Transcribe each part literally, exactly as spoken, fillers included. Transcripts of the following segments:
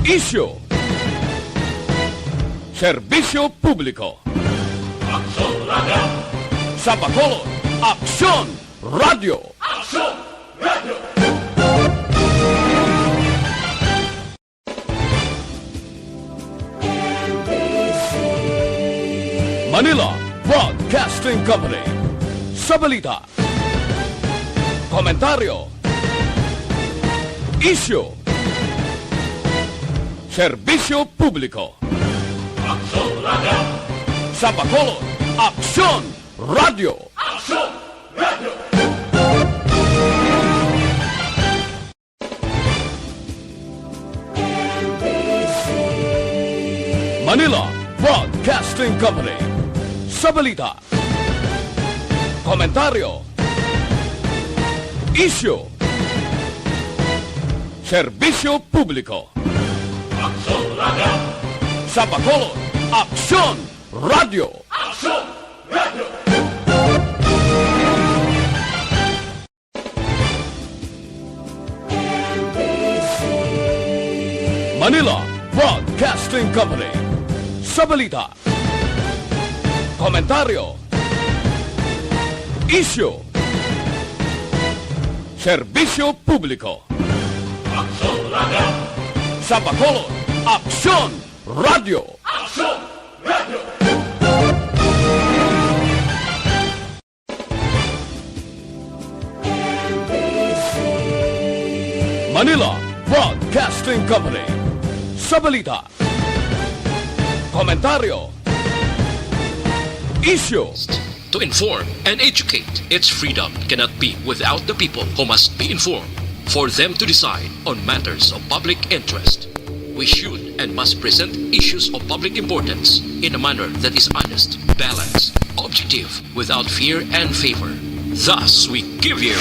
Isyu. Serbisyo publiko. Aksyon Radio. Sa Bacolod, Aksyon Radio. Aksyon Radio. Manila Broadcasting Company. Sa balita, komentaryo, isyu, serbisyo publiko. Aksyon Radio. Sa Bacolod, Aksyon Radio. Aksyon Radio. Manila Broadcasting Company. Sa balita, komentaryo, isyu, serbisyo publiko. Aksyon Radio. Sa Bacolod, Aksyon Radio. Aksyon Radio. Manila Broadcasting Company. Sa balita, komentaryo, isyu, serbisyo publiko. Aksyon Radio. Sa Bacolod, Aksyon Radio. Aksyon Radio. Manila Broadcasting Company. Sa balita, komentaryo, isyu. To inform and educate, its freedom cannot be without the people who must be informed for them to decide on matters of public interest. We should and must present issues of public importance in a manner that is honest, balanced, objective, without fear and favor. Thus, we give you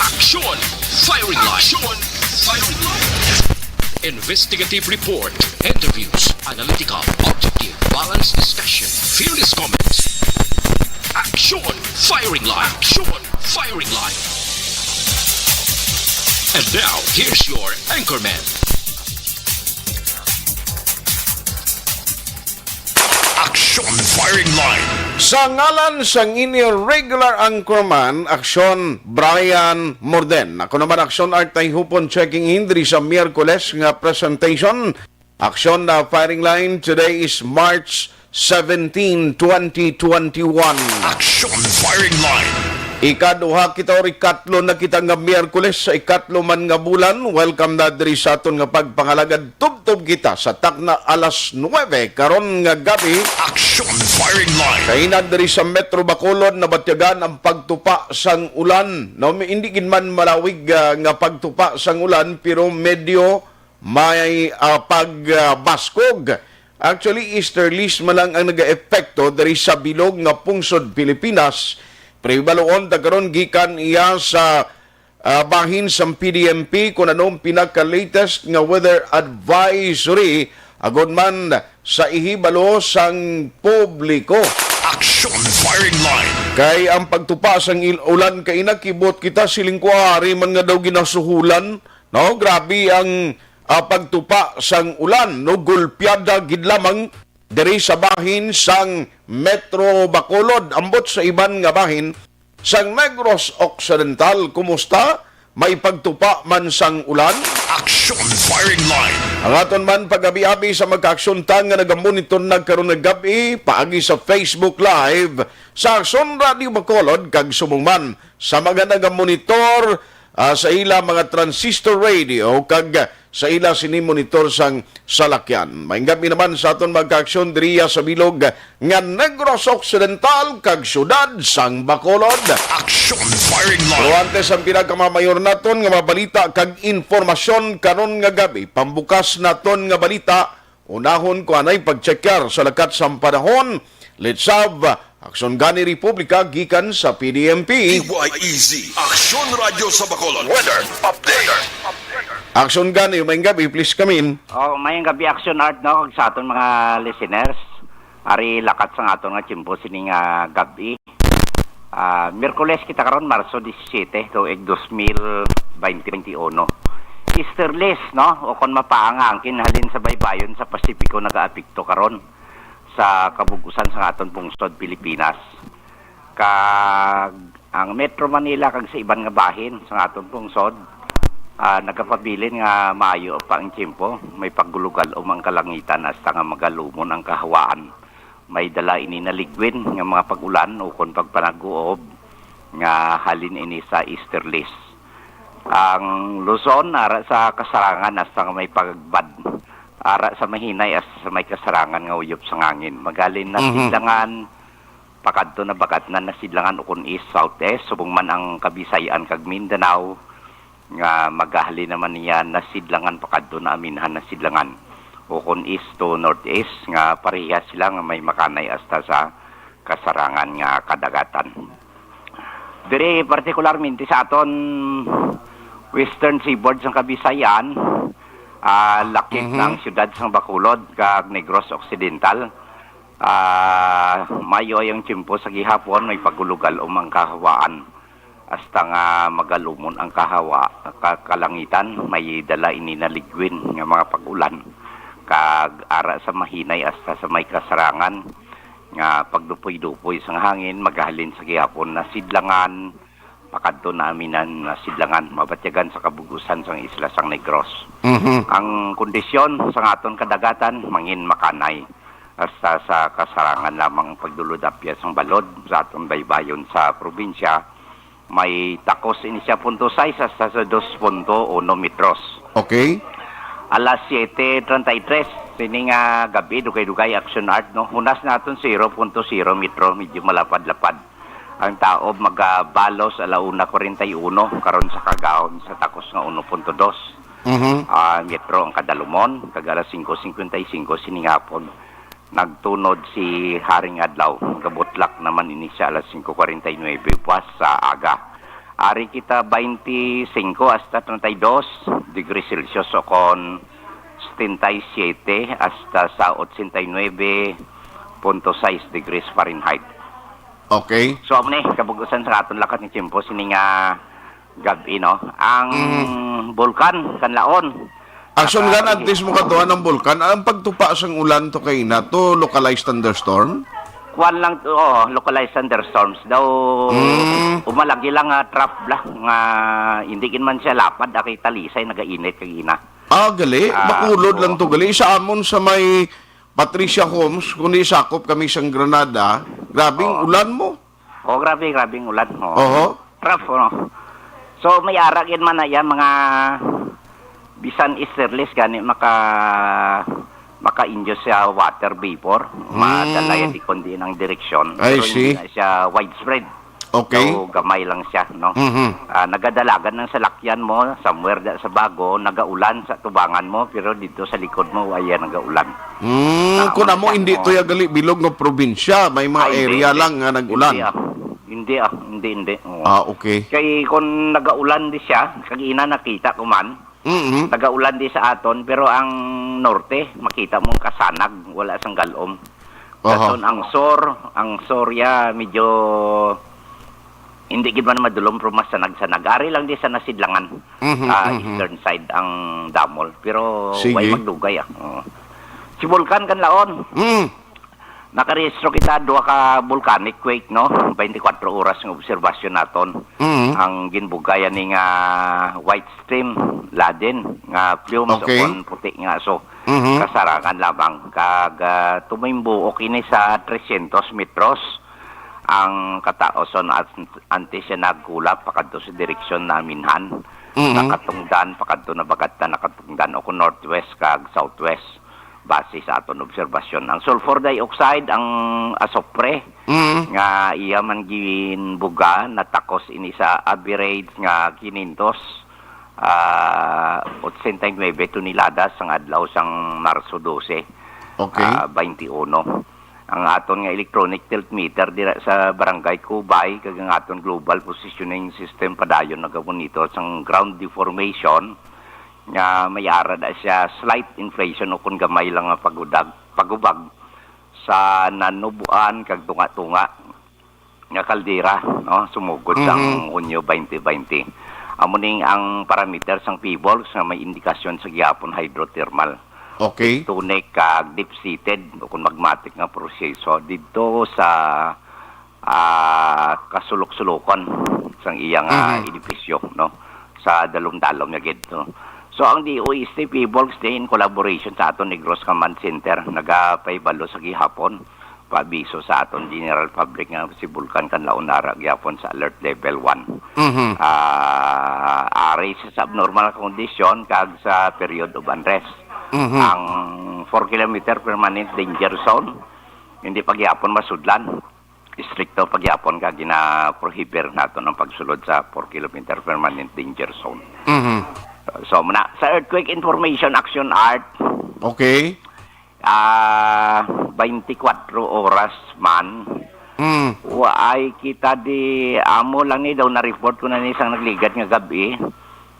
Aksyon Firing Line. Aksyon Firing Line. Investigative report, interviews, analytical, objective, balanced discussion, fearless comments. Aksyon Firing Line. Aksyon Firing Line. And now, here's your anchorman. Aksyon Firing Line. Sa ngalan sang inyo regular anchorman, Aksyon Brian Morden. Ako naman, Aksyon Art Tayhupon, checking in diri sa Miyerkules nga presentation. Aksyon na Firing Line, today is March seventeen, twenty twenty-one. Aksyon Firing Line. Ikaduha kita or ikatlo na kita nga Miyerkules sa ikatlo man nga bulan. Welcome na diri sa aton nga pagpangalagad. Tubtob kita sa takna alas nuwebe karon nga gabi. Aksyon Firing Line. Kaina diri sa Metro Bacolod, nabatyagan ang pagtupa sang ulan. No, may, hindi gid man malawig, ah, nga pagtupa sang ulan, pero medyo may, ah, pagbaskog. Actually, easterlies man lang ang nagaepekto diri sa bilog nga pungsod Pilipinas. Pero hibaluon ta karon gikan iya sa, ah, bahin sang P D M P kung ano ang pinaka-latest nga weather advisory agod man sa ihibalo sang publiko. Action Firing Line. Kay ang pagtupa sang il-, ulan kay nakibot kita siling kuwari man nga daw ginasuhulan, no? Grabe ang, ah, pagtupa sang ulan, no? Gulpiada gid lamang diri sa bahin sang Metro Bacolod, ambot sa iban nga bahin sang Negros Occidental. Kumusta? May pagtupa man sang ulan? Action Firing Line. Ang aton man pag-abi-abi sa magkaaksyon ta nga nagamonitor na karon nga gab-i paagi sa Facebook Live sa Aksyon Radio Bacolod kag subong man sa mga nagamonitor, ah, sa ila mga transistor radio kag sa ila sini monitor sang salakyan. Maayong gab-i naman sa aton magkaaksyon diriya sa bilog nga Negros Occidental kag siyudad sang Bacolod. Action Firing Line. Pero antes ang pinakamamayor naton nga mabalita kag informasyon karon nga gab-i, pambukas naton nga balita, unahon ko anay pagtsekyar sa lakat sang panahon. Let's have Aksyon Gani Republika gikan sa P D M P. D Y E Z, Aksyon Radyo sa Bacolod. Weather update. Aksyon Gani, maayong gab-i, please come in. Oh, maayong gab-i, Action Art, no, kag sa aton mga listeners. Ari lakat sang aton nga tiyempo sining, ah, gab-i. Ah, Miyerkules kita karon, Marso disisiete, tuig dos mil baynte, baynte uno. Easterlies, no? O kon mapaang nga angkin halin sa baybayon sa Pasipiko nagaapekto karon sa kabug-usan sang aton pungsod Pilipinas. Kag ang Metro Manila kag sa iban nga bahin sang aton pungsod, ah, nagapabilin nga maayo pa ang tiyempo. May pagulugal-om ang kalangitan hasta nga magalumon ang kahawaan. May dala ini na ligwin nga mga pag-ulan ukon pagpanag-uob nga halin ini sa easterlies. Ang Luzon, ara sa kasarangan hasta nga may pagbad. Ara sa mahinay hasta sa may kasarangan nga uyop sang hangin. Maghalin na Mhm. sidlangan, pakadto na bagatnan na sidlangan ukon east southeast, subong man ang Kabisayan kag Mindanao, nga magahalin naman niya na sidlangan pakadto na aminhan na sidlangan, ukon east to northeast, nga parehas sila nga may makanay hasta sa kasarangan nga kadagatan. Diri partikularmente sa aton western seaboard sang Kabisayan, ah, lakip Mhm. ng siyudad sang Bacolod kag Negros Occidental, ah, mayo ay ang tiyempo sa gihapon, may pagulugal-om ang kahawaan. Hasta nga magalumon ang kahawa, ka-, kalangitan, may dala ini na ligwin nga mga pag-ulan, kag ara sa mahinay hasta sa may kasarangan nga pagdupoy-dupoy sang hangin, magahalin sa gihapon na sidlangan, pakadto na aminan na sidlangan, mabatyagan sa kabug-usan sang isla sang Negros. Mhm. Ang kondisyon sang aton kadagatan mangin makanay, hasta sa kasarangan lamang ang pagdulod-apyas sang balod sa aton baybayon sa probinsya. May takos ini siya punto sais hasta sa dos punto uno metros. Okay. Alas siete treinta y tres, sini nga gabi, dugay-dugay, Action Art, no? Hunas naton zero punto zero metro, medyo malapad-lapad. Ang taob magabalos ala una kuwarenta y uno, karon sa kagahom sa takos nga uno punto dos. Mhm. Ah, metro ang kadalumon, kag alas singko singkwenta y singko sining hapon, nagtunod si Haring Adlaw. Gabutlak naman ini siya alas singko kuwarenta y nuebe buwas sa aga. Ari kita baynte singko hasta treinta y dos degree Celsius o kon setenta y siete hasta sa ochenta y nuebe punto sais degrees Fahrenheit. Okay. So, amo ni, kabug-usan sa aton lakat ni Chimpo, sini nga gab-i, no? Ang Mhm. bulkan, Kanlaon. Ason nga Naka- antes mo katuan ang bulkan, ang pagtupa sang ulan to kay na to localized thunderstorm? Kuwan lang to, oh, localized thunderstorms. Daw, Mm. umalagi lang nga trough bla, nga hindi gid man siya lapad, akay talisay, nagainit kagina. Ah, gali? Ah, Bacolod lang oo. to, gali. Sa amon sa may Patricia Homes, kundi sakop kami sang Granada, grabing Oo. ulan mo. Oh, grabe, grabing ulan. Oh. Oho. Rough, no? So, may ara gid man na yan, mga bisan easterlies gani maka maka-induce siya water vapor. Madala Hmm. yan di kundi ng direksyon. I Pero see. hindi na siya widespread. Okay. So, gamay lang siya, no? Mhm. Ah, nagadalagan ng salakyan mo, somewhere da sa bago, nagaulan sa tubangan mo, pero dito sa likod mo, wala nagaulan. Hmm, Tama kung amo, siya, hindi no? to ya gali bilog nga probinsya, may mga Ay, hindi, area hindi. lang nga nag-ulan. Hindi, ah. Hindi, ah. Hindi, hindi. Oo. Ah, okay. Kay kung nagaulan di siya, kag ina nakita ko man, Mm-mm. nagaulan di sa aton, pero ang norte, makita mo ang kasanag, wala sang galom. Oho. Dason ang sur, ang sur ya medyo hindi gid man madulom, pero masanag-sanag. Ari lang di sa nasidlangan, Mhm, ah, mhm. eastern side ang damol. Pero Sige. way magdugay, ah. Oo. Si Vulcan Kanlaon, Mm. nakarehistro kita duha ka volcanic quake, no? Twenty-four oras nga obserbasyon naton. Mm. Ang ginbugayan ni nga white stream, laden, nga plumes, Okay. o kon puti nga aso. Mhm. Kasarangan lamang. Kag, ah, tumimbuok ini sa trescientos metros ang kataoson at antes siya nagkulap pakadto sa direksyon na aminhan. Mhm. Nakatungdan, pakadto na bagatan, nakatungdan o kung northwest kag southwest, base sa aton obserbasyon. Ang sulfur dioxide, ang asopre, Mhm. nga iya man ginbuga, natakos ini sa average nga quinientos, ah, ochenta y nuebe toneladas sang adlaw sang Marso dose, Okay. ah, twenty-one. Ang aton nga electronic tilt meter dira sa Barangay Cubay kag ang aton global positioning system padayon nagamonitor sang ground deformation nga may ara na siya slight inflation o kon gamay lang nga pagudag, pagubag sa nanubuan kag tunga-tunga nga kaldera, no, sumugod sang Mhm. Hunyo twenty twenty. Amo ning ang parameter sang PHIVOLCS nga may indikasyon sa gihapon hydrothermal, Okay. tectonic kag deep-seated o kung magmatic nga proseso didto sa, ah, kasulok-sulokon sang iya nga Mhm. edipisyo, no? Sa dalom-dalom niya gid, no? So, ang DOST PHIVOLCS din in collaboration sa aton Negros Command Center, nagapahibalo sa gihapon paabiso sa aton general public nga si Bulkan Kanlaon ara gyapon sa alert level one. Mhm. Ah, ari sa abnormal nga kondisyon kag sa period of unrest. Mhm. Ang four kilometer permanent danger zone, hindi pa gyapon masudlan. Istrikto pa gyapon ka gina-prohibir naton ang pagsulod sa four kilometer permanent danger zone. Mhm. So, muna, sa Earthquake Information Action, Art, Okay. Ah, twenty-four oras man. Mm. Waay kita di, amo lang ni daw na-report ko na ni sang nagligad nga gab-i.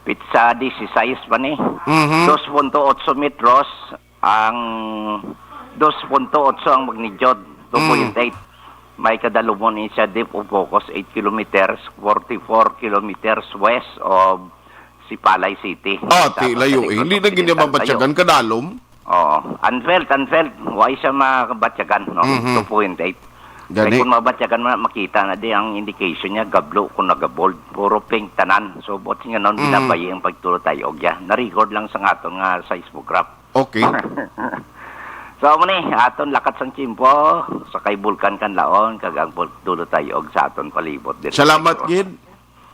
Pitsa dieciséis pa ni. Mhm. Dos punto otso metros ang, dos punto otso ang magnitude, Mm. two point eight. May kadalumon ni siya depth of focus eight kilometers, forty-four kilometers west of Sipalay City. Ah, Sa ti layo eh. Pacific Hindi na gid Occidental mabatyagan tayo. Kadalom. Oo. Unfelt, unfelt. Wa siya mabatyagan, no? Mhm. Two point eight. Gani. Kay kung mabatyagan mo, makita na di ang indication niya, gablo kung nagabold. Puro pink tanan. So, buot nga noon, Mhm. binabayi ang pagtulotay og ya. Na-record lang sa aton nga seismograph. Okay. So, amo ni, aton lakat sang tiyempo, sa kay Bulkan Kanlaon, kag ang pagtulotay og sa aton palibot. Diri Salamat, sa gid.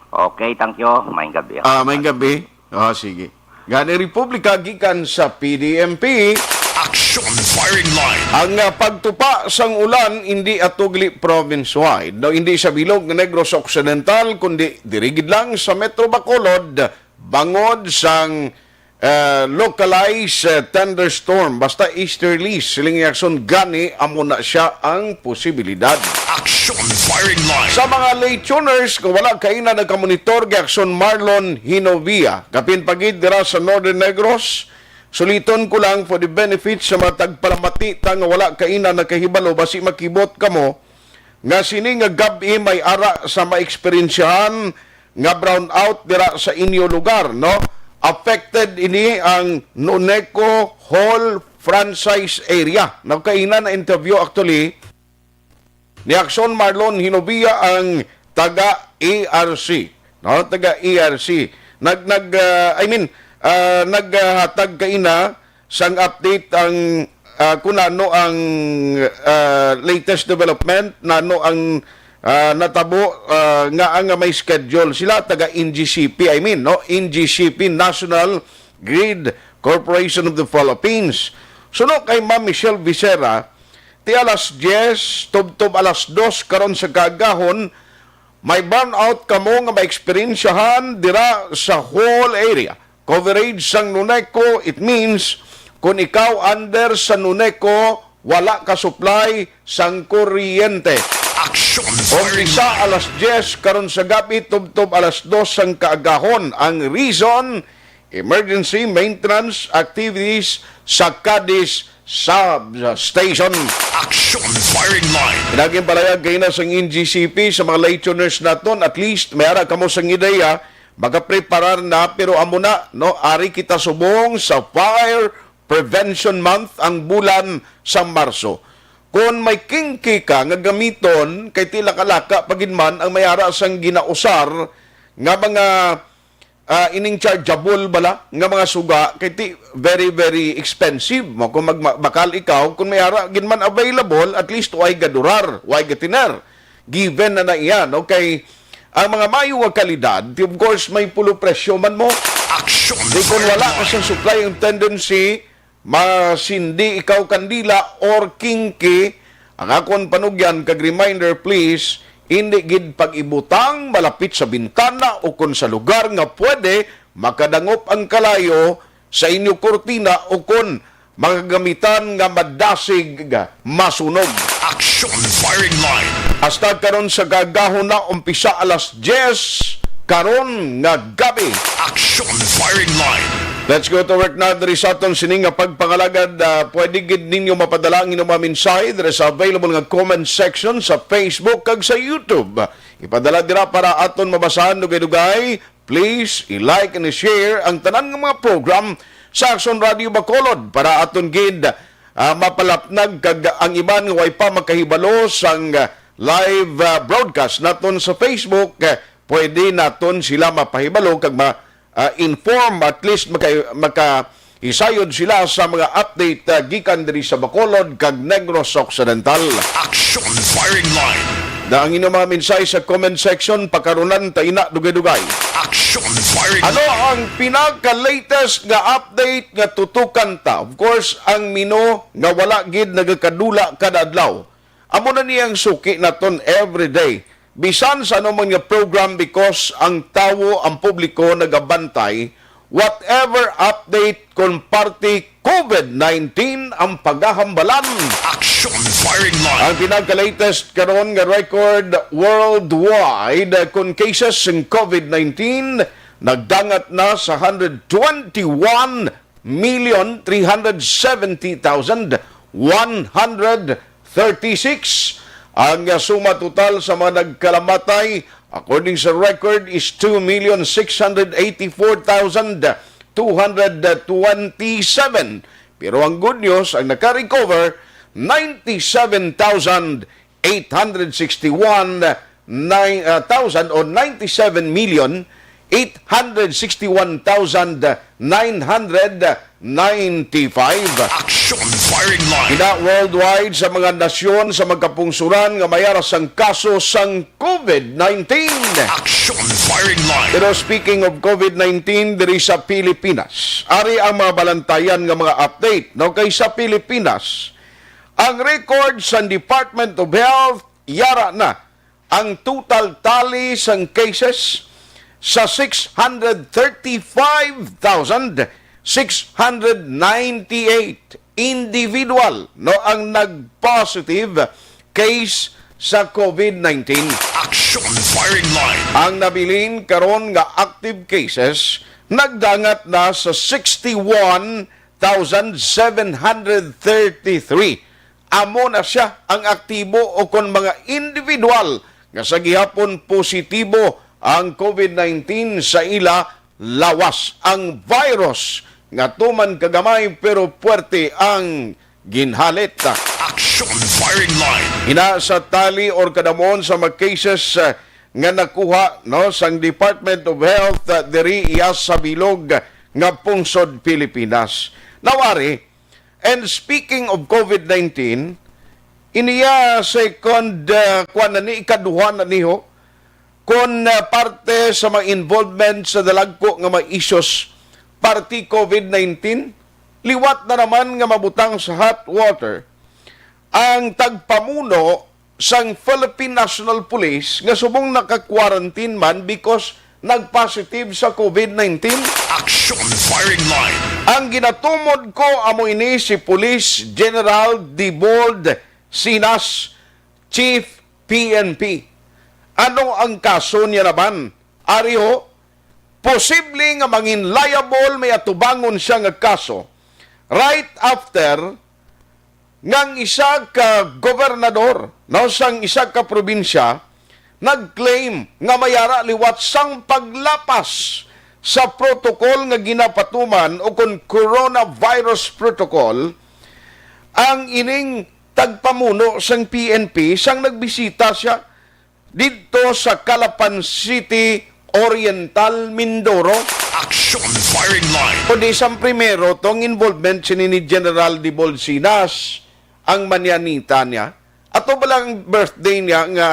Okay, thank you. Maayong gabi. Ah, maayong gabi. Ah, sige. Gani Republika gikan sa P D M P. Action Firing Line. Ang, ah, pagtupa sang ulan hindi atugli province-wide, no, hindi sa bilog nga Negros Occidental, kundi diri gid lang sa Metro Bacolod, bangod sang, ah, localized, ah, thunderstorm, basta easterly, siling ni Jackson, gani amo na siya ang posibilidad. Action Firing Line. Sa mga late tuners, kung wala kaina nagkamonitor kay Action Marlon Hinovia, kapin pa gid dira sa Northern Negros, suliton ko lang for the benefit sa mga tagpalamati ta nga wala kaina nakahibalo, basi makibot kamo nga sini nga gab-i may ara sa maeksperiensyahan nga brownout dira sa inyo lugar, no? Affected ini ang Nuneco Hall franchise area. Nagkaina na interview actually ni Action Marlon Hinovia ang taga E R C, no? Taga E R C. Nag, nag, ah, I mean, ah, naghatag kaina sang update ang, ah, kung ano ang, ah, latest development, nano ang, ah, natabo, ah, nga ang may schedule sila taga N G C P, I mean, no, N G C P, National Grid Corporation of the Philippines. Suno kay Ma'am Michelle Becerra, ti alas diyes tubtob alas dos karon sa kaagahon, may brownout kamo nga maeksperiensyahan dira sa whole area. Coverage sang Nuneco, it means, kung ikaw under sa Nuneco, wala ka supply sang kuryente. Action Firing Line. Umpisa alas diyes karon sa gabi tubtob alas dos sang kaagahon. Ang reason, emergency maintenance activities sa Cadiz substation. Action Firing Line. Naging palayag kaina sang N G C P sa mga late tuners naton. At least, may ara kamo sang ideya, makapreparar na, pero amo na, no? Ari kita subong sa Fire Prevention Month ang bulan sa Marso. Kung may kingki ka nga gamiton, kay ti laka-laka pa gid man ang may ara sang ginausar nga mga ah, ining chargeable bala nga mga suga, kay ti very, very expensive mo kung magbakal ikaw. Kung may ara gid man available, at least way gadurar, way gatiner. Given na na iya, no? Kay ang mga mayo nga kalidad, ti, of course, may pulo presyo man mo. Action Di kung wala ka Fireline. Sa supply, ang tendency masindi ikaw kandila or kingki. Ang akon panugyan kag reminder, please, hindi gid pag-ibutang malapit sa bintana o kon sa lugar nga pwede makadangop ang kalayo sa inyo kurtina o kon makagamitan nga madasig masunog. Action Firing Line. Hasta karon sa gagahon na umpisa alas diyes karon nga gabi. Action Firing Line. Let's go to work na diri sa aton sini nga pagpangalagad. Ah, pwede gid ninyo mapadala ang inyong mga mensahe diri sa available nga comment section sa Facebook kag sa YouTube. Ipadala dira para aton mabasahan dugay-dugay. Please, i-like and i-share ang tanan nga mga program sa Action Radio Bacolod para aton gid, ah, mapalapnag kag ang iban nga way pa makahibalo sang, ah, live, ah, broadcast naton sa Facebook, eh, pwede naton sila mapahibalo kag ma-, ah, inform, at least maka-, makahisayod sila sa mga update, ah, gikan diri sa Bacolod kag Negros Occidental. Action Firing Line. Na ang inyong mga mensahe sa comment section, pakarunan ta ina dugay-dugay. Action Firing Ano Line. Ang pinaka-latest nga update nga tutukan ta? Of course, ang Mino nga wala gid nagakadula kada adlaw. Amo na niya ang suki naton every day. Bisan sa ano man nga program, because ang tawo, ang publiko nagabantay, whatever update kon parte COVID nineteen ang pagahambalan. Action Firing Line. Ang pinaka-latest karon nga record worldwide kon cases ng COVID nineteen nagdangat na sa hundred twenty-one million three hundred seventy thousand one hundred thirty-six. Ang, uh, suma total sa mga nagkalamatay, according sa record, is two million six hundred eighty-four thousand two hundred twenty-seven. Pero ang good news, ang naka-recover, ninety-seven thousand eight hundred sixty-one nine, uh, thousand o ninety-seven million eight hundred sixty-one thousand nine hundred ninety-five. Action Firing Line. Ina worldwide sa mga nasyon sa magkapungsuran nga may ara sang kaso sang COVID nineteen. Action Firing Line. Pero speaking of COVID nineteen, diri sa Pilipinas, ari ang mga balantayan nga mga update, no? Kay sa Pilipinas, ang record sa Department of Health, yara na ang total tally sang cases sa six hundred thirty-five thousand six hundred ninety-eight individual, no, ang nag-positive case sa COVID nineteen. Action Firing Line. Ang nabilin karon nga active cases nagdangat na sa sixty-one thousand seven hundred thirty-three. Amo na sia ang aktibo o kon mga individual nga sa gihapon positibo ang COVID nineteen sa ila lawas. Ang virus nga tuman kagamay pero puwerte ang ginhalit. Action Firing Line. Ina sa tally or kadamon sa mga cases, uh, nga nakuha, no, sang Department of Health, uh, diri iya sa bilog nga pungsod Pilipinas. Now, ari, and speaking of COVID nineteen, iniya second, uh, kwan na ni, ikaduha na niho, kon, uh, parte sa mga involvement sa dalagko nga mga issues parte COVID nineteen, liwat na naman nga mabutang sa hot water ang tagpamuno sang Philippine National Police nga subong naka-quarantine man because nag-positive sa COVID nineteen. Action Firing Line. Ang ginatumod ko amo ini si Police General Dibold Sinas, Chief P N P. Ano ang kaso niya naman? Ari ho, posible nga mangin liable may atubangon siya nga kaso right after nga ang isa ka gobernador, no, sang isa ka probinsya nag-claim nga may ara liwat sang paglapas sa protocol nga ginapatuman o kon coronavirus protocol ang ining tagpamuno sang P N P sang nagbisita siya didto sa Calapan City, Oriental Mindoro. Action Firing Line. Kundi sang primero, tong involvement sini ni General Dibold Sinas, ang manyanita niya. Ato ba lang birthday niya nga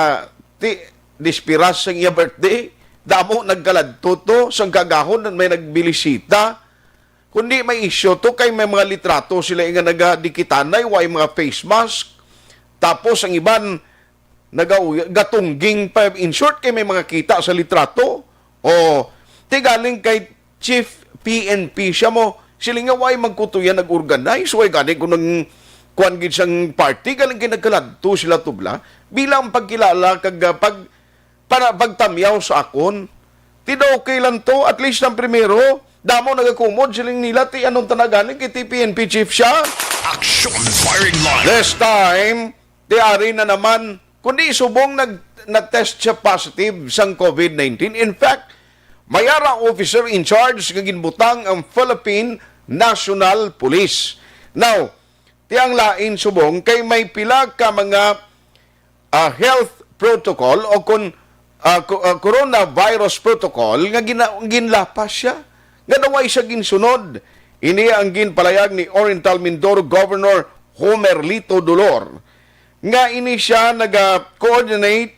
ti, dispiras sang iya birthday? Damo nagkaladto to, sang kagahon may nagbilisita. Kundi may isyu to kay may mga litrato sila nga nagadikitanay, way mga face mask. Tapos ang iban nagauya, gatungging pa. In short, kay may mga kita sa litrato. O, ti galing kay Chief P N P siya mo. Sila nga way magkutuyan nag-organize, way gani kung nang kuan gid sang party, galing kay nagkaladto sila tubla. Bilang pagkilala kag, ah, pag para pagtamyaw sa akon. Ti daw okay lang to, at least ang primero, damo nagakumod, siling nila, ti anong tana gani, kay ti P N P chief siya. Action Firing Line. This time, ti ari na naman, kundi subong nag, na-test siya positive sang COVID nineteen. In fact, May ara officer in charge nga ginbutang ang Philippine National Police. Now, ti ang lain subong kay may pila ka mga, ah, health protocol o kun, ah, co-, ah, coronavirus protocol nga gina-, ginlapas siya, nga daw ay siya ginsunod. Ini ang ginpalayag ni Oriental Mindoro Governor Homer Lito Dolor, nga ini siya naga-coordinate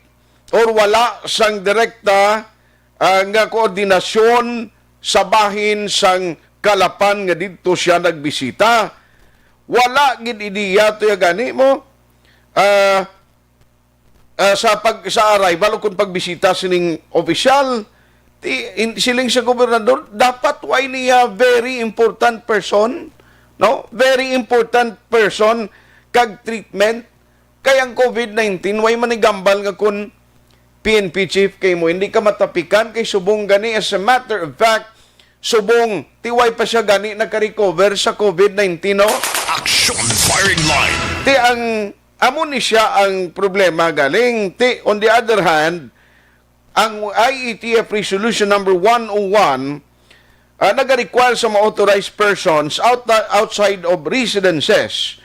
or wala sang direkta, ah, nga koordinasyon sa bahin sang Calapan nga didto siya nagbisita. Wala gid ideya to ya gani mo. Ah, ah, sa pag, sa arrival o kung pagbisita sining opisyal, ti, in, siling sa gobernador, dapat way niya very important person, no? Very important person kag treatment. Kay ang COVID nineteen, way man igambal nga kun P N P chief kay mo, hindi ka matapikan kay subong gani. As a matter of fact, subong, ti way pa siya gani nakarecover sa COVID nineteen, no? Action firing line. Ti ang, amo ni siya ang problema galing. Ti, on the other hand, ang I A T F Resolution number one oh one, ah, nag-require sa mga authorized persons out-, outside of residences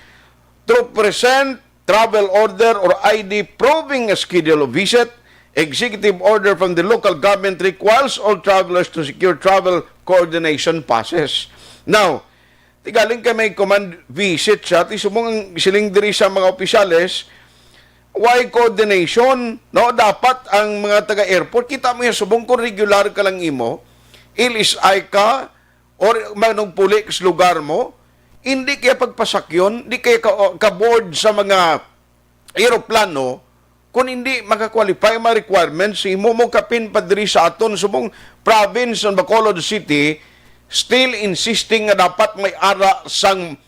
to present travel order or I D proving a schedule of visit. Executive order from the local government requires all travelers to secure travel coordination passes. Now, ti galing kay may command visit siya, ti subong ang siling diri sa mga opisyales, way coordination, no? Dapat ang mga taga-airport, kita mo yan, subong kung regular ka lang imo, ilisay ka, or manugpuli ka sa lugar mo, hindi kaya pagpasakyon, di kaya ka, ka-board sa mga eroplano, kung hindi maka-qualify ang mga requirements, imo mo kapin pa diri sa aton subong province ng Bacolod City, still insisting nga dapat may ara sang,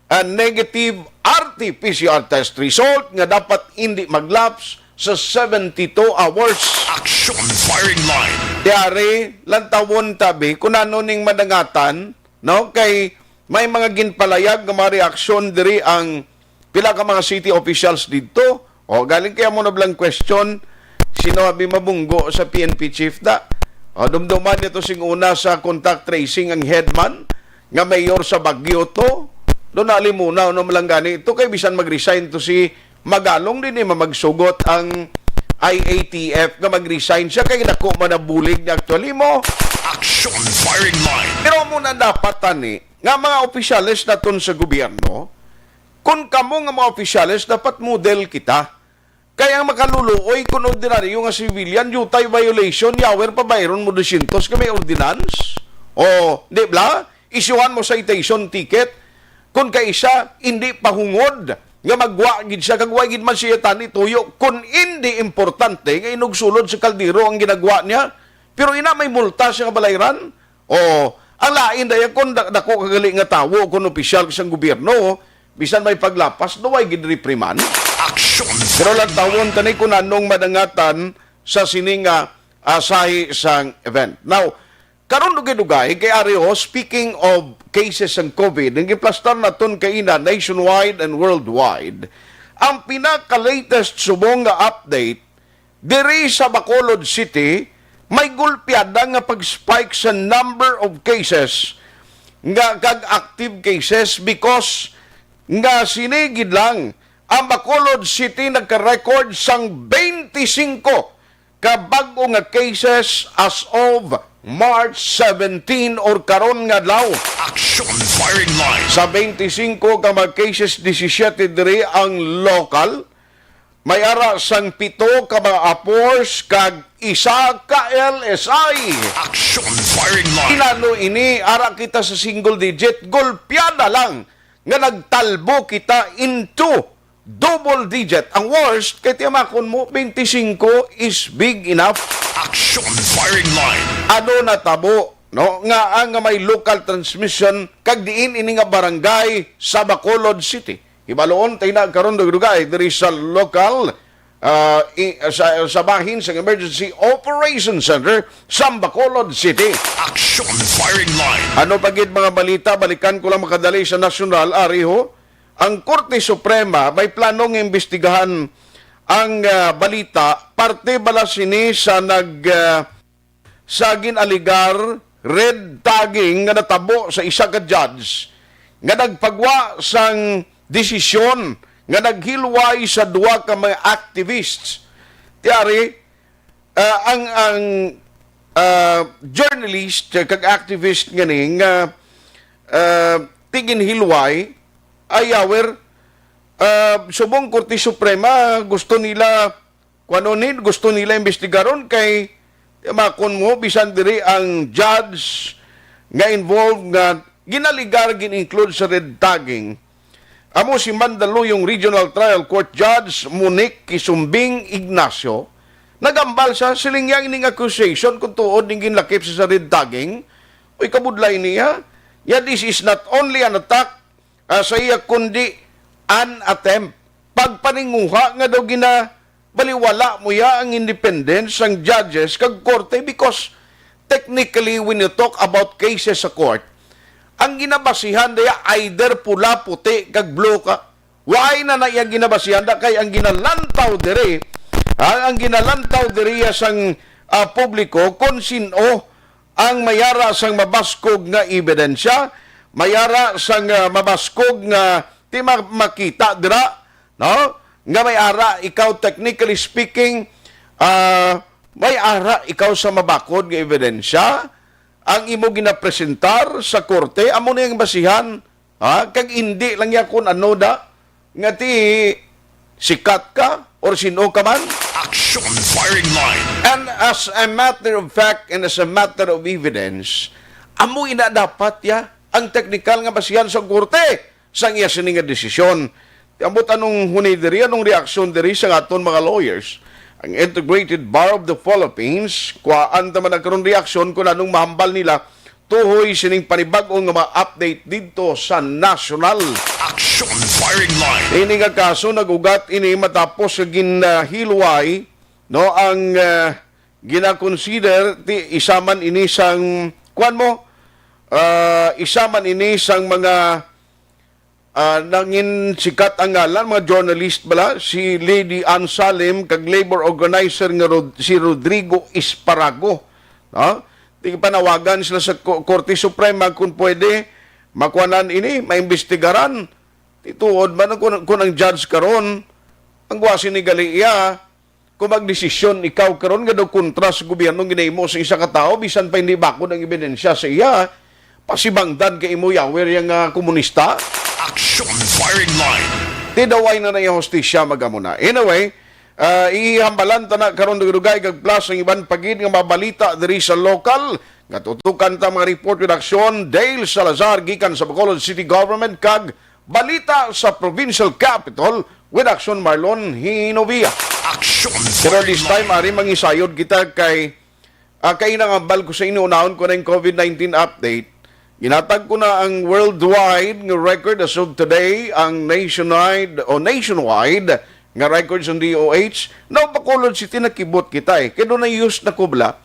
ah, negative R T P C R test result nga dapat hindi mag-lapse sa seventy-two hours. Action firing line. Diari, lantawon tabi, kung ano ning madangatan, no? Kay may mga ginpalayag nga mga reaksyon diri ang pila ka mga city officials didto. O, galing kaya mo na blang question, sino abi mabunggo sa P N P chief da? O, dumduman nito sing una sa contact tracing ang headman nga mayor sa Baguio to. Doon nalimuna, ano man lang gani ito, kay bisan mag-resign to si Magalong, din ni mamagsugot ang I A T F nga mag-resign siya, kay dako man ang bulig niya actually mo. Action firing line. Pero mo na dapat, tani, nga mga opisyales naton sa gobyerno, kung kamo nga mga opisyales, dapat model kita. Kay ang makaluluoy kun ordinaryo nga civilian, yutay violation, yawer pa bayron mo dosyentos ka may ordinance? O, di bla? Isyuhan mo citation ticket. Kung kaisa, hindi pahungod nga magwa gid siya, kag wa gid man siya tani tuyo, kung hindi importante nga inugsulod sa kaldero ang ginagwa niya, pero ina may multa siya nga balayran. O, ang lain dayon kung da-, dako kagali nga tawo, kung opisyal sang gobyerno, bisan may paglapas, duway gid reprimand. Action. Pero lang tawon tani kung anong madangatan sa sini nga, ah, sahi sang event. Now, karon dugay-dugay kay Ario, speaking of cases sang COVID, ang giplastar naton kaina nationwide and worldwide, ang pinaka-latest subong nga update diri sa Bacolod City, may gulpiada nga pag-spike sa number of cases nga kag active cases because nga sini gid lang ang Bacolod City nagka-record sang twenty-five ka bag-o nga cases as of March seventeen or karon nga adlaw. Action firing line. Sa twenty-five ka mga cases, disisiete diri ang local, may ara sang pito ka mga apors kag isa ka L S I. Action firing line. Inano ini, ara kita sa single digit, golpeada lang nga nagtalbo kita into double digit. Ang worst, kay tiyamakon mo, twenty-five is big enough. Action firing line. Ano natabo, no? Nga ang may local transmission, kag diin ini nga barangay sa Bacolod City. Hibaluon tayo na karon dugay diri sa local, ah, i-, sa, sa bahin sa Emergency Operation Center sa Bacolod City. Action firing line. Ano pa gid mga balita? Balikan ko lang makadali sa nasyonal, Ariho. Ang Korte Suprema may planong imbestigahan ang, ah, balita. Parte bala sini sa nag, ah, sa ginaligar red tagging nga natabo sa isa ka judge nga nagpagwa sang desisyon nga naghilway sa duha ka mga activists. Tiari, ah, ang, ang, ah, journalist kag activist nga ni nga, ah, ti ginhilway, ay yawer, ah, subong Korte Suprema, gusto nila, kung ano ni, gusto nila imbestigaron kay makon mo, bisan diri ang judge nga involved nga ginaligar, gin-include sa red tagging, amo si Mandaluyong Regional Trial Court Judge Monique Kisumbing Ignacio. Nagambal sa siling yang ining accusation kung tuod ning ginlakip sa, sa red tagging. Uy, kabudlay niya. Ya, this is not only an attack, ah, sa iya, kundi an attempt. Pagpaninguha nga daw gina-, baliwala mo ya ang independence sang judges kag korte, because technically, when you talk about cases sa court, ang ginabasihan diya either pula, puti, kag blue ka. Why na na iya ginabasihan da? Kay ang ginalantaw diri, ang, ang ginalantaw diri ya sang, ah, publiko kung sin-o ang mayara sang mabaskog nga ebidensya, mayara sang, ah, mabaskog nga ti ma-, makita dira, no? Nga may ara ikaw, technically speaking, ah, may ara ikaw sa mabakod nga ebidensya, ang imo ginapresentar sa korte, amo na ang basihan, ha? Kag indi lang ya kun ano da, nga ti sikat ka or sin-o ka man. Action Firing Line. And as a matter of fact, and as a matter of evidence, amo ina dapat ya ang teknikal nga basihan sa korte sang iya sini nga desisyon. Ambot anong hunay diri, anong reaksyon diri sa aton mga lawyers? Ang Integrated Bar of the Philippines, kuhaan ta man ang karon reaksyon kung anong mahambal nila tuhoy sining panibag-o nga mga update didto sa national. Action Firing Line. Ini nga kaso nag-ugat ini matapos nga ginahilway, no, ang, ah, gina-consider ti isa man ini sang, kuwan mo, ah, isa man ini sang mga, ah, nangin sikat ang ngalan, mga journalist bala, si Lady Ann Salim, kag labor organizer nga Rod-, si Rodrigo Esparago, no? Tigpanawagan sila sa Ko-, Korte Suprema kung pwede, makuanan ini, maimbestigaran. Ti tuod man ang kun, kun ang judge karon, ang guwa sini gali iya, kung magdesisyon ikaw karon nga daw kontra sa gobyerno ang ginahimo sa isa ka tawo, bisan pa hindi bakod ang ebidensya sa iya, pasibangdan kay imo yawer yang, ah, komunista. Action Firing Line. Ti daw ay na na iya hustisya, magamo na. Anyway, ah, ihambalan ta na karon dugay-dugay kag plus ang iban pa gid nga mga balita diri sa lokal. Nga tutukan ta mga report with action, Dale Salazar gikan sa Bacolod City Government kag balita sa Provincial Capitol with action, Marlon Hinovia. Action Pero this time, ari mangisayod kita kay, ah, kay nangambal ko sa inyo, unahon ko na yung covid nineteen update. Ginatag ko na ang worldwide nga record as of today, ang nationwide o nationwide nga record sa D O H. Now, Bacolod City, nakibot kita eh. Kaya doon na use na kubla.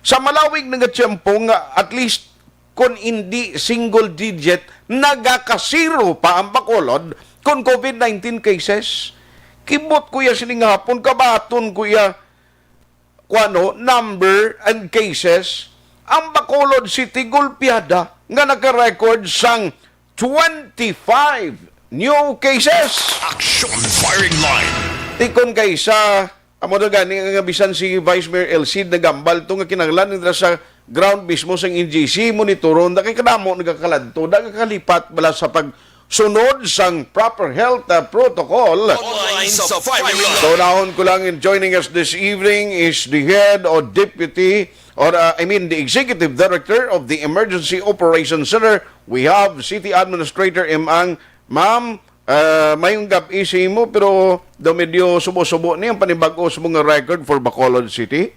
Sa malawig nga tiyempo nga at least kung hindi single digit, nagakasiro pa ang Bacolod kung covid nineteen cases. Kibot ko ya sining hapon, kabaton ko ya, kuano, number and cases. Ang Bacolod City gulpiada nga naka-record sang twenty-five new cases. Action Firing Line. Tikon kay sa Amo na gani nga bisan si Vice Mayor El Cid nagambal to nga kinahanglan nila sa ground mismo sang N G C, monitoron na kay kadamo nagakaladto, nagakalipat bala sa pagsunod sang proper health, ah, protocol. Online sa Firing Line. So, unahon ko lang, in joining us this evening is the head or deputy or, ah, I mean, the executive director of the Emergency Operations Center. We have City Administrator Imang. Ma'am, Ah, mayong gab-i sa imo, pero daw medyo subo-subo ni ang panibag-o sa mga record for Bacolod City.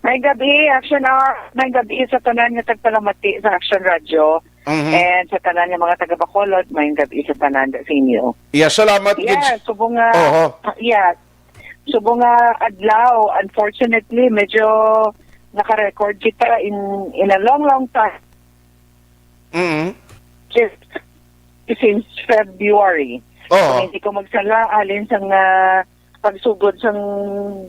May gabi, Action Hour. May gabi sa tanan nga tagpalamati sa Action Radio. Mhm. And sa tanan nga mga taga Bacolod, may gabi sa tanan sa inyo. Yeah, salamat, Yeah, Gids. Subong nga, Oho. Yeah. Subong nga adlaw, unfortunately, medyo naka-record kita in, in a long, long time. Mhm. Just since February. Oo. Kung hindi ko magsala, halin sang, ah, pagsugod sang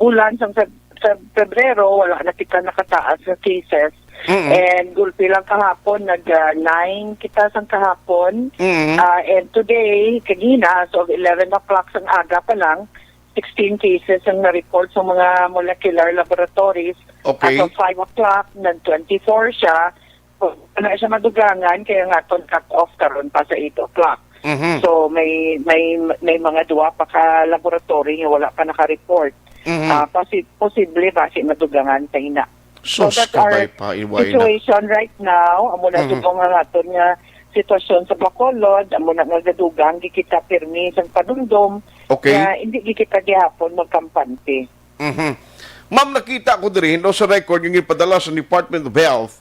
bulan sang Feb-, Feb-, Febrero, wala na kita nakataas nga cases. Mm-mm. And gulpi lang kahapon, nag, ah, nine kita sang kahapon. Mm-mm. Ah, and today, kagina, as of eleven o'clock sang aga pa lang, sixteen cases ang na-report sa mga molecular laboratories. Okay. As of five o'clock, nag twenty-four siya. Wala siya madugangan, kaya nga itong cut-off karon pa sa eight o'clock. Mhm. So, may, may, may mga duwa pa ka laboratory nga wala pa naka-report. Mhm. Ah, posi-, posible ba si madugangan tayo na? So, Sus, that's our kabay pa, iway na. Situation right now. Amo na Mhm. subong ang aton nga sitwasyon sa Bacolod. Amo na nga gadugang, gikita pirmi sa padumdom. Okay. Nga hindi gikita gihapon magkampante. Mhm. Ma'am, nakita ko diri, no, sa record yung ipadala sa Department of Health,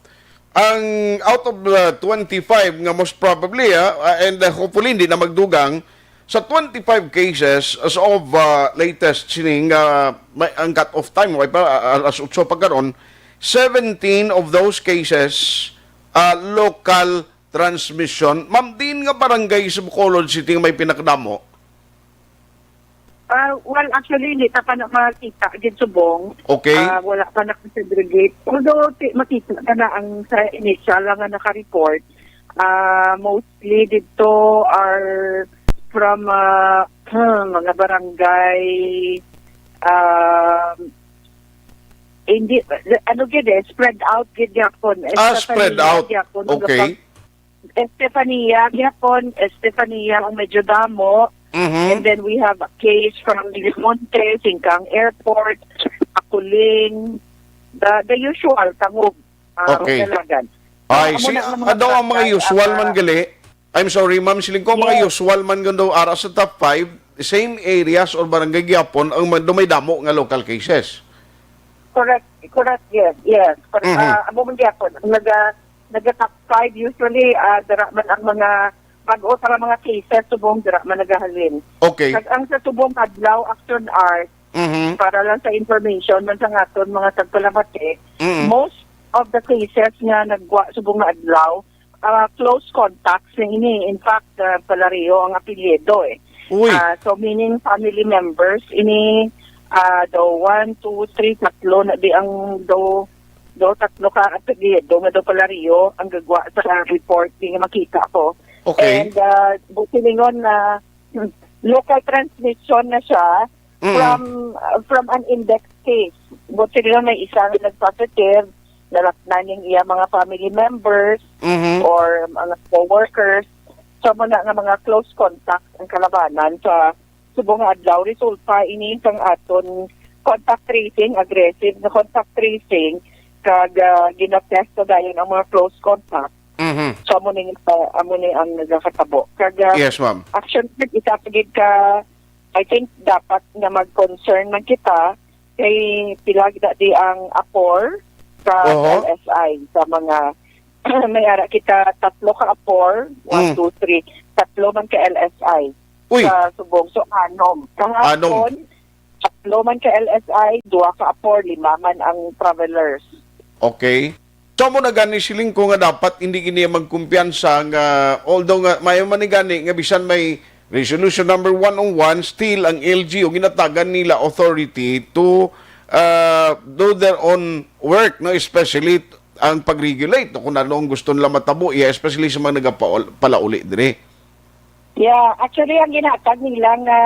ang out of the twenty-five nga most probably, ah, ah, and, ah, hopefully hindi na magdugang, sa twenty-five cases as of, ah, latest sining, ah, may, ang cut-off time, may pa, ah, alas otso pa karon, seventeen of those cases, ah, local transmission. Ma'am, diin nga barangay sa Bacolod City nga may pinakadamo? Ah, well, actually, hindi ta pa na makita gid subong. Okay. Ah, wala pa na-segregate. Although, ti-, makita ka na ang sa initial lang nga naka-report, ah, mostly dito are from, ah, mga barangay, um, hindi, ano gid eh, spread out gid gyapon. Ah, Esta spread Familia out. Gyapon, Okay. Esta Familia gyapon, Esta Familia ang medyo damo. Mhm. And then we have a case from Villamonte, Singkang Airport, Akuling, the, the usual, Tangub, ah, Okay. Dalagan. Ay, Amo si, na nga mga ano ang mga barangay usual ang, man ah, gali? I'm sorry, ma'am, siling ko, mga Yes. usual man gando ara sa top five, same areas or barangay gyapon ang man-, may damo nga local cases. Correct, correct, yes, yes. Correct. Mhm. Ah, amo man gyapon. Ang naga-, naga-top five, usually, ah, dira man ang mga bag-o para mga cases, subong dira man nagahalin. Okay. Kag ang sa subong adlaw, Action Art, Mhm. para lang sa information man sa aton mga tagpalamati, Mhm. most of the cases nga nagwa subong nga adlaw, ah, close contacts na ini. In fact, ah, Palario ang apelyido, eh. Uy. Ah, so, meaning family members, ini, ah, daw one, two, three, tatlo na di ang daw, daw tatlo ka apelyido nga daw Palario ang gagwa sa report nga makita ko. Okay. And, ah, bu-, silingon na, hmm, local transmission na siya, Mm. from, uh, from an index case. Buot silingon, may isa nga nag-positive, nalatnan ning iya mga family members Mhm. or mga co-workers. So, amo na nga mga close contacts ang kalabanan sa subong nga adlaw. Resulta ini sang aton contact tracing, aggressive nga contact tracing, kag, ah, ginatest na dayon ang mga close contact. Mhm. So, amo ni, uh, amo ni ang nagakatabo. Kag, uh, Yes, ma'am. Action Art, isa pa gid ka, I think, dapat nga mag-concern man kita kay pila gid na di ang apor sa Oho. L S I, sa mga, may ara kita tatlo ka apor, one, Mm. two, three, tatlo man ka L S I Uy. sa subong. So, anom. Anom. Kahapon, tatlo man ka L S I, duha ka apor, lima man ang travelers. Okay. So, amo na gani siling ko nga dapat hindi gini magkumpiyansa nga, although nga maayo man ni gani nga bisan may resolution number one oh one, still ang L G U ginatagan nila authority to, uh, do their own work, no, especially ang pag-regulate, no, kung ano ang gusto nila matabo, yeah, especially sa mga nagapalauli diri. Yeah, actually, ang ginatag nila nga,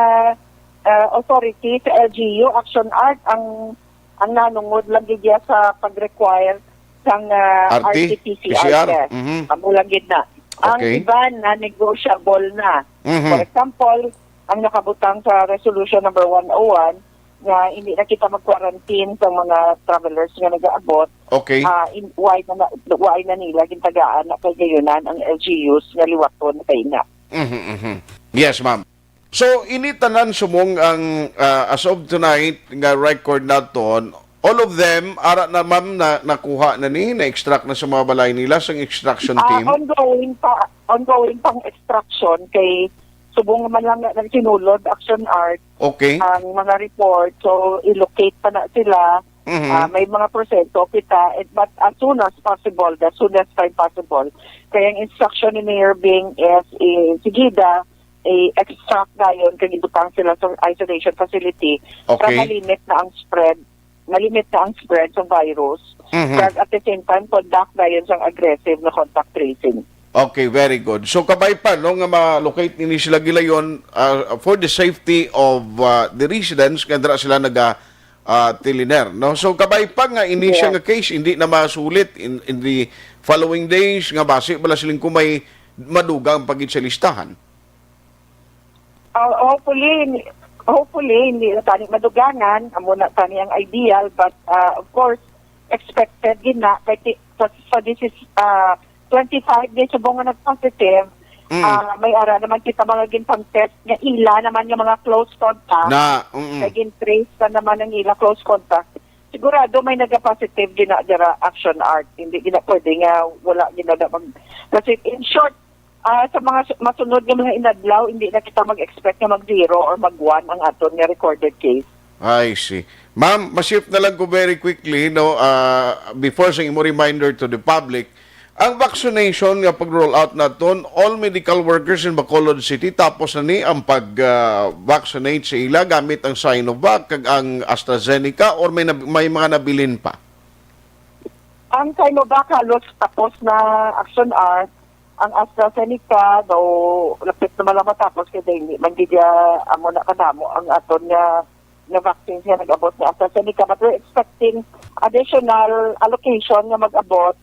uh, authority sa L G U, Action Art, ang, ang nanungod lang gid iya sa pag-require sang, uh, R T? R T P C R P C R? Test. Mhm. Amo lang gid na. Ang Okay. iban na negotiable na. Mhm. For example, ang nakabutang sa resolution number one oh one, nga hindi na kita mag-quarantine sa mga travelers nga nagaabot, Okay. ah, in, why na, na, why na nila gintagaan na kay gayunan ang L G Us nga liwaton kay na? Mhm, mhm. Yes, ma'am. So, ini tanan sumong ang, ah, as of tonight nga record naton, all of them, ara na, ma'am, na nakuha na ni, na-extract na sa mga balay nila sang extraction Ah, team? Ongoing pa, ongoing pang extraction kay subong man lang na nagsinulod, Action Art, Okay. ang mga report. So, i-locate pa na sila. Mhm. Ah, may mga proseso kita, eh, but as soon as possible, the soonest time possible. Kaya ang instruction ni Mayor Bing is, eh, sigida, eh, extract dayon kag ibutang sila sa isolation facility para Okay. ma-limit na ang spread malimit na ang spread sa virus, Mhm. kag at the same time, conduct dayon sang aggressive na contact tracing. Okay, very good. So, kabay pa, no, nga ma-locate nini sila gilayon, ah, for the safety of, ah, the residents nga dira sila naga, ah, tiliner, no? So, kabay pa nga ini siya Yes. nga case, hindi na masulit in, in the following days, nga basi bala siling kung may madugang pa gid sa listahan. Ah, hopefully, hindi- hopefully, hindi na tani madugangan. Amo na tani ang ideal, but, ah, of course, expected gid na. Kay ti- sa, sa this is, ah, twenty-five days subong nga nag-positive, Mm. ah, may ara naman kita mga ginpang-test nga ila naman nga mga close contact. Na, mm. Kay gin-trace na naman ang ila close contact. Sigurado may naga-positive gina dira, Action Art. Hindi gina pwede nga wala gina mag-, kasi in short, ah, sa mga su-, masunod nga mga inadlaw, hindi na kita mag-expect nga mag-zero or mag-one ang aton nga recorded case. I see. Ma'am, ma-shift na lang ko very quickly, no, ah, before sa imo reminder to the public, ang vaccination nga pag-roll out naton, all medical workers in Bacolod City, tapos na ni ang pag, ah, vaccinate sa ila gamit ang Sinovac kag ang AstraZeneca, or may nab-, may mga nabilin pa? Ang Sinovac halos tapos na, Action Art. Ang AstraZeneca daw lapit naman lang matapos kay hindi man gid ya amo na kadamo ang aton nga, nga vaccines nga nag-abot nga AstraZeneca, but we're expecting additional allocation nga mag-abot.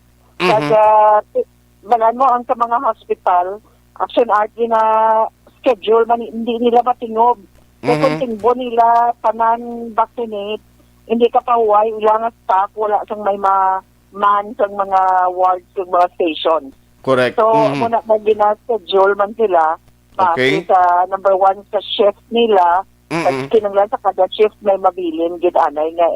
Mhm. Kag, ah, ti-, balan mo ang sa mga hospital, Action Art, gina-schedule man, hindi nila matingob. Kay Mhm. kung tingbo nila tanan vaccinate, hindi kapahuway ila nga staff, wala sang may ma-, man sang mga wards ug mga stations. Correct. So, Mhm. amo na, pag gina-schedule man sila, base Okay. sa, number one, sa shift nila, Mm-mm. kag kinahanglan sa kada shift may mabilin gid anay nga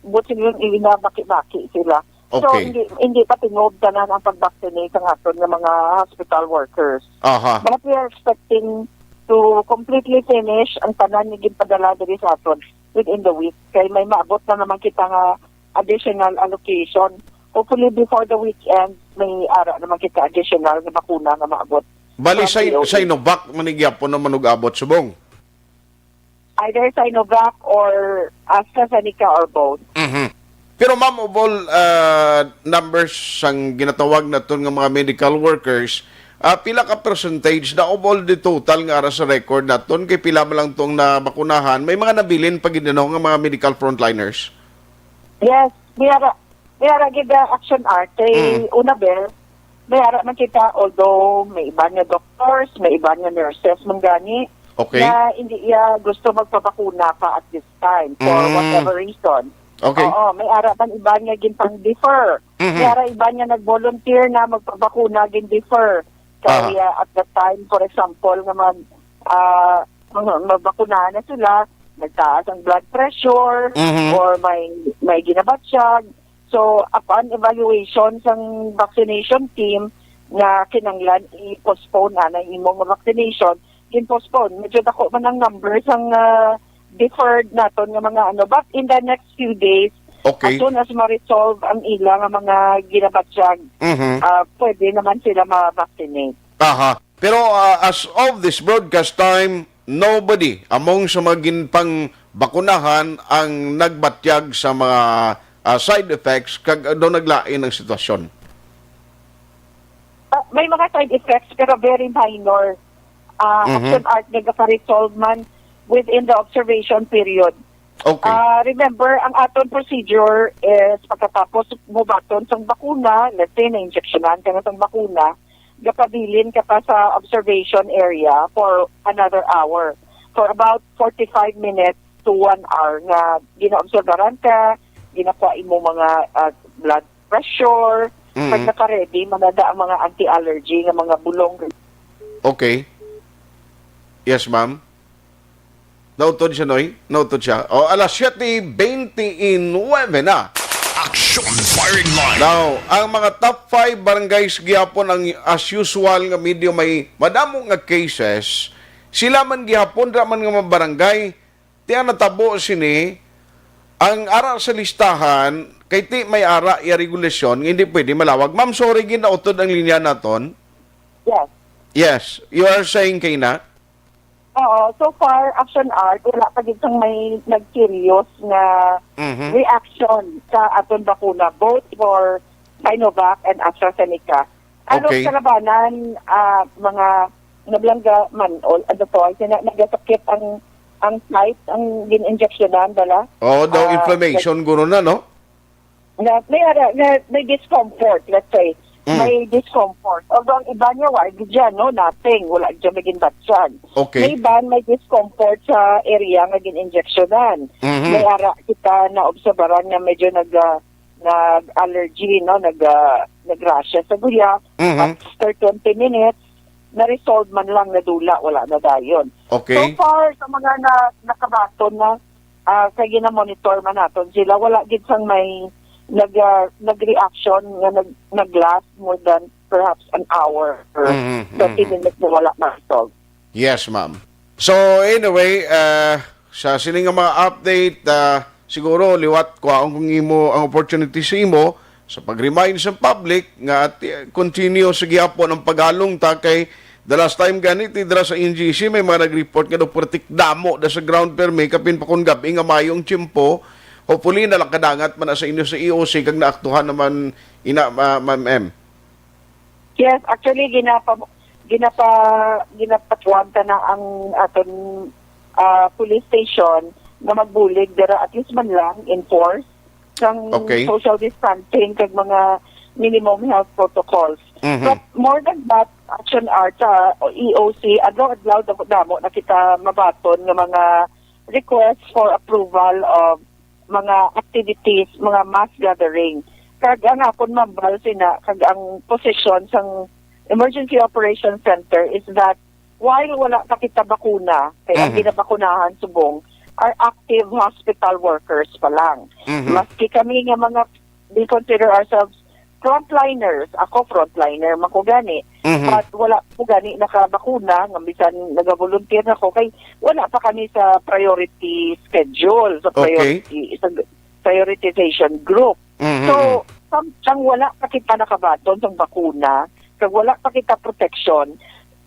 buot silingon, ginabaki-baki sila. So, Okay. hindi, hindi pa tingob tanan ang pag-vaccinate sa aton nga mga hospital workers. Aha. But we are expecting to completely finish ang tanan nga ginpadala diri sa aton within the week. Kay may maabot na naman kita nga additional allocation. Hopefully, before the weekend, may ara naman kita additional nga bakuna nga maabot Bali, from sa, D O H. Sinovac man ni gyapon ang manug-abot subong? Either Sinovac or AstraZeneca or both. Mhm. Pero, ma'am, of all, ah, numbers sang ginatawag naton nga mga medical workers, ah, pila ka percentage na of all the total nga ara sa record naton, kay pila man lang tong nabakunahan, may mga nabilin pa gid, ano, nga mga medical frontliners? Yes, may ara, may ara gid, ah, Action Art. Kay Mm. una, Bel, may ara man kita, although may iban nga doctors, may iban nga nurses man gani, Okay. na hindi iya gusto magpabakuna pa at this time for Mm. whatever reason. Okay. Oo, may ara man iban nga ginpang-defer. Mhm. May ara iban nga nag-volunteer na magpabakuna, gin-defer. Kay, Aha. ah, at that time, for example, nga mag, ah, mag-, mabakunahan na sila, nagtaas ang blood pressure, Mhm. or may, may ginabatyag. So, upon evaluation sang vaccination team nga kinahanglan i-postpone na ang imo nga vaccination, gin-postpone. Medyo dako man ang number sang, ah, deferred naton nga mga ano. But in the next few days, Okay. as soon as ma-resolve ang ila nga mga ginabatyag, Mhm. ah, pwede naman sila ma-vaccinate. Aha. Pero, ah, as of this broadcast time, nobody among sa mga ginpangbakunahan ang nagbatyag sa mga, ah, side effects kag daw naglain ang sitwasyon. Ah, may mga side effects pero very minor. Ah, Mhm. Action Art, nagaka-resolve man within the observation period. Okay. Ah, remember, ang aton procedure is pagkatapos mo baton sang bakuna, let's say, na-injectionan ka na sang bakuna, gapabilin ka pa sa observation area for another hour. For about forty-five minutes to one hour nga ginaobserbaran ka, ginakuha imo mga, ah, blood pressure, Mm. pag naka-ready, manada ang mga anti-allergy nga mga bulong. Okay. Yes, ma'am. Nautod siya, Noy? Nautod siya. O, alas siyete beintinuebe na. Action Firing Line. Now, ang mga top five barangays gihapon ang, as usual, nga medyo may madamo nga cases. Sila man gihapon, ra man nga mga barangay, ti ang natabo sini, ang ara sa listahan, kay ti may ara iya regulasyon nga hindi pwede malawag. Ma'am, sorry, ginautod ang linya naton. Yes. Yes, you are saying, Kayna? Oo, so far, Action Art, wala pa gid sang may nag-serious nga Mhm. reaction sa aton bakuna, both for Sinovac and AstraZeneca. Ano Okay. sa labanan, ah, mga nablangga man, o ano to, sina-, nagasakit ang, ang site, ang gin-injectionan, bala? Oo, daw Ah, inflammation, guro na, no? Na, may ara, na, may discomfort, let's say. Mm. May discomfort. Although ang iba niya, wa gid siya, no? Nothing. Wala siya maging batyan. Okay. May iban, may discomfort sa area nga gin-injectionan. Mhm. May ara kita na obserbaran nga medyo nag, ah, nag-allergy, no? Nag, ah, nag-rashes sa guya. Mhm. After twenty minutes, na-resolve man lang, nadula, wala na dayon. Okay. So far, sa mga na, nakabaton na, ah, kay gina-monitor man naton sila, wala gid sang may nag, ah, nag-reaction nga nag, nag-last more than perhaps an hour or Mhm, thirty mhm. minutes na wala na-resolve. Yes, ma'am. So, anyway, ah, sa sini nga mga update, ah, siguro liwat ko ang kung imo ang opportunity sa imo sa pag-remind sa public nga at, eh, continue sa gihapon ang paghalong ta kay the last time gani ti dira sa N G C may mga nag-report nga daw purtik damo da sa ground permi kapin pa kun gab-i nga mayong tiyempo. Hopefully nalakadangat man na sa inyo sa E O C kag naaktuhan naman ina, ma-, Ma'am M. Yes, actually, ginapa-, ginapa-, ginapatuwag ta na ang aton, ah, police station nga magbulig dira, at least man lang, enforce sang Okay. social distancing kag mga minimum health protocols. Mhm. But more than that, Action Art, sa E O C, adlaw-adlaw, damo-damo na kita mabaton nga mga requests for approval of mga activities, mga mass gathering. Kag ang akon mambal sina, kag ang posisyon sang Emergency Operations Center is that while wala pa kita bakuna, kay ang Mhm. ginabakunahan subong are active hospital workers pa lang. Mhm. Maski kami nga mga, we consider ourselves frontliners. Ako, frontliner man ko gani. Mhm. But wala ko gani nakabakuna, nga bisan nagavolunteer na ko, kay wala pa kami sa priority schedule, sa Okay. priority, sa prioritization group. Mhm. So, samtang wala pa kita nakabaton sang bakuna, kag wala pa kita protection,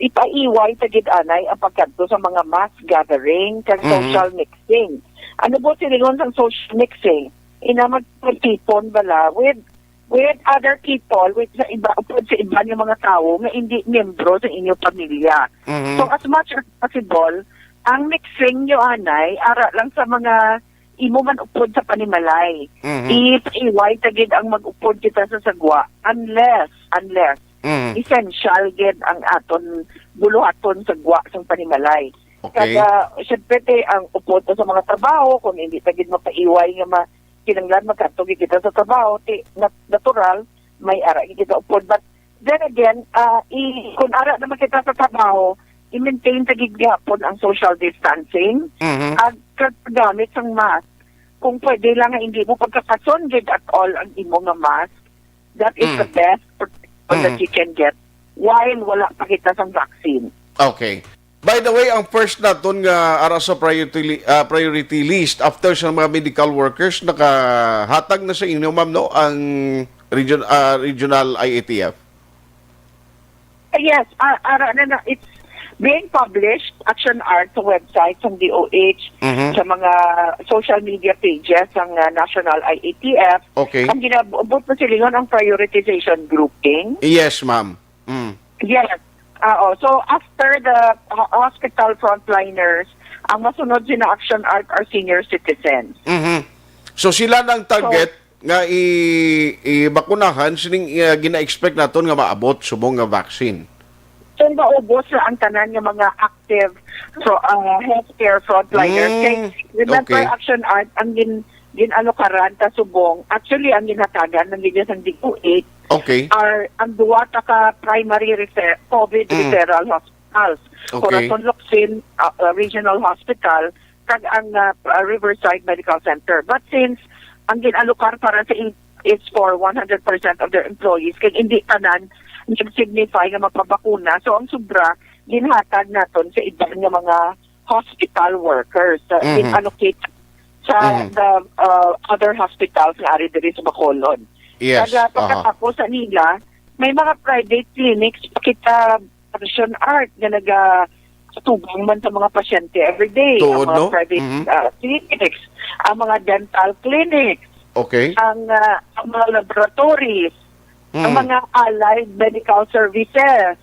ipaiway ta gid anay ang pagkadto sa mga mass gathering kag Mhm. social mixing. Ano ba silingon sang social mixing? Ina mag-, magtipon bala with, with other people, with sa iba, upod sa iban nga mga tawo nga indi miyembro sa inyong pamilya. Mhm. So, as much as possible, ang mixing nyo anay, ara lang sa mga imo man upod sa panimalay. Mhm. Ipaiway ta gid ang mag-upod kita sa sagwa unless, unless Mhm. essential gid ang aton buluhaton sa gwa sang panimalay. Okay. Kag, ah, syempre, ti, ang upod sa mga trabaho, kung hindi ta gid mapaiway nga ma-, kinahanglan magkadto gid kita sa trabaho, ti, nat-, natural, may ara gid kita upod. But then again, ah, i-, kung ara naman kita sa trabaho, i-maintain ta gid gihapon ang social distancing, Mhm. ag kag paggamit sang mask. Kung pwede lang nga hindi mo pagkakason gid at all ang imo nga mask, that is the Mm. best protection that Mm. you can get while wala pa kita sang vaccine. Okay. By the way, ang first naton nga ara sa priority li-, ah, priority list after sa mga medical workers, nakahatag na sa inyo, ma'am, no, ang region-, ah, regional I A T F? Ah, yes, ah, ara na na, it's being published, Action Art, sa website sang D O H, Mhm. sa mga social media pages sang, ah, National I A T F. Okay. Ang ginabuot mo silingon ang prioritization grouping. Yes, ma'am. Mm. Yes. Ah, oo. So, after the ho-, hospital frontliners, ang masunod sina Action Art are senior citizens. Mhm. So, sila nang So, target nga i-, i-bakunahan sining, ah, gina-expect naton nga maabot subong nga vaccine? Kung maubos na ang tanan nga mga active fro-, ah, healthcare frontliners. Mm, Kay, remember, okay. Action Art, ang gin-, gin-alukaran ta subong, actually, ang ginhatagan ng gid sang D O H Okay. are ang duwa ta ka primary refer-, COVID Mm. referral hospitals. Okay. Corazon Locsin, ah, ah, Regional Hospital, kag ang, ah, ah, Riverside Medical Center. But since ang gin-alokar para sa in-, is for one hundred percent of their employees, kag hindi tanan nag-signify nga magpabakuna, so ang sobra ginhatag naton sa iban nga mga hospital workers, sa Mhm. gin-allocate sa Mhm. the, uh, other hospitals nga ari diri sa Bacolod. Yes. Kag, uh, Aha. pagkatapos sa nila, may mga private clinics pa kita, Action Art, nga naga-, atubang man sa mga pasyente everyday, ang Tuod, mga no? private Mhm. ah, clinics, ang mga dental clinics, Okay. ang ah, ang mga laboratories, ang Mm. mga allied medical services.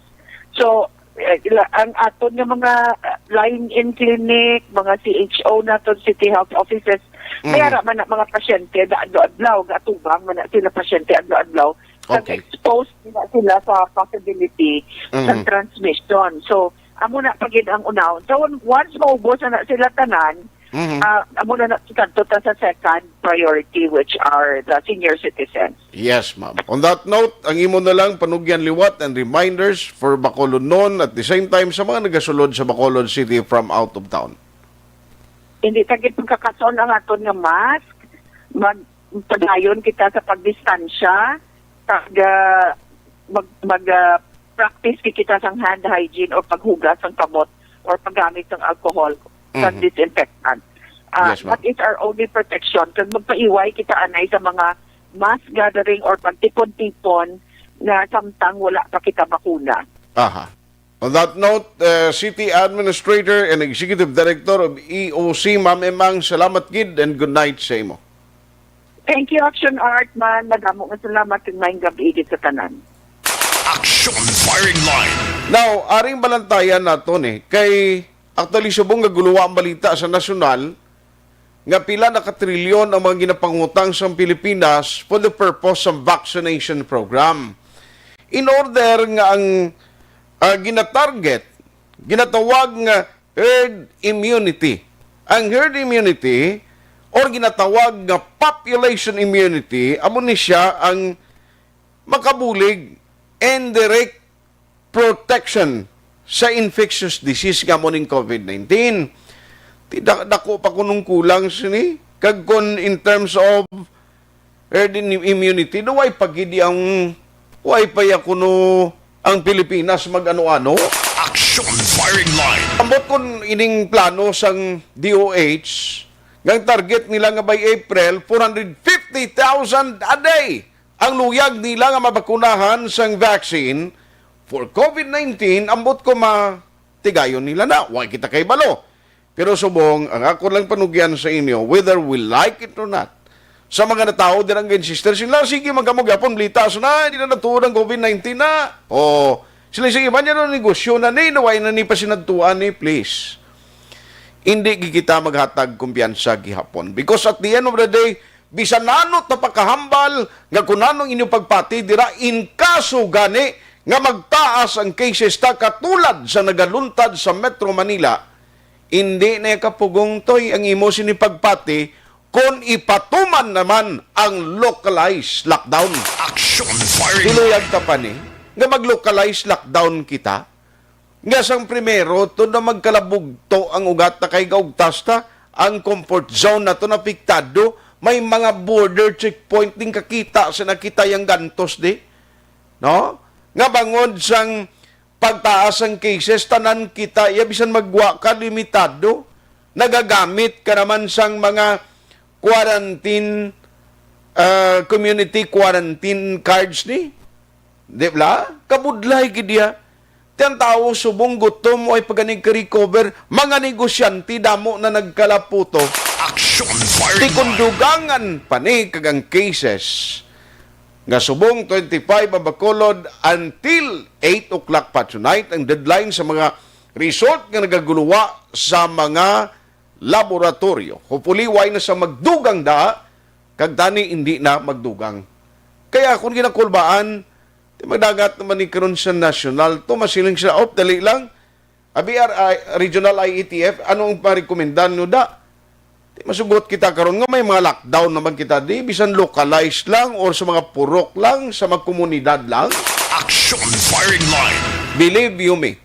So, eh, ila- ang aton nga mga ah, line-in clinic, mga C H O naton, city health offices, may Mhm. ara man na mga pasyente da adlaw-adlaw, gatubang man na sila pasyente adlaw-adlaw. Okay. Nag-expose na sila sa possibility sa Mhm. transmission. So, amo na pa gid ang unahon. So, on- once maubos na, na sila tanan, Mhm. ah, amo na, na kadto ta sa second priority, which are the senior citizens. Yes, ma'am. On that note, ang imo na lang panugyan liwat and reminders for Bacolodnon, at the same time sa mga nagasulod sa Bacolod City from out of town. Hindi ta gid pagkakason ang aton nga mask. Mag padayon kita sa pagdistansya, kag ah, mag, mag ah, practice gid kita sang hand hygiene or paghugas sang kamot or paggamit sang alcohol, sang Mhm. disinfectant. Ah, Yes, ma'am. That is our only protection. Kag magpaiway kita anay sa mga mass gathering or pagtipon-tipon nga samtang wala pa kita bakuna. Aha. On that note, uh, City Administrator and Executive Director of E O C, Ma'am Emang, salamat gid and good night sa imo. Thank you, Action Art, man. Madamo nga salamat kag maayong gabi gid sa tanan. Action Firing Line. Now, aring balantayan nato ni kay actually subong nga guluwa ang balita sa nasyonal nga pila na katrilyon ang mga ginapangutang sa Pilipinas for the purpose sa vaccination program. In order nga ang ah, ginatarget, ginatawag nga herd immunity. Ang herd immunity or ginatawag nga population immunity, amo ni siya ang makabulig and direct protection sa infectious disease nga amo ning covid nineteen. Ti da-, dako pa kunong kulang sini. Kag kun in terms of herd in-, immunity, do way pa gid ang, way pa ya kuno ang Pilipinas mag-ano-ano. Action Firing Line. Ambot kun ining plano sang D O H, nga ang target nila nga by April, four hundred fifty thousand a day ang luyag nila nga mabakunahan sang vaccine for covid nineteen, ambot ko matigayon nila na. Way kita kay balo. Pero subong, ang ako lang panugyan sa inyo, whether we like it or not, sa mga natawo din ang sister sila, sige, magkamo gyapon, blita, so na, hindi na natuod ang covid nineteen na. O, sila, sige, man yan ang negosyo na ni, naway na ni pasinadtuan ni, please. Hindi gi kita maghatag kumpiyansa gihapon. Because at the end of the day, bisan ano ta pakahambal nga kun anong inyo pagpati dira, in kaso gani nga magtaas ang cases ta katulad sa nagaluntad sa Metro Manila, indi na kapugong, Toy, ang imo sini pagpati kon ipatuman naman ang localized lockdown. Action Firing Line. Iluyag ta pa ni nga mag-localized lockdown kita. Nga sang primero, to na magkalabugto ang ugat na kay gaugtas ta, ang comfort zone nato naapektado, may mga border checkpoint din kakita sa nakita yang gantos di. No? Nga bangod sang pagtaas ang cases, tanan kita, ya bisan magwa ka, limitado. Nagagamit ka naman sang mga quarantine, ah, community quarantine cards ni. Di ba? Kabudlay gid iya. Ti ang tawo subong gutom, way pa gani ka-recover, mga negosyante damo na nagkalaputo. Action Firing Ti kun Line. Dugangan pa ni kag ang cases nga subong twenty-five ang Bacolod until eight o'clock pa tonight ang deadline sa mga result nga nagaguluwa sa mga laboratorio. Hopefully, way na sa magdugang da, kag tani hindi na magdugang. Kaya kung ginakulbaan, ti magdangat naman ni karon sa national to, masiling sila, "Op, dali lang. A B R I, regional I E T F, ano ang parekomendan nyo da?" Ti masugot kita karon nga may mga lockdown naman kita di, bisan localized lang or sa mga purok lang, sa mga komunidad lang. Action Firing Line. Believe you me,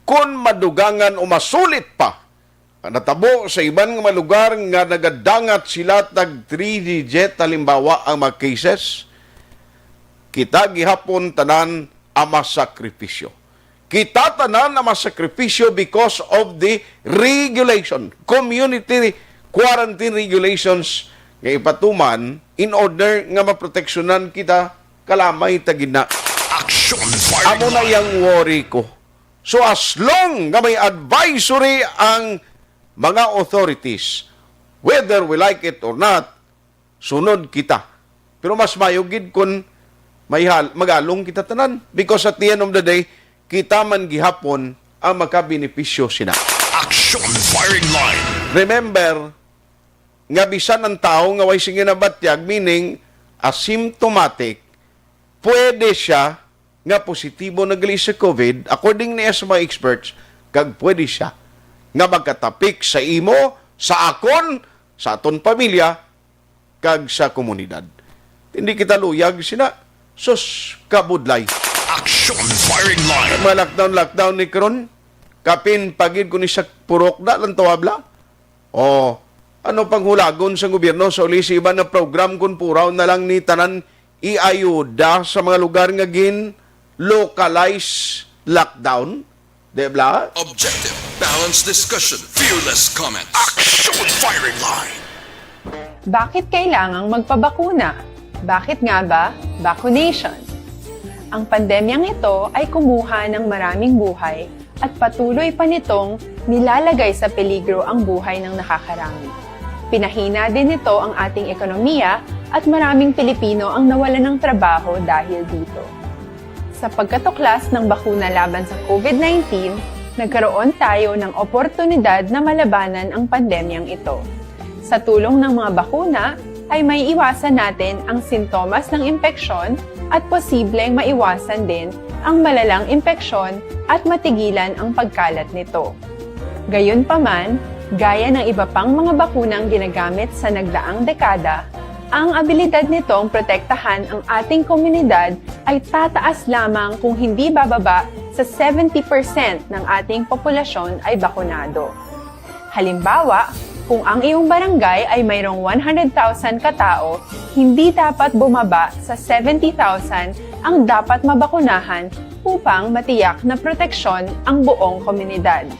kung madugangan o masulit pa, ang natabo sa iban nga mga lugar nga nagadangat sila tag three digit, halimbawa, ang mga cases, kita gihapon tanan ang masakripisyo. Kita tanan ang masakripisyo because of the regulation, community quarantine regulations nga ipatuman in order nga maproteksyonan kita, kalamay ta gid na. Action Firing Line. Amo na yang worry ko. So as long nga may advisory ang mga authorities, whether we like it or not, sunod kita. Pero mas mayo gid kun may hal-, magalong kita tanan, because at the end of the day, kita man gihapon ang makabenepisyo sina. Action Firing Line. Remember nga bisan ang tawo nga way sing ginabatyag, meaning asymptomatic, pwede siya nga positibo na gali sa COVID, according niya sa mga experts, kag pwede siya nga magkatapik sa imo, sa akon, sa aton pamilya, kag sa komunidad. Hindi kita luyag sina. Sus, kabudlay. Action Firing Line. Mga lockdown, lockdown ni karon, kapin pagid ko ni sa purok na lang tawabla. O, ano pang hulagon sa gobyerno sa uli sa iban nga program kun puraw na lang ni tanan iayuda sa mga lugar nga gin localized lockdown? Di bala? Objective, balanced discussion, fearless comments. Action Firing Line. Bakit kailangang magpabakuna? Bakit nga ba vaccination? Ang pandemyang ito ay kumuha ng maraming buhay at patuloy pa nitong nilalagay sa peligro ang buhay ng nakakarami. Pinahina din nito ang ating ekonomiya at maraming Pilipino ang nawalan ng trabaho dahil dito. Sa pagkatuklas ng bakuna laban sa COVID nineteen, nagkaroon tayo ng oportunidad na malabanan ang pandemyang ito. Sa tulong ng mga bakuna, ay may iwasan natin ang sintomas ng impeksyon at posibleng maiwasan din ang malalang impeksyon at matigilan ang pagkalat nito. Gayunpaman, gaya ng iba pang mga bakunang ginagamit sa nagdaang dekada, ang abilidad nitong protektahan ang ating komunidad ay tataas lamang kung hindi bababa sa seventy percent ng ating populasyon ay bakunado. Halimbawa, kung ang iyong barangay ay mayroong one hundred thousand ka tao, hindi dapat bumaba sa seventy thousand ang dapat mabakunahan upang matiyak na proteksyon ang buong komunidad.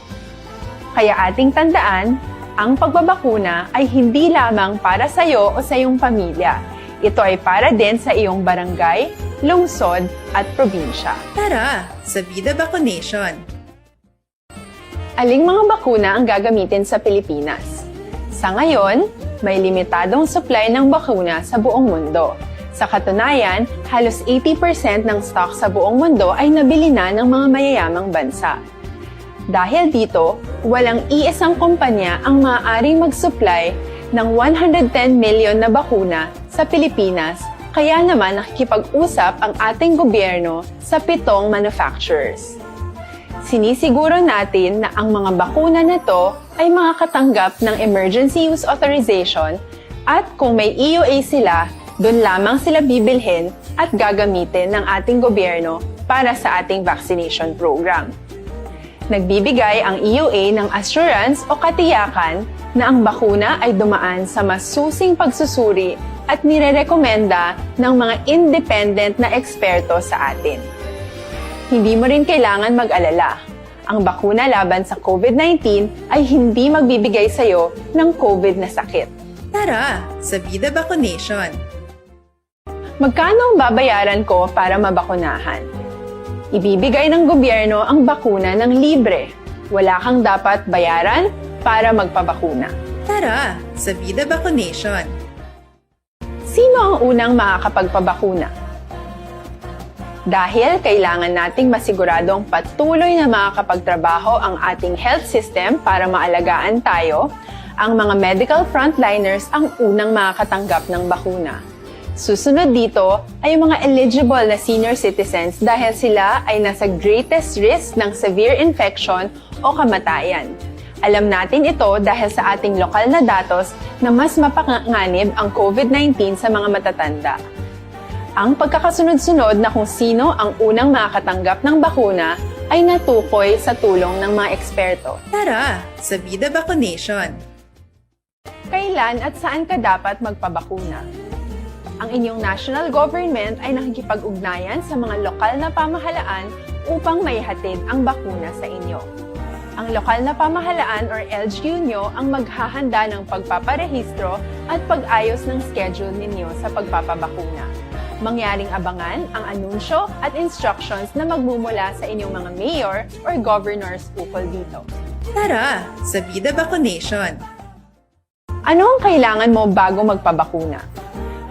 Kaya ating tandaan, ang pagbabakuna ay hindi lamang para sa iyo o sa iyong pamilya. Ito ay para din sa iyong barangay, lungsod, at probinsya. Tara, sa Vida Vaccination! Aling mga bakuna ang gagamitin sa Pilipinas? Sa ngayon, may limitadong supply ng bakuna sa buong mundo. Sa katunayan, halos eighty percent ng stock sa buong mundo ay nabili na ng mga mayayamang bansa. Dahil dito, walang iisang kumpanya ang maaaring mag-supply ng one hundred ten million na bakuna sa Pilipinas, kaya naman nakikipag-usap ang ating gobyerno sa pitong manufacturers. Sinisiguro natin na ang mga bakuna na to ay makakatanggap ng emergency use authorization at kung may E U A sila, doon lamang sila bibilhin at gagamitin ng ating gobyerno para sa ating vaccination program. Nagbibigay ang E U A ng assurance o katiyakan na ang bakuna ay dumaan sa masusing pagsusuri at nirerekomenda ng mga independent na eksperto sa atin. Hindi mo rin kailangan mag-alala. Ang bakuna laban sa COVID nineteen ay hindi magbibigay sa iyo ng COVID na sakit. Tara, sa Vida Vaccination! Magkano ang babayaran ko para mabakunahan? Ibibigay ng gobyerno ang bakuna ng libre. Wala kang dapat bayaran para magpabakuna. Tara, sa Vida Vaccination! Sino ang unang makakapagpabakuna? Dahil kailangan nating masiguradong patuloy na makakapagtrabaho ang ating health system para maalagaan tayo, ang mga medical frontliners ang unang makakatanggap ng bakuna. Susunod dito ay ang mga eligible na senior citizens dahil sila ay nasa greatest risk ng severe infection o kamatayan. Alam natin ito dahil sa ating lokal na datos na mas mapanganib ang COVID nineteen sa mga matatanda. Ang pagkakasunod-sunod na kung sino ang unang makakatanggap ng bakuna ay natukoy sa tulong ng mga eksperto. Tara, sa Vida Vaccination! Kailan at saan ka dapat magpabakuna? Ang inyong national government ay nakikipag-ugnayan sa mga lokal na pamahalaan upang maihatid ang bakuna sa inyo. Ang lokal na pamahalaan or L G U nyo ang maghahanda ng pagpaparehistro at pag-ayos ng schedule ninyo sa pagpapabakuna. Mangyaring abangan ang anunsyo at instructions na magmumula sa inyong mga mayor or governors ukol dito. Tara sa Vida Vaccination! Ano ang kailangan mo bago magpabakuna?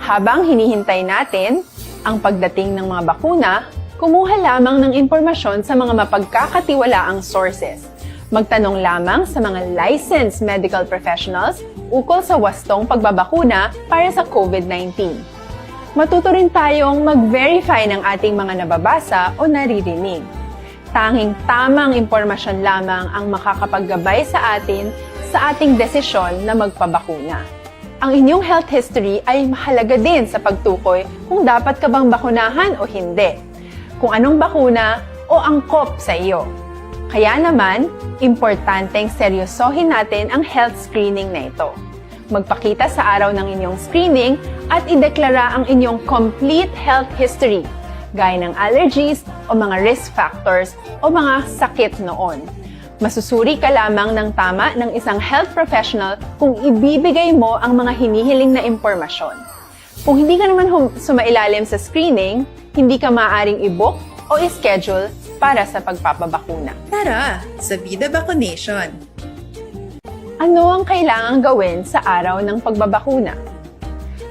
Habang hinihintay natin ang pagdating ng mga bakuna, kumuha lamang ng impormasyon sa mga mapagkakatiwalaang sources. Magtanong lamang sa mga licensed medical professionals ukol sa wastong pagbabakuna para sa COVID nineteen. Matuto rin tayong mag-verify ng ating mga nababasa o naririnig. Tanging tamang impormasyon lamang ang makakapaggabay sa atin sa ating desisyon na magpabakuna. Ang inyong health history ay mahalaga din sa pagtukoy kung dapat ka bang bakunahan o hindi, kung anong bakuna o angkop sa iyo. Kaya naman, importanteng seryosohin natin ang health screening na ito. Magpakita sa araw ng inyong screening at ideklara ang inyong complete health history, gaya ng allergies o mga risk factors o mga sakit noon. Masusuri ka lamang ng tama ng isang health professional kung ibibigay mo ang mga hinihiling na impormasyon. Kung hindi ka naman hum- sumailalim sa screening, hindi ka maaaring i-book o i-schedule para sa pagpapabakuna. Tara sa Vida Vaccination! Ano ang kailangang gawin sa araw ng pagbabakuna?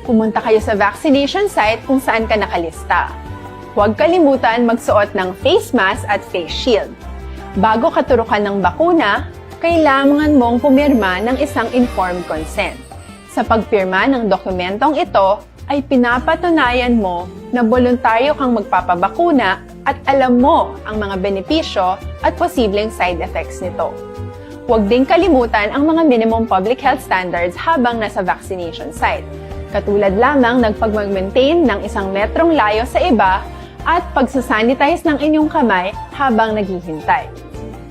Pumunta kayo sa vaccination site kung saan ka nakalista. Huwag kalimutan magsuot ng face mask at face shield. Bago katurukan ng bakuna, kailangan mong pumirma ng isang informed consent. Sa pagpirma ng dokumentong ito, ay pinapatunayan mo na boluntaryo kang magpapabakuna at alam mo ang mga benepisyo at posibleng side effects nito. Huwag ding kalimutan ang mga minimum public health standards habang nasa vaccination site, katulad lamang ng pagmag-maintain ng isang metrong layo sa iba at pagsasanitize ng inyong kamay habang naghihintay.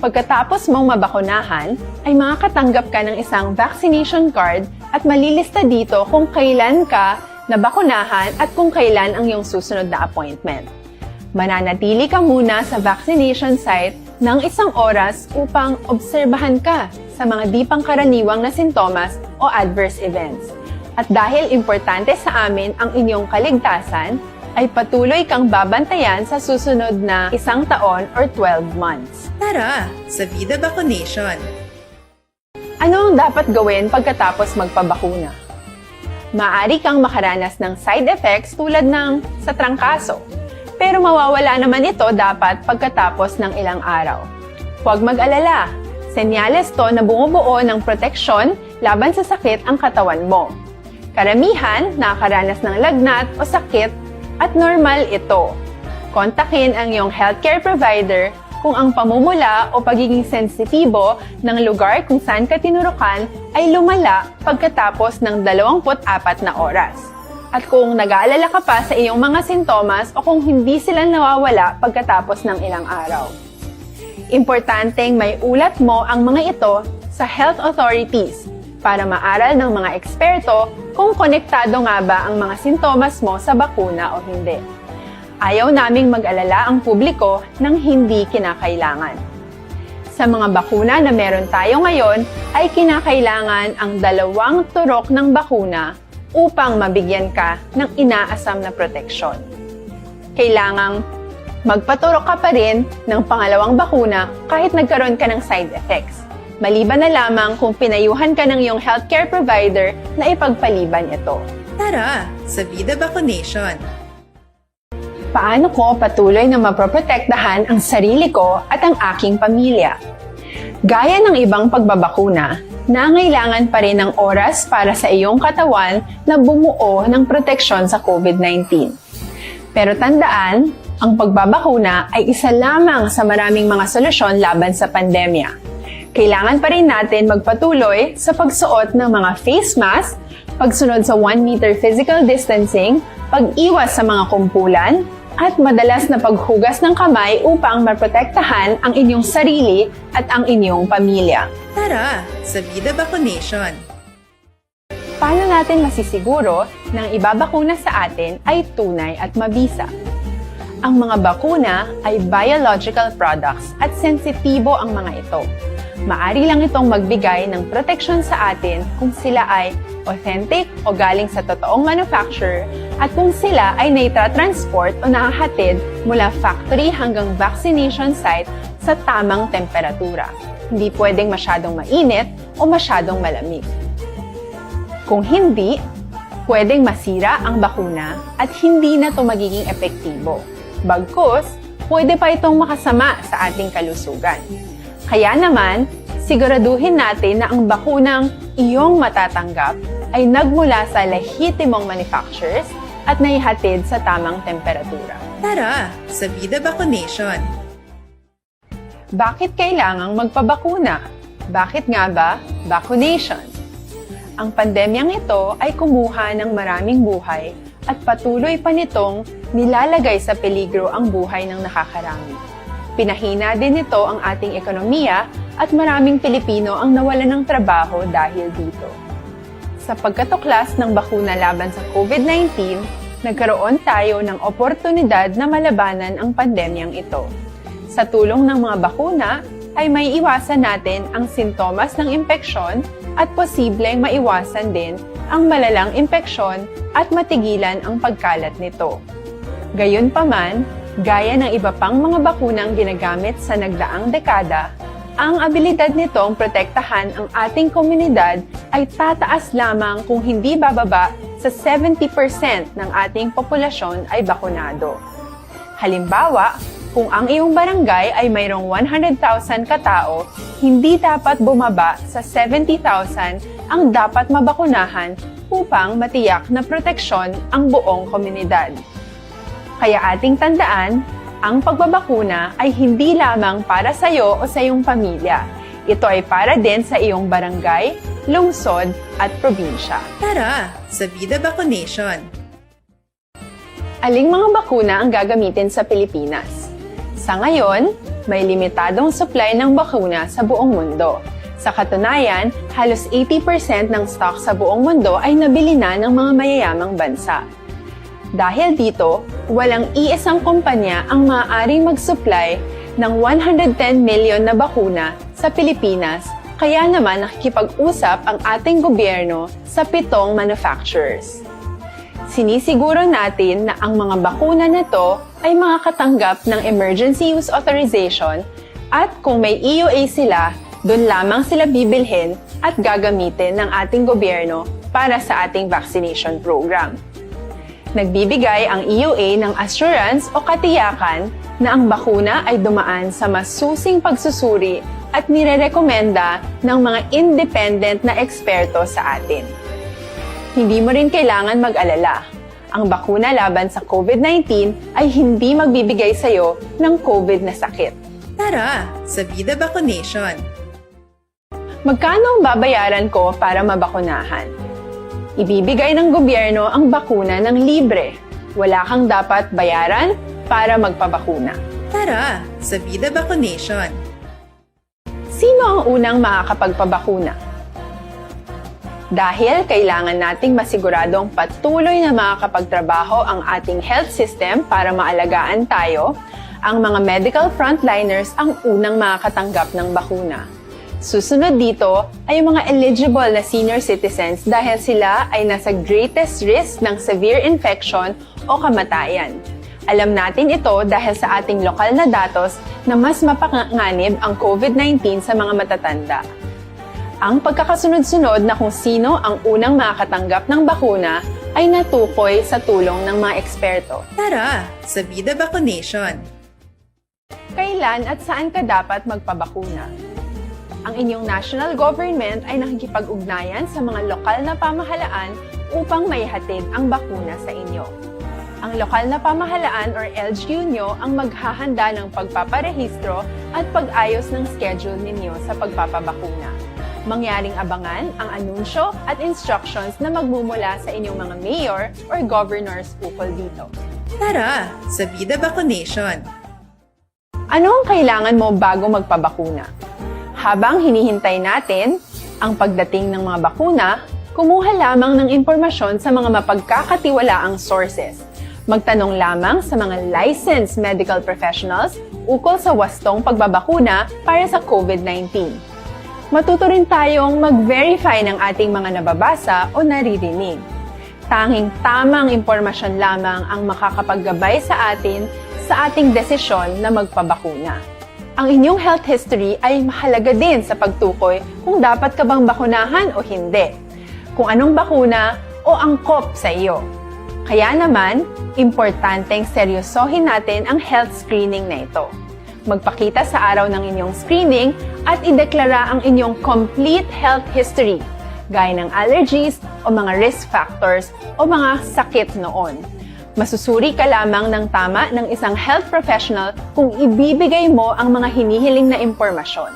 Pagkatapos mong mabakunahan, ay makakatanggap ka ng isang vaccination card at malilista dito kung kailan ka nabakunahan at kung kailan ang iyong susunod na appointment. Mananatili ka muna sa vaccination site ng isang oras upang obserbahan ka sa mga di pangkaraniwang na sintomas o adverse events. At dahil importante sa amin ang inyong kaligtasan, ay patuloy kang babantayan sa susunod na isang taon or twelve months. Tara sa Vida Vaccination! Ano ang dapat gawin pagkatapos magpabakuna? Maaari kang makaranas ng side effects tulad ng sa trangkaso, pero mawawala naman ito dapat pagkatapos ng ilang araw. Huwag mag-alala, senyales to na bumubuo ng proteksyon laban sa sakit ang katawan mo. Karamihan nakakaranas ng lagnat o sakit at normal ito. Kontakin ang iyong healthcare provider kung ang pamumula o pagiging sensitibo ng lugar kung saan ka tinurukan ay lumala pagkatapos ng dalawampu't apat na oras, at kung nag-aalala ka pa sa iyong mga sintomas o kung hindi sila nawawala pagkatapos ng ilang araw. Importanteng maiulat mo ang mga ito sa health authorities para maaral ng mga eksperto kung konektado nga ba ang mga sintomas mo sa bakuna o hindi. Ayaw naming mag-alala ang publiko ng hindi kinakailangan. Sa mga bakuna na meron tayo ngayon, ay kinakailangan ang dalawang turok ng bakuna upang mabigyan ka ng inaasam na proteksyon. Kailangang magpaturok ka pa rin ng pangalawang bakuna kahit nagkaroon ka ng side effects, maliban na lamang kung pinayuhan ka ng iyong healthcare provider na ipagpaliban ito. Tara sa Vida Vaccination! Paano ko patuloy na mapoprotektahan ang sarili ko at ang aking pamilya? Gaya ng ibang pagbabakuna, nangailangan pa rin ng oras para sa iyong katawan na bumuo ng proteksyon sa COVID nineteen. Pero tandaan, ang pagbabakuna ay isa lamang sa maraming mga solusyon laban sa pandemya. Kailangan pa rin natin magpatuloy sa pagsuot ng mga face mask, pagsunod sa one meter physical distancing, pag-iwas sa mga kumpulan, at madalas na paghugas ng kamay upang maprotektahan ang inyong sarili at ang inyong pamilya. Tara sa Vida Vaccination! Paano natin masisiguro na ang ibabakuna sa atin ay tunay at mabisa? Ang mga bakuna ay biological products at sensitibo ang mga ito. Maari lang itong magbigay ng proteksyon sa atin kung sila ay authentic o galing sa totoong manufacturer At kung sila ay naitatransport o nahahatid mula factory hanggang vaccination site sa tamang temperatura. Hindi pwedeng masyadong mainit o masyadong malamig. Kung hindi, pwedeng masira ang bakuna at hindi na 'to magiging epektibo. Bagkus, pwede pa itong makasama sa ating kalusugan. Kaya naman, siguraduhin natin na ang bakunang iyong matatanggap ay nagmula sa lehitimong manufacturers at naihatid sa tamang temperatura. Tara, sa Vida Bakunation! Bakit kailangang magpabakuna? Bakit nga ba bakunation? Ang pandemyang ito ay kumuha ng maraming buhay at patuloy pa nitong nilalagay sa peligro ang buhay ng nakakarami. Pinahina din nito ang ating ekonomiya at maraming Pilipino ang nawalan ng trabaho dahil dito. Sa pagkatuklas ng bakuna laban sa COVID nineteen, nagkaroon tayo ng oportunidad na malabanan ang pandemyang ito. Sa tulong ng mga bakuna, ay maiiwasan natin ang sintomas ng impeksyon at posibleng maiwasan din ang malalang impeksyon at matigilan ang pagkalat nito. Gayunpaman, gaya ng iba pang mga bakunang ginagamit sa nagdaang dekada, ang abilidad nitong protektahan ang ating komunidad ay tataas lamang kung hindi bababa sa seventy percent ng ating populasyon ay bakunado. Halimbawa, kung ang iyong barangay ay mayroong one hundred thousand ka tawo, hindi dapat bumaba sa seventy thousand ang dapat mabakunahan upang matiyak na proteksyon ang buong komunidad. Kaya ating tandaan, ang pagbabakuna ay hindi lamang para sa iyo o sa iyong pamilya. Ito ay para din sa iyong barangay, lungsod, at probinsya. Tara, sa Vida Bakunation! Aling mga bakuna ang gagamitin sa Pilipinas? Sa ngayon, may limitadong supply ng bakuna sa buong mundo. Sa katunayan, halos eighty percent ng stock sa buong mundo ay nabili na ng mga mayayamang bansa. Dahil dito, walang iisang kumpanya ang maaaring mag-supply ng one hundred ten million na bakuna sa Pilipinas, kaya naman nakikipag-usap ang ating gobyerno sa pitong manufacturers. Sinisiguro natin na ang mga bakuna na 'to ay makakatanggap ng Emergency Use Authorization at kung may E U A sila, dun lamang sila bibilhin at gagamitin ng ating gobyerno para sa ating vaccination program. Nagbibigay ang E U A ng assurance o katiyakan na ang bakuna ay dumaan sa masusing pagsusuri at nirerekomenda ng mga independent na eksperto sa atin. Hindi mo rin kailangan mag-alala. Ang bakuna laban sa COVID nineteen ay hindi magbibigay sa iyo ng COVID na sakit. Tara, sa Vida Bakunation! Magkano ang babayaran ko para mabakunahan? Ibibigay ng gobyerno ang bakuna ng libre. Wala kang dapat bayaran para magpabakuna. Tara, sa Vida Bakunation! Sino ang unang makakapagpabakuna? Dahil kailangan nating masiguradong patuloy na makakapagtrabaho ang ating health system para maalagaan tayo, ang mga medical frontliners ang unang makakatanggap ng bakuna. Susunod dito ay ang mga eligible na senior citizens dahil sila ay nasa greatest risk ng severe infection o kamatayan. Alam natin ito dahil sa ating lokal na datos na mas mapanganib ang COVID nineteen sa mga matatanda. Ang pagkakasunod-sunod na kung sino ang unang makakatanggap ng bakuna ay natukoy sa tulong ng mga eksperto. Tara, sa Vida Bakunation! Kailan at saan ka dapat magpabakuna? Ang inyong national government ay nakikipag-ugnayan sa mga lokal na pamahalaan upang maihatid ang bakuna sa inyo. Ang lokal na pamahalaan or L G U nyo ang maghahanda ng pagpaparehistro at pag-ayos ng schedule ninyo sa pagpapabakuna. Mangyaring abangan ang anunsyo at instructions na magmumula sa inyong mga mayor or governors ukol dito. Tara, sa Vida Bakunation! Ano ang kailangan mo bago magpabakuna? Habang hinihintay natin ang pagdating ng mga bakuna, kumuha lamang ng impormasyon sa mga mapagkakatiwalaang sources. Magtanong lamang sa mga licensed medical professionals ukol sa wastong pagbabakuna para sa COVID nineteen. Matuto rin tayong mag-verify ng ating mga nababasa o naririnig. Tanging tamang impormasyon lamang ang makakapaggabay sa atin sa ating desisyon na magpabakuna. Ang inyong health history ay mahalaga din sa pagtukoy kung dapat ka bang bakunahan o hindi, kung anong bakuna o angkop sa iyo. Kaya naman, importanteng seryosohin natin ang health screening na ito. Magpakita sa araw ng inyong screening at ideklara ang inyong complete health history, gaya ng allergies o mga risk factors o mga sakit noon. Masusuri ka lamang ng tama ng isang health professional kung ibibigay mo ang mga hinihiling na impormasyon.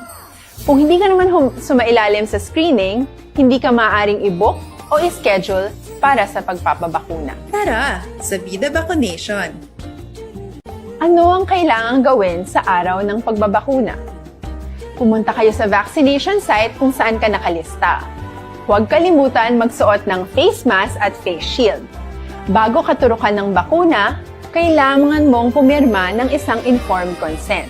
Kung hindi ka naman hum- sumailalim sa screening, hindi ka maaaring i-book o i-schedule para sa pagpapabakuna. Tara sa Vida Vaccination! Ano ang kailangang gawin sa araw ng pagbabakuna? Pumunta kayo sa vaccination site kung saan ka nakalista. Huwag kalimutan magsuot ng face mask at face shield. Bago katurukan ng bakuna, kailangan mong pumirma ng isang informed consent.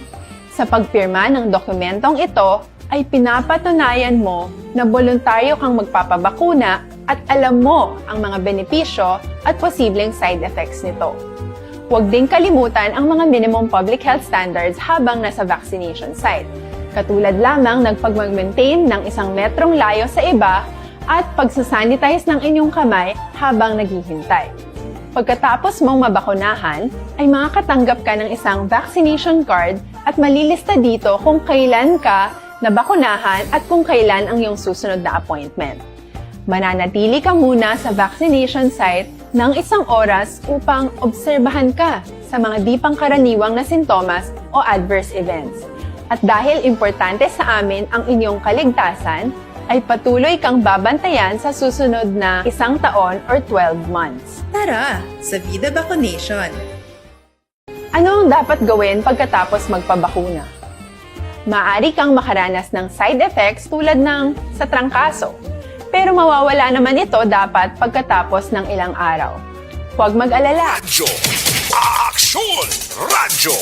Sa pagpirma ng dokumentong ito, ay pinapatunayan mo na boluntaryo kang magpapabakuna at alam mo ang mga benepisyo at posibleng side effects nito. Huwag ding kalimutan ang mga minimum public health standards habang nasa vaccination site, katulad lamang ng pagmag-maintain ng isang metrong layo sa iba at pagsasanitize ng inyong kamay habang naghihintay. Pagkatapos mong mabakunahan, ay makakatanggap ka ng isang vaccination card at malilista dito kung kailan ka nabakunahan at kung kailan ang iyong susunod na appointment. Mananatili ka muna sa vaccination site ng isang oras upang obserbahan ka sa mga di pangkaraniwang na sintomas o adverse events. At dahil importante sa amin ang inyong kaligtasan, ay patuloy kang babantayan sa susunod na isang taon or twelve months. Tara sa Vida Vaccination! Ano ang dapat gawin pagkatapos magpabakuna? Maaari kang makaranas ng side effects tulad ng sa trangkaso, pero mawawala naman ito dapat pagkatapos ng ilang araw. Huwag mag-alala. Radyo Aksyon! Radyo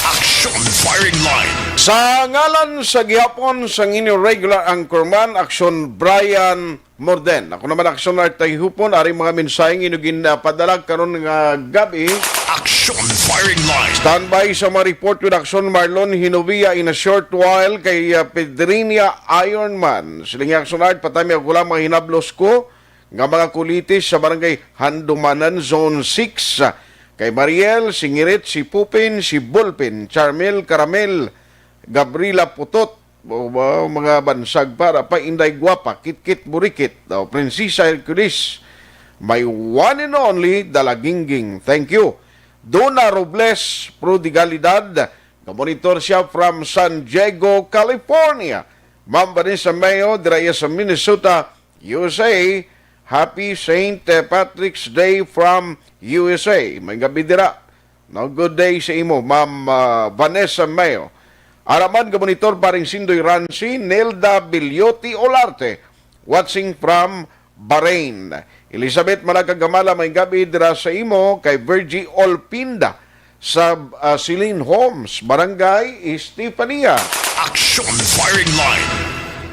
Aksyon Firing Line! Sa ngalan sa gihapon sang inyo regular anchorman, Aksyon Brian Morden. Ako naman, Aksyon Art Tayhupon, ari mga mensaheng inyo ginpadala karon nga gabi. Action Firing Line. Standby sa mga report with Action Marlon Hinovia in a short while kay, uh, Pedrinia Ironman. Siling Action Art, patami ako lang mga hinablos ko nga mga kulitis sa barangay Handumanan, Zone six. Kay Mariel, si Ngirit, si Pupin, si Bulpin, Charmel, Caramel, Gabriela Putot, o ba, mga bansag para pa Inday Guapa, Kitkit Burikit, o Prinsesa Hercules, my one and only Dalagingging. Thank you. Dona Robles Prodigalidad, nga monitor siya from San Diego, California. Ma'am Vanessa Mayo, dira iya sa Minnesota, U S A. Happy Saint Patrick's Day from U S A. May gabi dira. No, good day sa imo, Ma'am, ah, Vanessa Mayo. Araman ka monitor, paring Sindoy Ransi, Nelda Bilyote Olarte, watching from Bahrain. Elizabeth Malagagamala, may gabi dira sa imo, kay Virgie Olpinda sa, ah, Celine Homes, Barangay Estefania. Action Firing Line.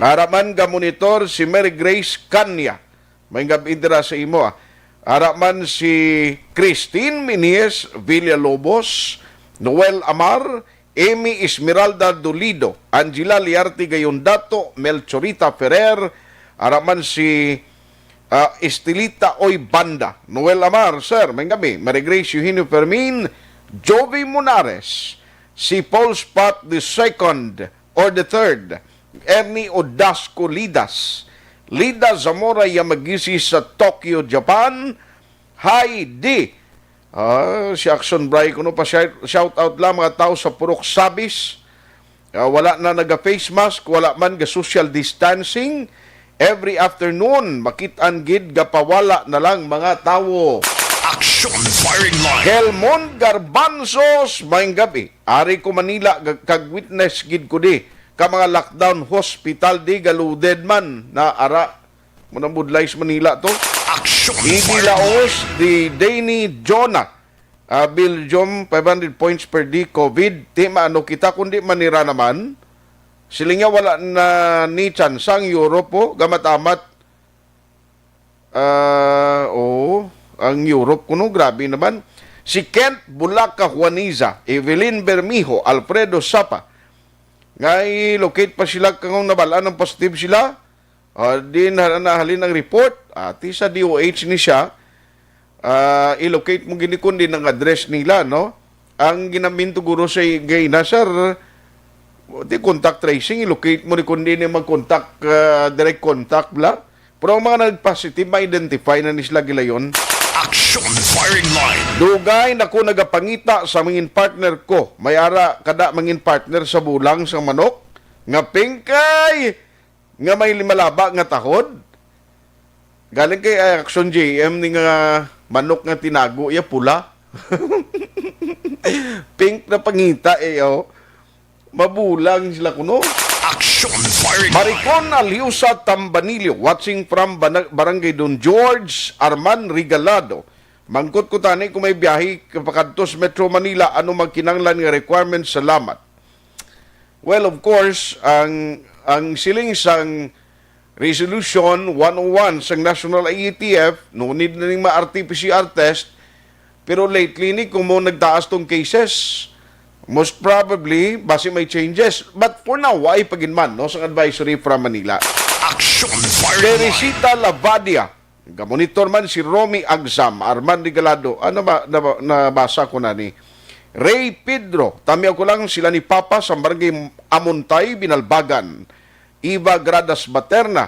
Araman ka monitor si Mary Grace Canya. May gabi dira sa imo, ah. Ara man si Christine Minies Villalobos, Noel Amar, Amy Esmeralda Dolido, Angela Liarte Gayondato, Melchorita Ferrer, ara man si, ah, Estelita Oy Banda, Noel Amar, sir, may gabi, Mary Grace Eugenio Fermin, Jovi Monares, si Paul Spot the second or the third, Ernie Odasco Lidas, Lida Zamora Yamagisi sa Tokyo, Japan, Heidi. Ah, si Action Bray, kuno pa shout, shout out lang mga tao sa Purok Sabis. Ah, wala na naga face mask, wala man ga social distancing. Every afternoon, makit-an gid gapawala na lang mga tawo. Action Firing Line. Helmond Garbanzos, maayong gabi. Ari ko Manila, ga-, kag witness gid ko di ka mga lockdown hospital di galuded man na ara. Mo nang budlay sa Manila to. Action Idi Firing Laos, Line. Di Danny Jonah, ah, Belgium, five hundred points per day, COVID. Di maano kita, kundi manira naman. Sila nga wala na ni chance ang Europe po, gamat-amat. Ah, oo, ang Europe kuno, grabe naman. Si Kent Bulaca Juaniza, Evelyn Bermijo, Alfredo Sapa, nga i-locate pa sila kung nabal-an ang positive sila. Ah, di na, nahalin ang report. Ati sa D O H ni siya, ah, i-locate mo gini kundi ang address nila, no? Ang ginaminto guro sa gay na, sir, di contact tracing, i-locate mo ni kundi ni mag-contact, ah, direct contact bla. Pero ang mga nag-positive, ma-identify na ni sila gilayon. Action firing line. Dugay na ko nagapangita sa mangin partner ko. May ara kada mangin partner sa bulang sa manok nga pink kay nga may limalaba nga tahod. Galing kay Action J M ni nga manok nga tinago iya pula. Pink na pangita eh, oh. Mabulang sila kuno. Action firing line. Maricon Aliusa Tambanillo, watching from Bana-, Barangay Don George, Arman Regalado. Mangkot ko tani kung may biyahe kapakadto sa Metro Manila, ano magkinanglan nga requirements? Salamat. Well, of course, ang, ang siling sang Resolution one oh one sang National I A T F, no need na ning ma-R T P C R test, pero lately ni, kung mo nagtaas tong cases, most probably, basi may changes. But for now, waay pa gid man, no, sa advisory from Manila. Action firing line. Teresita Lavadia, gamonitor man si Romy Agsam, Arman Regalado, ano ba, naba-, nabasa ko na ni Ray Pedro, tami ako lang sila ni Papa sa Barangay Amontay, Binalbagan. Eva Gradas Baterna.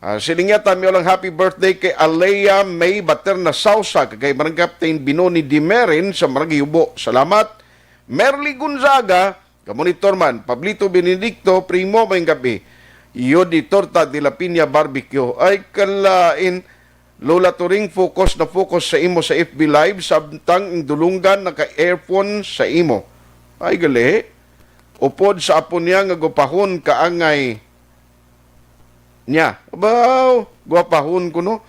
Ah, siling niya, tami lang happy birthday kay Alea May Baterna Sausa, kay Barangay Captain Binoni Dimerin sa Barangay Hubo. Salamat. Merly Gonzaga, kamonitor man. Pablito Benedicto, Primo, may gabi. Yodi Torta de la Piña Barbecue. Ay, kalain. Lola Turing, focus na focus sa imo sa F B Live, samtang ang dulunggan naka-earphone sa imo. Ay, gali. Upod sa apo niya nga gupahon kaangay niya. Abaw, gwapahon ko, no?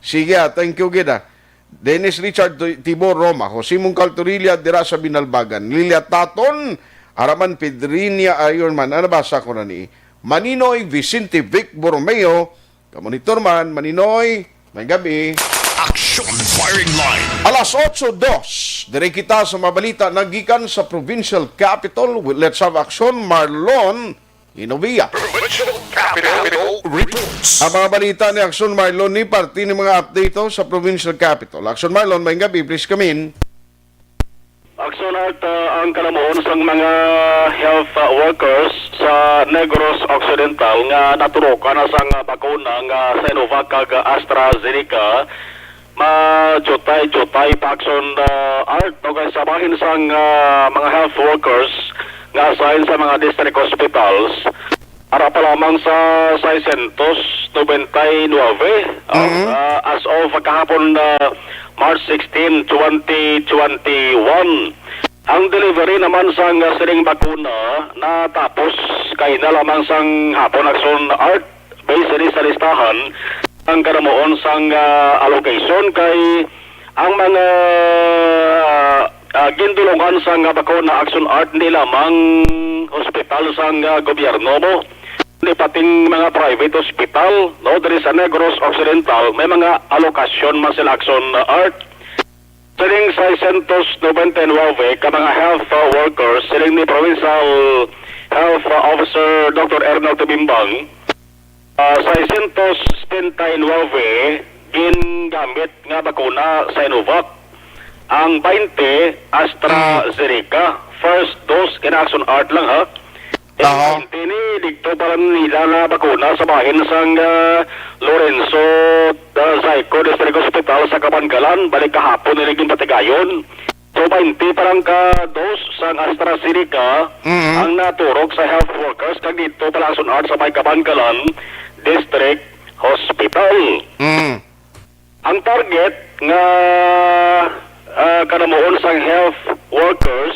Sige, ah, thank you gid, ah. Dennis Richard Ti-, Tibor Roma, Jose Mungkal Torilla dira sa Binalbagan. Lilia Taton, Araman Pedrinia Ironman. Ano basa ko na ni? Maninoy Vicente Vic Borromeo, kamonitor man, Maninoy, may gabi. Action firing line. Alas otso dos, dire kita sa mabalita nagikan sa provincial capital. Let's have action, Marlon Inovia. Provincial Capital Reports. Ang mga balita ni Action Marlon ni parte ni mga update, oh, sa Provincial Capital. Action Marlon, may gabi, please come in. Action Art, ah, ang kalamuon sang mga health, ah, workers sa Negros Occidental nga naturokan na sang, ah, bakuna nga Sinovac kag AstraZeneca, ma-jutay-jutay pa, Action, ah, Art, no, kay sa bahin sang, ah, mga health workers nga assign sa mga district hospitals, ara pa lamang sa seiscientos noventa y nueve, ah, Mhm. ah, as of kahapon, ah, March sixteen, twenty twenty-one. Ang delivery naman sang sining bakuna natapos kaina lamang sang hapon, Action Art. Based ini sa listahan, ang karamuon sang, ah, allocation kay ang mga, ah, gindulungan sang bakuna, Action Art, hindi lamang hospital sang, ah, gobyerno mo, kundi pating mga private hospital, no, diri sa Negros Occidental, may mga alokasyon man sila, Action Art. Sining seiscientos noventa y nueve ka mga health, uh, workers, siling ni Provincial Health, uh, Officer Doctor Ernel Tibimbang, uh, seiscientos setenta y nueve gingamit nga bakuna Sinovac. Ang baynte, AstraZeneca. First dose, in Action Art lang, ha? Aha. Ini, digto pa lang nila na bakuna sa bahin sang, ah, Lorenzo, ah, Zayco District Hospital sa Kabangalan, balik kahapon nila ginpatigayon. So, baynte pa lang ka dose sang AstraZeneca Mhm. ang naturok sa health workers kag dito pa lang Action Art sa may Kabangalan District Hospital. Mhm. Ang target nga, ah, kanamuon sang health workers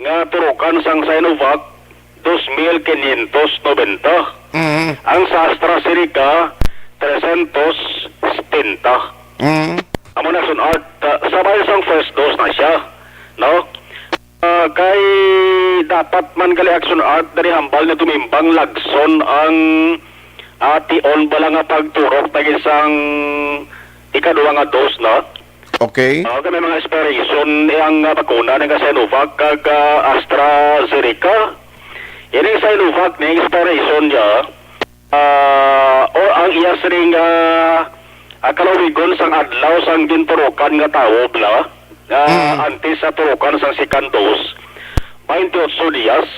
nga turukan sang Sinovac, dos mil quinientos noventa. Mhm. Ang sa AstraZeneca, trescientos setenta. Mhm. Amo na, Action Art, ah, sabay sang first dose na siya, no? Ah, kay dapat man gali, Action Art, diri hambal nga tumimbang lagson ang ah, tion bala nga pagturok tag isang ikaduha nga dose na. Okay. Ah, kay may mga expiration ang, ah, bakuna nga Sinovac kag, ah, AstraZeneca. Ini Sinovac ni expiration niya, ah, o ang iya sining, ah, ah, kalawigon sang adlaw sang ginturokan nga tawo bala, ah, Mm. antes sa turokan sang second dose, twenty-eight dias.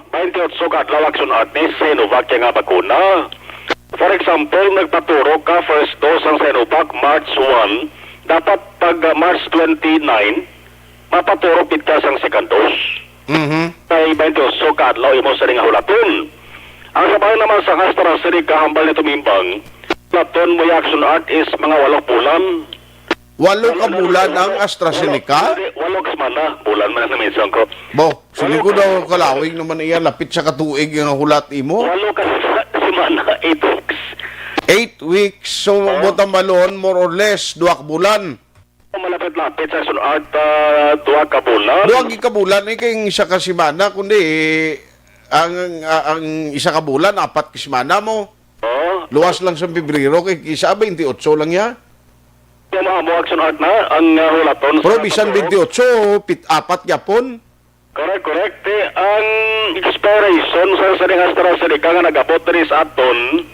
Twenty-eight ka adlaw, Action Art, ni Sinovac nga bakuna. For example, nagpaturok ka first dose sang Sinovac March one, dapat pag, ah, March twenty-nine, mapaturok gid ka sang second dose. Mhm. Kay twenty-eight ka adlaw imo sa nga hulaton. Ang sa bang naman sa AstraZeneca, hambal ni Tumimbang, hulaton mo, Action Art, is mga walo ka bulan. Walo ka Walo na bulan rin. ang AstraZeneca? Walo, hindi, walo ka semana, bulan man ang naminsan ko. Bo, sige Walo ko ka daw kalawig naman iya, lapit sa katuig nga hulat imo. Walo ka sa semana, eight weeks. Eight weeks, so Oo. buot ang balon, more or less, duha ka bulan. Malapit-lapit sa Action Art, ah, duha ka bulan. Duha gid ka bulan, eh, kay ang isa ka semana, kundi ang, ang, ang isa ka bulan, apat ka semana mo. Oo. Luwas lang sa Pebrero, kay isa, twenty-eight lang ya. Kaya mga mo Action Art na ang, ah, hulaton Pero sa bisan Kapulok. twenty-eight, pit-, apat gyapon. Correct, correct. Eh, ang expiration sa, sa ning AstraZeneca nga nag-abot diri sa aton,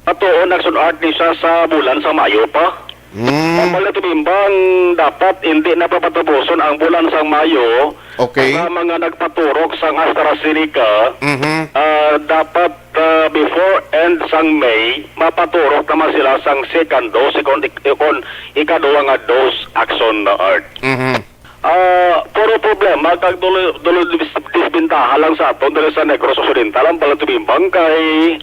patuon Action Art ni siya sa bulan sa Mayo pa. Mm. Ang pala tumimbang, dapat hindi na papatapuson ang bulan sa Mayo Okay. sa mga nagpaturok sa AstraZeneca. Mhm. Ah, dapat, ah, before end sang May, mapaturok naman sila sang second dose, kung ik-, kung ikaduha nga dose, Action Art. Mhm. Ah, puro problema kag dulo, dulo dis-, disbentaha lang sa aton diri sa Negros Occidental ang pala tumimbang kay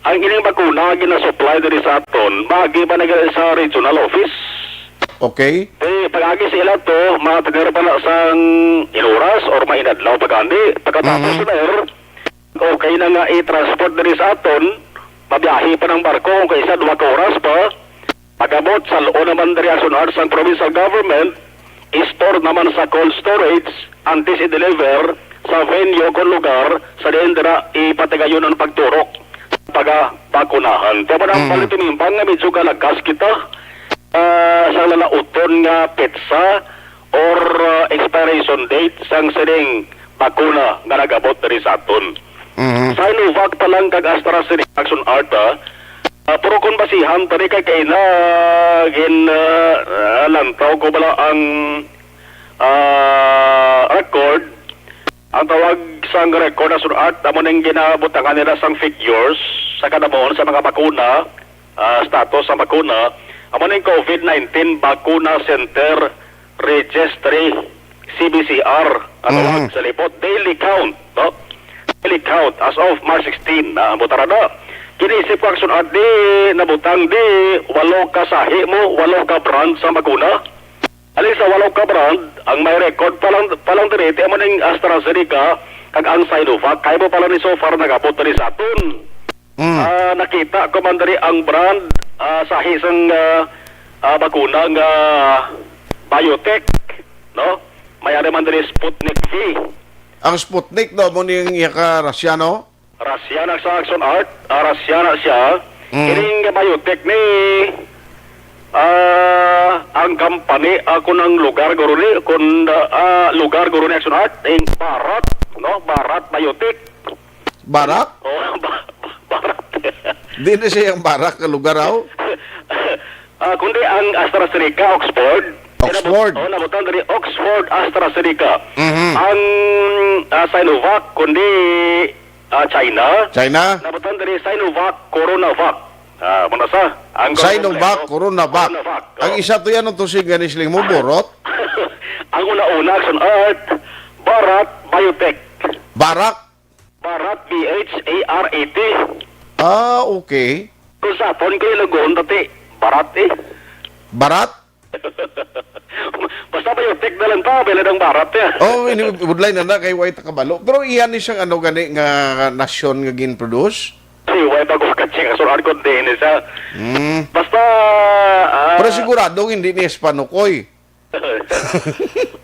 ang ining bakuna nga ginasupply diri sa aton, maagi pa na gali sa regional office. Okay. Eh, pag-agi sa ila to, mga tener pa na sang inuras or mainadlaw pa gani. Pagkatapos Mhm. na, er, okay na nga i-transport diri sa aton, mabiyahe pa ng barko kung kaisa duha ka oras pa. Pag-abot, sal-on naman diri ang sunod sang provincial government, i-store naman sa cold storage, antes i-deliver sa venue kon lugar sa diin dira ipatigayon ang pagturok pagabakunahan. Kaya mo na ang Mhm. palitimimban nga medyo kalagas kita, ah, sa lalauton nga petsa or, ah, expiration date sang sining bakuna nga nag-abot diri sa aton. Mhm. Sinovac pa lang kag AstraZeneca, Action Art, ah. Ah, pero kung basihan pa rin kay kaina, gin, ah, ah, lantaw ko bala ang, ah, record, ang tawag sang record, Action Art, amo ning ginabutangan nila sang figures sa kadamuhon sa mga bakuna, ah, status sa bakuna, amo ning COVID nineteen Bakuna Center Registry, C B C R, ang tawag Mhm. sa libot, daily count, no? Daily count as of March sixteen, na ang butara na. Kini isip ko, Action Art, di nabutang di walo ka sahi mo, walo ka brand sa bakuna. Alin sa walo ka brand, ang may record pa lang, pa lang diri, ti amo ning AstraZeneca, kag ang Sinovac, kay mo pa lang ni so far nagabot diri sa aton. Mm. Ah, nakita ko man diri ang brand, ah, sahi sang, ah, ah, bakuna nga biotech, no? May ari man diri Sputnik V. Ang Sputnik, no, mo ning iya ka Russia, no? Russia na sa Action Art, ah, Russia na siya. Mm. Kining biotech ni, ah, ang company, ah, kun ang lugar guro ni, kun, ah, lugar guro ni Action Art, ing Bharat, no? Bharat Biotech. Barak? Oh, ba-, ba-, Barat. Di na siya ang Barak nga lugar, aw? Ah, kundi ang AstraZeneca, Oxford. Oxford. Nabut-, oh, nabutang diri, Oxford AstraZeneca. Mhm. Ang, ah, Sinovac, kundi, ah, China. China? Nabutang diri, Sinovac, Coronavac. Ah, muna sa, ang Sinovac, kompleto, Coronavac. Coronavac, Ang oh. isa to yan, ang tusig nga ni Sling mo, Borot? Ang una-una, Action Art, Bharat Biotech. Barak? Bharat, B H A R A T. Ah, okay. Kung sa aton, kay Lagon, dati, Barat eh. Barat? Basta biotech na lang pa, bila ng Barat eh. Oh, ini budlay na na kay way takabalo. Pero iyan ni siyang ano gani nga nasyon nga gin-produce? Si way bago ka-check, Action Art, kung di ni sa. Hmm. Basta, ah, Pero sigurado hindi ni Espanukoy.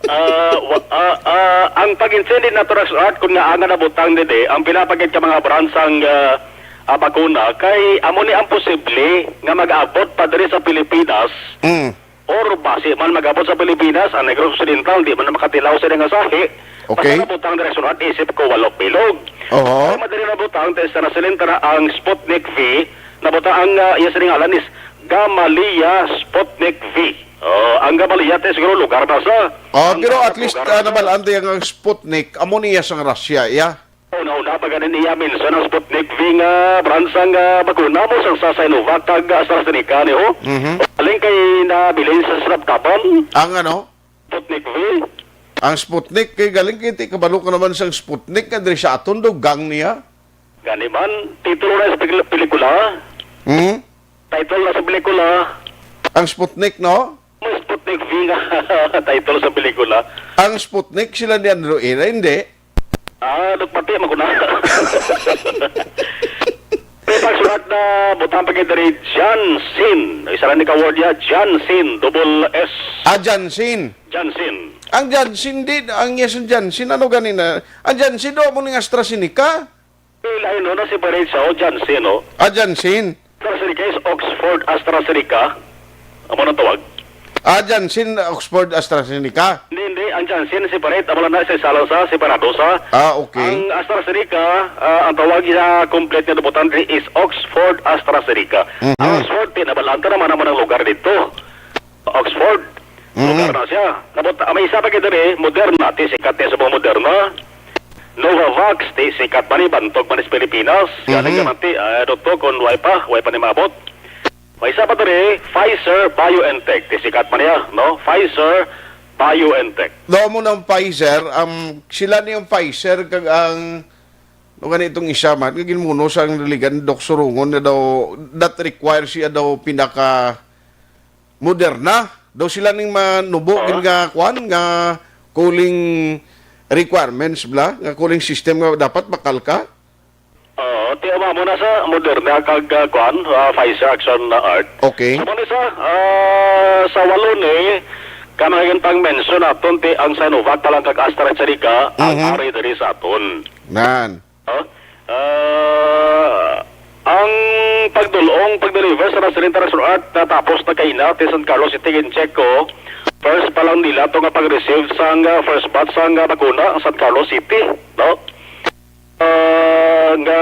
Ah, wa-, ah, ah, ang pag-intindi nato, Action Art, kung nga ang nabutang didi, ang pinapagid ka mga brands ang, ah, ah, bakuna kay amo ni ang posible nga mag-abot pa diri sa Pilipinas. Mm. Or basi man mag-abot sa Pilipinas, ang Negros Occidental di man makatilaw sa nga sahi. Okay. Basta nabutang diri sa isip ko, walo bilog. Oho. Kay madali nabutang, test na silin tara ang Sputnik V, nabutang ang, ah, iya sining ngalan is Gamaleya Sputnik V. Oh, ang Gamaleya, te, siguro lugar na sa. Oh, ang pero at least, lugar ah, na sa nabalaan tayo ang Sputnik, amo niya sang Russia, iya? Una-una pa ganin iya mention ang Sputnik V nga brand sang, ah, bakuna mo sang sa Sinovac kag AstraZeneca, ni ho? Mhm. Galing kay nabilin sa Sarabdaban, Ang ano? Sputnik V. Ang Sputnik, kay galing kay ti kabalo ka naman sang Sputnik nga diri sa aton daw gang niya. Gani man, titulo na sa pil-, pelikula. Hmm? Title na sa pelikula. Ang Sputnik, no? May Sputnik V nga title sa pelikula. Ang Sputnik, sila ni Andrew Ira, hindi. Ah, nagpati man ko na. Pero pag sulat na, butang pa kita rin, Janssen. Isa lang ni ka-word niya, Janssen, double S. Ah, Janssen. Janssen. Ang Janssen, di, ang yes ang Janssen, ano ganina? Ang Janssen, do mo ning AstraZeneca? Lain, no? Na-separate siya, o, Janssen, no? Ah, Janssen. AstraZeneca is Oxford AstraZeneca. Amo nang tawag. Ah, Janssen, Oxford AstraZeneca. Hindi, hindi. Ang Janssen, separate. Amo lang na sa isa lang sa, separado sa. Ah, okay. Ang AstraZeneca, ah, ang tawag niya, complete nga nabutan diri is Oxford AstraZeneca. Mhm. Ang Oxford, tinabalaan ta naman naman ang lugar dito. Oxford. Mhm. Lugar na siya. Nabot, ah, may isa pa kita rin, Moderna, ti sikat niya sa mga Moderna. Novavax, ti sikat man ni, bantog man ni sa Pilipinas. Mhm. Galing naman ti, ah, doktor, kung way pa, way pa ni maabot. May isa pa diri, Pfizer BioNTech, ti sikat man niya, no? Pfizer BioNTech. Daw mo ng Pfizer, um, sila ni yung Pfizer, kag ang, no, gani itong isa man, kag ginmuno sa ang diligan, Doc Surungon, na daw, that requires siya daw pinaka Moderna. Daw sila ning manubo Ah. gid nga, kwan, nga cooling requirements, bla, nga cooling system nga dapat bakal ka. Oo, ti, amo na sa Moderna kag, ah, kwan, ah, Pfizer Action, ah, Art. Okay. So, man sa, ah, sa walo ni, kanang pang-mention naton, ti, ang Sinovac pa lang kag AstraZeneca, ang Mhm. ari diri sa aton. Nan. Oh? Ah, ang pagdulong, pag-deliver sa Nasrin International Art natapos na kaina ti San Carlos City, in-check ko. First pa lang nila to nga pag-receive sang, ah, first batch sang, ah, bakuna ang San Carlos City, no? Ah, nga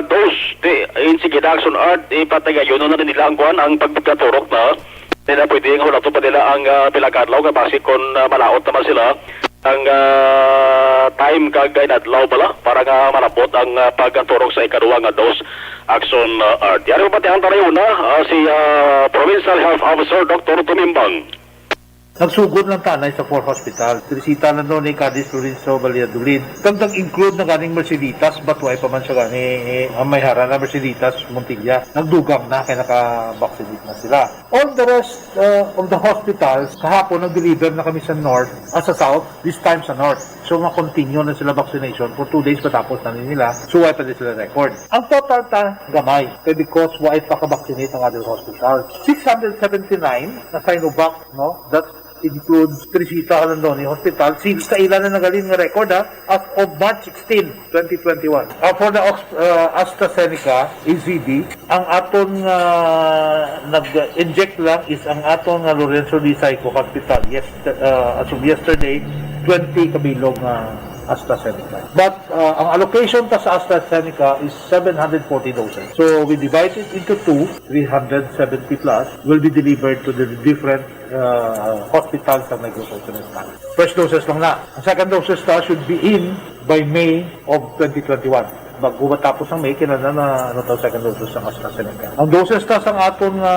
dose, ti, in sige na, Action Art, ipatigayon na nila ang kwan, ang pagkaturok na. Nila pwede nga hulaton pa nila ang, ah, pila ka adlaw nga basi kon, ah, malaot naman sila ang, ah, time kag inadlaw bala para nga malabot ang, ah, pagturok sa ikaduha nga dose, Action, ah, Art. Yari mapatihan tayo una, ah, si, ah, Provincial Health Officer Doktor Tumimbang. Nagsugod lang tanay sa four hospital. Teresita, Landone, Cadiz, Lorenzo, Valladolid. Kag nag-include na ganing Merceditas, but way pa man siya gani, eh, ang may hara na Merceditas, Montilla. Nagdugang na, kaya naka-vaccinate na sila. All the rest, uh, of the hospitals, kahapon nag-deliver na kami sa north, ah, sa south, this time sa north. So, ma-continue na sila vaccination for two days, matapos na nila. So, wala pa din sila record. Ang total ta, gamay. Kaya because wala pa ka-vaccinate ang other hospitals. Six hundred seventy-nine na Sinovac, no? That includes Teresita Landone Hospital. Since kaila na nagalin nga record, ha? As of March sixteen, twenty twenty-one. Ah, for the Ox-, ah, AstraZeneca, A Z D, ang aton nga nag-inject lang is ang aton nga Lorenzo D. Saico Hospital. Yes, ah, as of yesterday, twenty kabilog nga AstraZeneca. But, ah, ang allocation ta sa AstraZeneca is seven hundred forty doses. So, we divide it into two, three hundred seventy plus will be delivered to the different, ah, hospitals sa Negros Occidental. First doses lang na. Ang second doses ta should be in by May of twenty twenty-one. Bago matapos ang May, kinahanglan na, ano, tawag, second doses ang AstraZeneca. Ang doses ta sang aton nga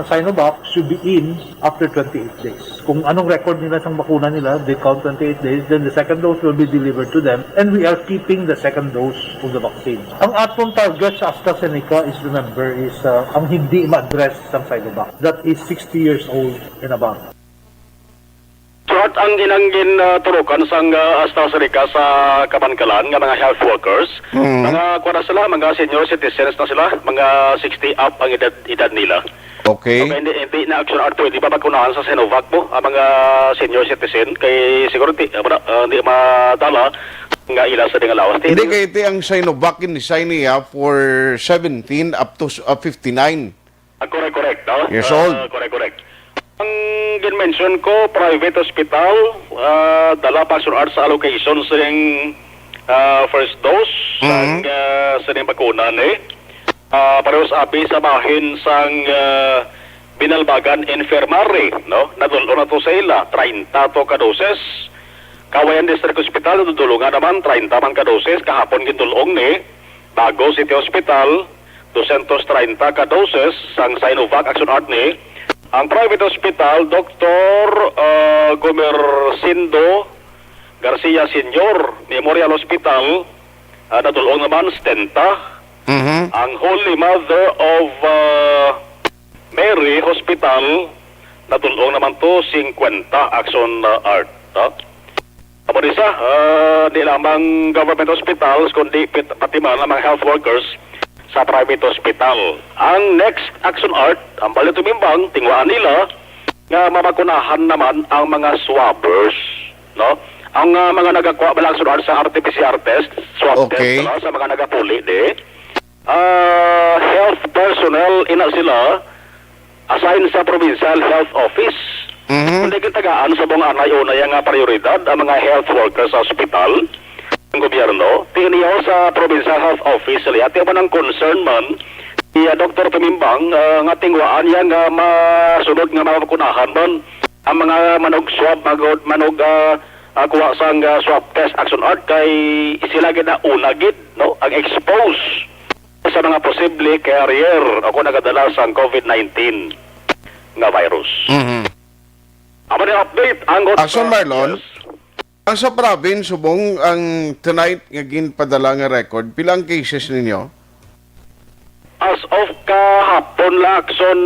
Sinovac should be in after twenty-eight days. Kung anong record nila sang bakuna nila, they count twenty-eight days, then the second dose will be delivered to them, and we are keeping the second dose of the vaccine. Ang aton target sa AstraZeneca is, remember, is, uh, ang hindi ma-address sang Sinovac. That is sixty years old and above. Sulat ang ginanggin, ah, turukan sang, ah, AstraZeneca sa kabankalan nga mga health workers. Mm. Mga kuwan na sila, mga senior citizens na sila, mga sixty up ang edad, edad nila. Okay. Okay, hindi, hindi na Action Art pwede pa bakunahan sa Sinovac mo, ang mga senior citizen, kay siguro di, ah, wala, ah, di madala. nga ila sa ding lawas. Hindi, kay ti ang Sinovac in design niya for seventeen up to, uh, fifty-nine. Ah, correct, correct, no? Years old. Ah, correct, correct. Ang gin-mention ko, private hospital, ah, dala pa sa allocation sa ring, ah, first dose, Mhm. sang, ah, sa ring bakuna, eh. Ah, parehas abi sa bahin sang, ah, Binalbagan Infirmary, no? Nadul-ong na to sa ila, treinta to ka doses. Cauayan District Hospital, nadul-ongan naman, treinta man ka doses. Kahapon gindul-ong ni Bago City Hospital, dosyentos treinta ka doses sang Sinovac Action Art ni. Ang private hospital, Doktor, ah, Gumercindo Garcia Senior Memorial Hospital, ah, nadul-ong naman, setenta. Mhm. Ang Holy Mother of, ah, Mary Hospital, nadul-ong naman to, singkwenta Action, ah, Art, no? Amo ni sa, ah, di lamang government hospitals, kundi pit-, pati man ang mga health workers sa private hospital. Ang next Action Art, ang bali tumimbang, tinguhaan nila nga mabakunahan naman ang mga swabbers, no? Ang, ah, mga nagakuha bala, Action Art, sa R T P C R test, swab Okay. test, no? Sa mga nagapuli, di. Ah, health personnel, ina sila, assign sa Provincial Health Office. Mhm. Kundi gitagaan sa mga anay-unay nga prioridad ang mga health workers sa ospital ng gobyerno. Ti niya sa Provincial Health Office, liya, ti man ang concern man ni, ah, Doktor Tumimbang, ah, nga tinguhaan niya nga masunod nga mabakunahan man ang mga manog swab, magod, manog, ah, ah, kuha sang, ah, swab test, Action Art, kay sila gid na una gid, no, ang expose sa mga posible carrier o kung nagadala sang COVID nineteen nga virus. Mhm. Amo ni update, ang Action, Marlon? Yes. Ang sa province, subong ang tonight nga ginpadala nga record, pila ang cases ninyo? As of kahapon la, Action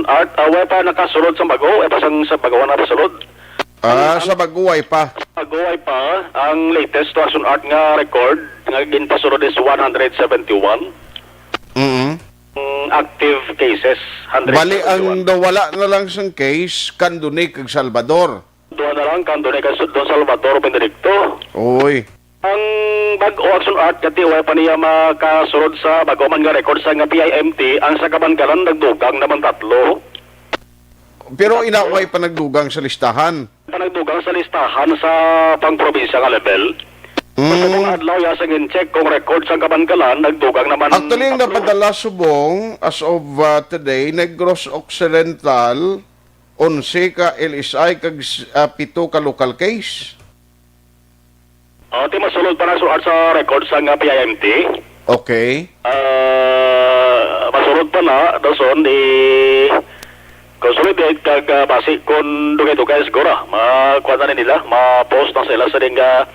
Art, ah, way pa nakasulod sa bago, way pa sang, sa bago nakasulod. Ah, Ang, sa bago, way pa. Bago, way pa. Ang latest to, Action Art, nga record nga ginpasulod is one hundred seventy-one. Mm. Ang active cases, Bali, hundred seventy-one. Ang nawala na lang sang case, Candoni kag Salvador. Duha na lang, Candoni kag Don Salvador Benedicto. Uy. Ang bag-o, Action Art, kati way pa niya makasulod sa bag-o man nga record sa nga P I M T, ang sa Kabankalan nagdugang naman tatlo. Pero ina, way pa nagdugang sa listahan. Pa nagdugang sa listahan sa pang-probinsya nga level. Mm. Sa mga adlaw, ya, sa gin-check kung record sa Kabankalan, nagdugang naman Actually, ang tatlo. Napadala subong, as of, uh, today, Negros Occidental, onse ka L S I kag, ah, pito ka local case. Oh, ti masulod pa na suat sa record sa nga P I M T. Okay. Ah, masulod pa na, dason i-consolidate kag, ah, basi kung dugay-dugay siguro, ma-, kuwan na nila, ma-post na sila sa ding, ah,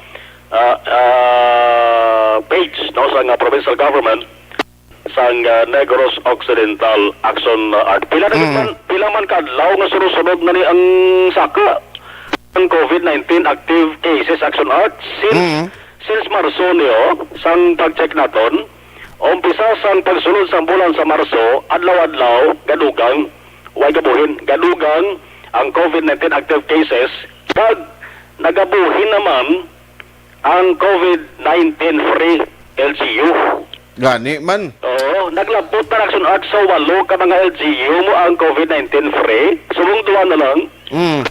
ah, ah, page, no, sa nga provincial government. Sang, ah, Negros Occidental, Action, ah, Art. Pila na Mm. man, pila man ka adlaw nga sunod-sunod na ni ang saka ang COVID nineteen active cases, Action Art? Since, Mm. since Marso niyo, sang pag-check naton, umpisa sang pagsulod sang bulan sa Marso, adlaw-adlaw, gadugang, way gabuhin, gadugang ang COVID nineteen active cases, pag nagabuhin naman ang COVID nineteen free L G U. Gani man. Oo, naglabot na, Action Art, sa walo ka mga L G U mo ang COVID nineteen free. Subong duha na lang. Mm.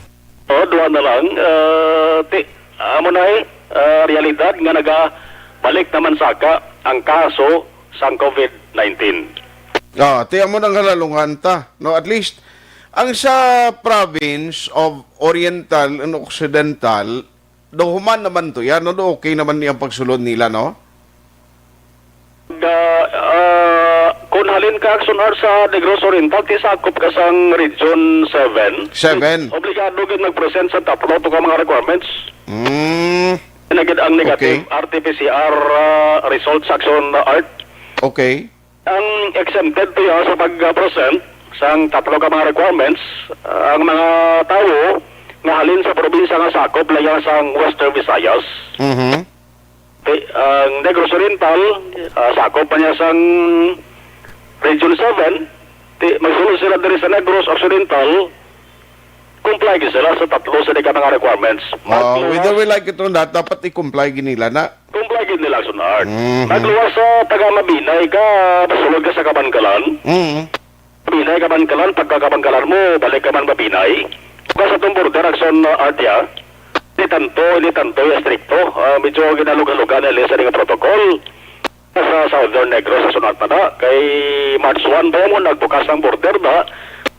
Oo, duha na lang. Ah, ti-, amo na eh, ah, realidad nga nagabalik naman saka ang kaso sang COVID nineteen. Ah, ti amo nang halalungan ta, no? At least, ang sa province of Oriental and Occidental, do human naman to yan, no? Do okay naman niyang pagsulod nila, no? Da, ah, kung halin ka, Action Art, sa Negros Oriental, ti sakop ka sang Region seven. Seven. Obligado gid mag-present sa tatlo to ka mga requirements. Mm. Nagid ang negative Okay. R T P C R, ah, results, Action Art. Okay. Ang exempted to ya sa pag-present sang tatlo ka mga requirements, ah, ang mga tawo nga halin sa probinsya nga sakop lang sang Western Visayas. Mhm. Ti-, ang Negros Oriental, ah, sakop pa niya sang Region seven. Ti-, magsulod sila diri sa Negros Occidental, comply gid sila sa tatlo sa di ka mga requirements. Ah, Magluwas whether we like it or not, dapat i-comply gid nila na. Kung Art. Mhm. Nagluwas sa taga Mabinay ka, pasulod ka sa Kabankalan. Mhm. Mabinay, Kabankalan, pagka Kabankalan mo, balik ka man Mabinay. Bukas atong border, Action, uh, Art, ya. Hindi tanto, hindi tanto yung estrikto. Ah, medyo ginalugalugan na sa nga protocol. Sa Southern Negros, sa sunod na na. Kay March one pa mo, nagbukas ang border na.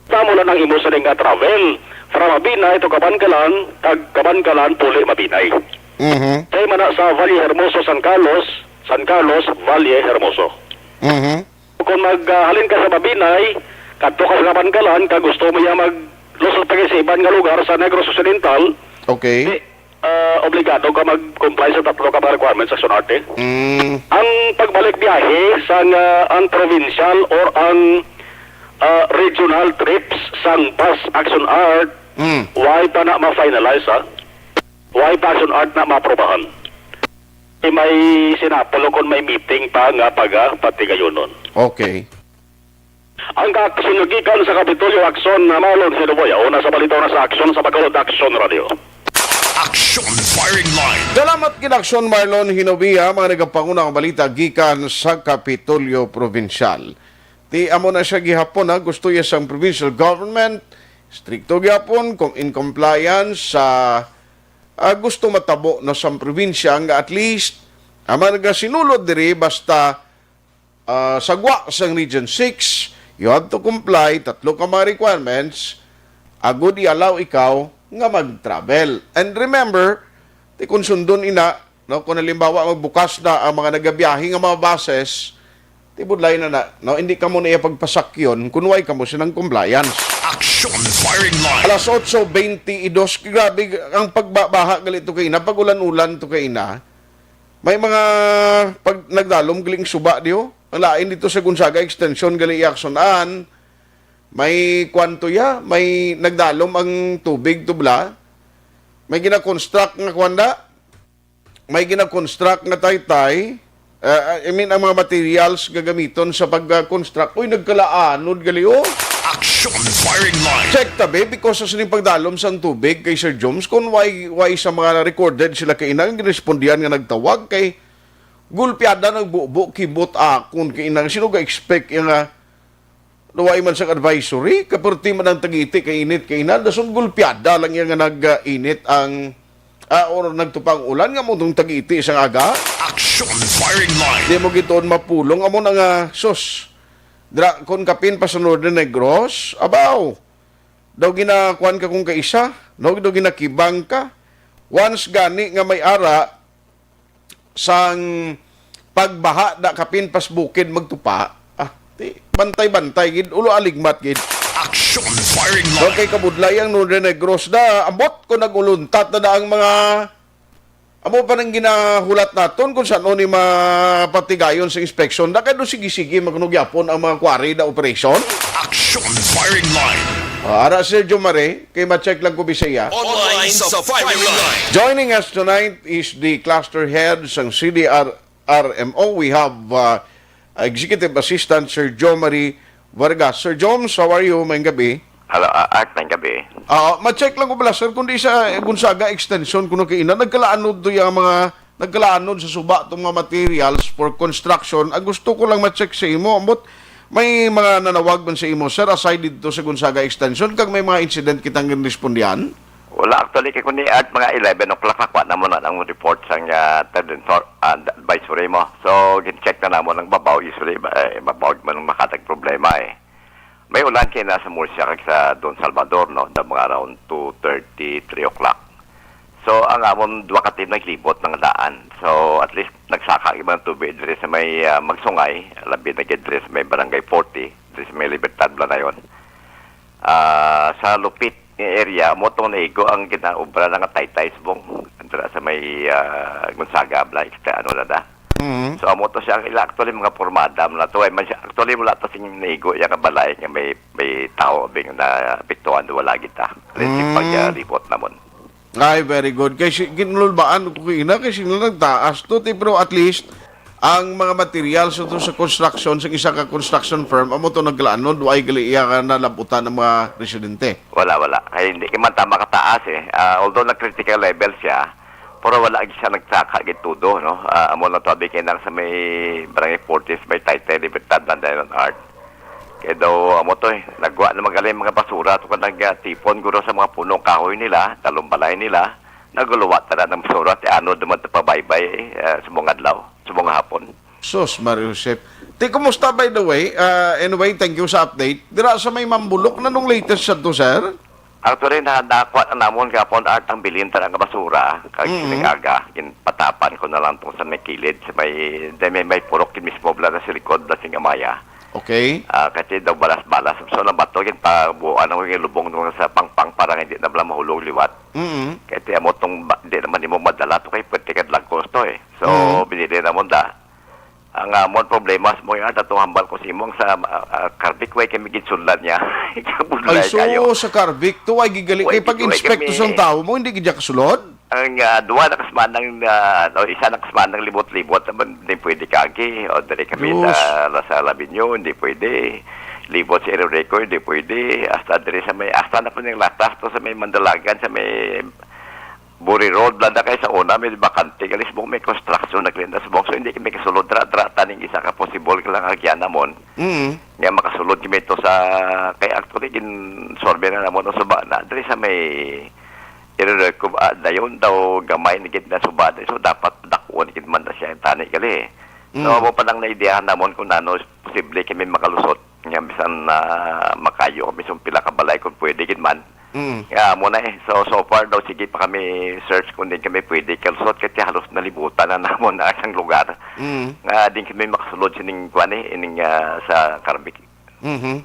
Tamo lang ang imo sa nga travel. From Mabinay to Kabankalan, tag Kabankalan, puli Mabinay. Mhm. Sa man na sa Valle Hermoso, San Carlos, San Carlos, Valle Hermoso. Mhm. Kung mag, ah, halin ka sa Mabinay, kadto ka sa Kabankalan, kag gusto mo ya maglusot pa sa iban nga lugar sa Negros Occidental, Okay. di, ah, obligado ka mag-comply sa tatlo ka mga requirements sa Action Art. Mm. Ang pagbalik biyahe sa nga ang provincial or ang, ah, regional trips sang bus Action Art, Mm. why pa na ma-finalize, ha? Why pa Action Art na maaprobahan? Di may sinapol o kon may meeting pa nga pagapatigayonon. Okay. Ang kaaksyon nga gikan sa Kapitolyo, Action, na Marlon Hinuboy, una sa balita, una sa Action sa Bacolod Action Radio. Action Firing Line. Salamat gid, Action Marlon Hinobia, mga nagapanguna nga balita gikan sa Kapitolyo Provincial. Ti amo na siya gihapon, ha, gusto iya sang provincial government, strikto gihapon kung in compliance sa, ah, gusto matabo na sang probinsya nga at least ang mga nagasinulod diri basta, ah, sa gwa sang Region six, you have to comply tatlo ka mga requirements agud i-allow ikaw nga mag-travel. And remember, ti kung sundon ina, no, kung halimbawa magbukas na ang mga nagabiyahe nga mga buses, ti budlay na na, no, hindi ka mo na iya pagpasakyon kung way ka mo sinang compliance. Action Firing Line. Alas otso beintidos, grabe ang pagbabaha gali to kay ina, pag-ulan-ulan to kay ina. May mga pag nagdalom galing suba diyo. Ang lain dito sa Gonzaga Extension gali i-aksyonan. May kwanto ya, may nagdalom ang tubig tubla. May gina-construct nga kwanda. May gina-construct nga taytay. Uh, I mean, ang mga materials gagamiton sa pag-construct. Uy, nagkalaanod gali, oh. Action Firing Line. Check tabi, because sa sining pagdalom sang tubig kay Sir Joms, kung why, why sa mga recorded sila kay ina, ang girespondihan nga nagtawag kay gulpiada, nagbubo, kibot akon kay ina. Sino ga-expect yung, ah, Luway man sang advisory, kaperti man ang tag-iti kay init kay ina, dason gulpiada lang iya nga nag-init ang, ah, or nagtupang ulan nga mo tong tag-iti sang aga. Action Firing Line. Di mo gituon mapulong amo na nga, sus. Dra, kon kapin pa sa Northern Negros, abaw. Daw ginakuan ka kung kaisa, no? Daw ginakibang ka. Once gani nga may ara, sang pagbaha da kapin pas bukid magtupa. Ah, ti, bantay-bantay gid, ulo aligmat gid. Action Firing Line. Okay, kabudlay ang Northern Negros da. Ambot ko naguluntat na da ang mga amo pa nang ginahulat naton kung saan ni mapatigayon sa inspeksyon. Da kay do sige-sige magnugyapon ang mga quarry da operation. Action Firing Line. Ah, ara, Sir Jomare, kay ma-check lang ko Bisaya. Online sa Firing Line. Joining us tonight is the cluster head sang C D R R M O. We have, uh, Executive Assistant Sir Jomari Vargas. Sir Joms, how are you? Maayong gabi. Hello, uh, Art, maayong gabi. Ah, ma-check lang ko pala, sir, kung di sa Gonzaga Extension, kuno kay ina, nagkalaanod to yung mga, nagkalaanod sa suba tong mga materials for construction. Ah, gusto ko lang ma-check sa imo, ambot may mga nanawag man sa imo, sir, aside dito sa Gonzaga Extension, kag may mga incident kitang ginrespondihan? Wala, actually, kay kundi at mga eleven o'clock, nakuha na mo na ang report sang, ah, third and fourth, ah, advisory mo. So, gin-check na namo ng babaw, usually, ba, eh, babaw man ang makatag problema, eh. May ulan kay na sa Murcia kag sa Don Salvador, no, na mga around two thirty, three o'clock. So, ang amon duha ka team naglibot ng daan. So, at least, nagsaka ang ibang tubig diri sa may, ah, Magsungay, labi na gid diri sa may Barangay forty, diri sa may Libertad, Banayon. Ah, sa Lupit nga area, mo tong naigo ang ginaobra na nga taytay subong. Dira sa may, ah, Gonzaga, Bla, extra, ano na da. Mhm. So, amo to siya, ang ila actually mga pormada mo na to. Ay, man siya, actually, wala to sing naigo, yung balay nga may, may tao, bing na apektuhan, wala kita. Let's say, Mm. pag, ah, libot namon. Ay, very good. Kay si, ginulbaan ko kay ina, kay sila nagtaas to, ti, pero at least, ang mga materials to sa construction, sa isa ka construction firm, amo to naglaanod, wa ay gali iya nga nalabutan ang mga residente. Wala, wala. Ay, hindi kay man tama kataas, eh. Ah, although na critical level siya, Pero wala gid siya nagsaka gid todo, no? Ah, amo lang to, abi, kay nang sa may Barangay forty, may Taytay Libertad, Bandayan Art. Kay daw, amo to eh, nagwa naman gali mga basura to ka nagtipon guro sa mga punong kahoy nila, talong balay nila, naguluwa tara ng basura, ti ano naman to pabaybay, eh, ah, sa mga adlaw, sa mga hapon. Sus, Mario Joseph. Ti, kumusta, by the way? Ah, anyway, thank you sa update. Dira sa may Mambulok, nanong latest sa to, sir? Actually, na, nakuha na namon gapon, Art, ang bilin tara nga basura, kag Mm. sining aga, ginpatapan ko na lang to sa may kilid, sa may, di may, may purok, gid mismo bala na sa likod, bala sing Amaya. Okay. Ah, kasi daw balas-balas. So, nabato, ginpabuan ako yung lubong doon sa pangpang para hindi na bala mahulog liwat. Mm. Kasi amo tong ba, di naman nimo madala to kay pwerte ka lagkos to eh. So, Mm. binili namon da. Ang amon problema sa mga ato hambal ko sa imong sa, ah, ah, Carbik, way kami ginsunlan niya. Ay, Kabudlay so, kayo. Sa Carbik to, ay gigali Way kay pag-inspect to gid, way sang kami. Tao mo, hindi gid kasulod? Ang, ah, duwa na kasmanang, ah, no, isa na kasmanang libot-libot naman, hindi pwede kagi. O, dali kami Diyos. Sa, sa Labinyo, hindi pwede. Libot sa Ero Record, hindi pwede. Hasta diri sa may, hasta na po yung latas to sa may Mandalagan, sa may Buri Road, blanda kay sa una, may bakante, gali subong may construction na klinda subong. So, hindi kami kasulod, dra, dra, taning isa ka possible ka lang agyan namon. Mm. Nga makasulod kami ito sa, kay actually, gin-survey na namon ang suba na, dali sa may, ire-, ko, ah, dayon daw gamay na gid na suba, so dapat dakuon gid man na siya yung tani, gali. So, Mm. amo pa lang naidiyahan namon kung nano posible kami makalusot. Nga, bisan na makayo kami sa pila ka balay kung pwede gid man. Mm. Nga, amo na eh. So, so far daw, sige pa kami search kung din kami pwede kalusot, kasi halos nalibutan na namon na ang lugar. Mm. Nga, din kami makasulod sining, kuwan eh, ining, ah, sa Carbik. Mhm.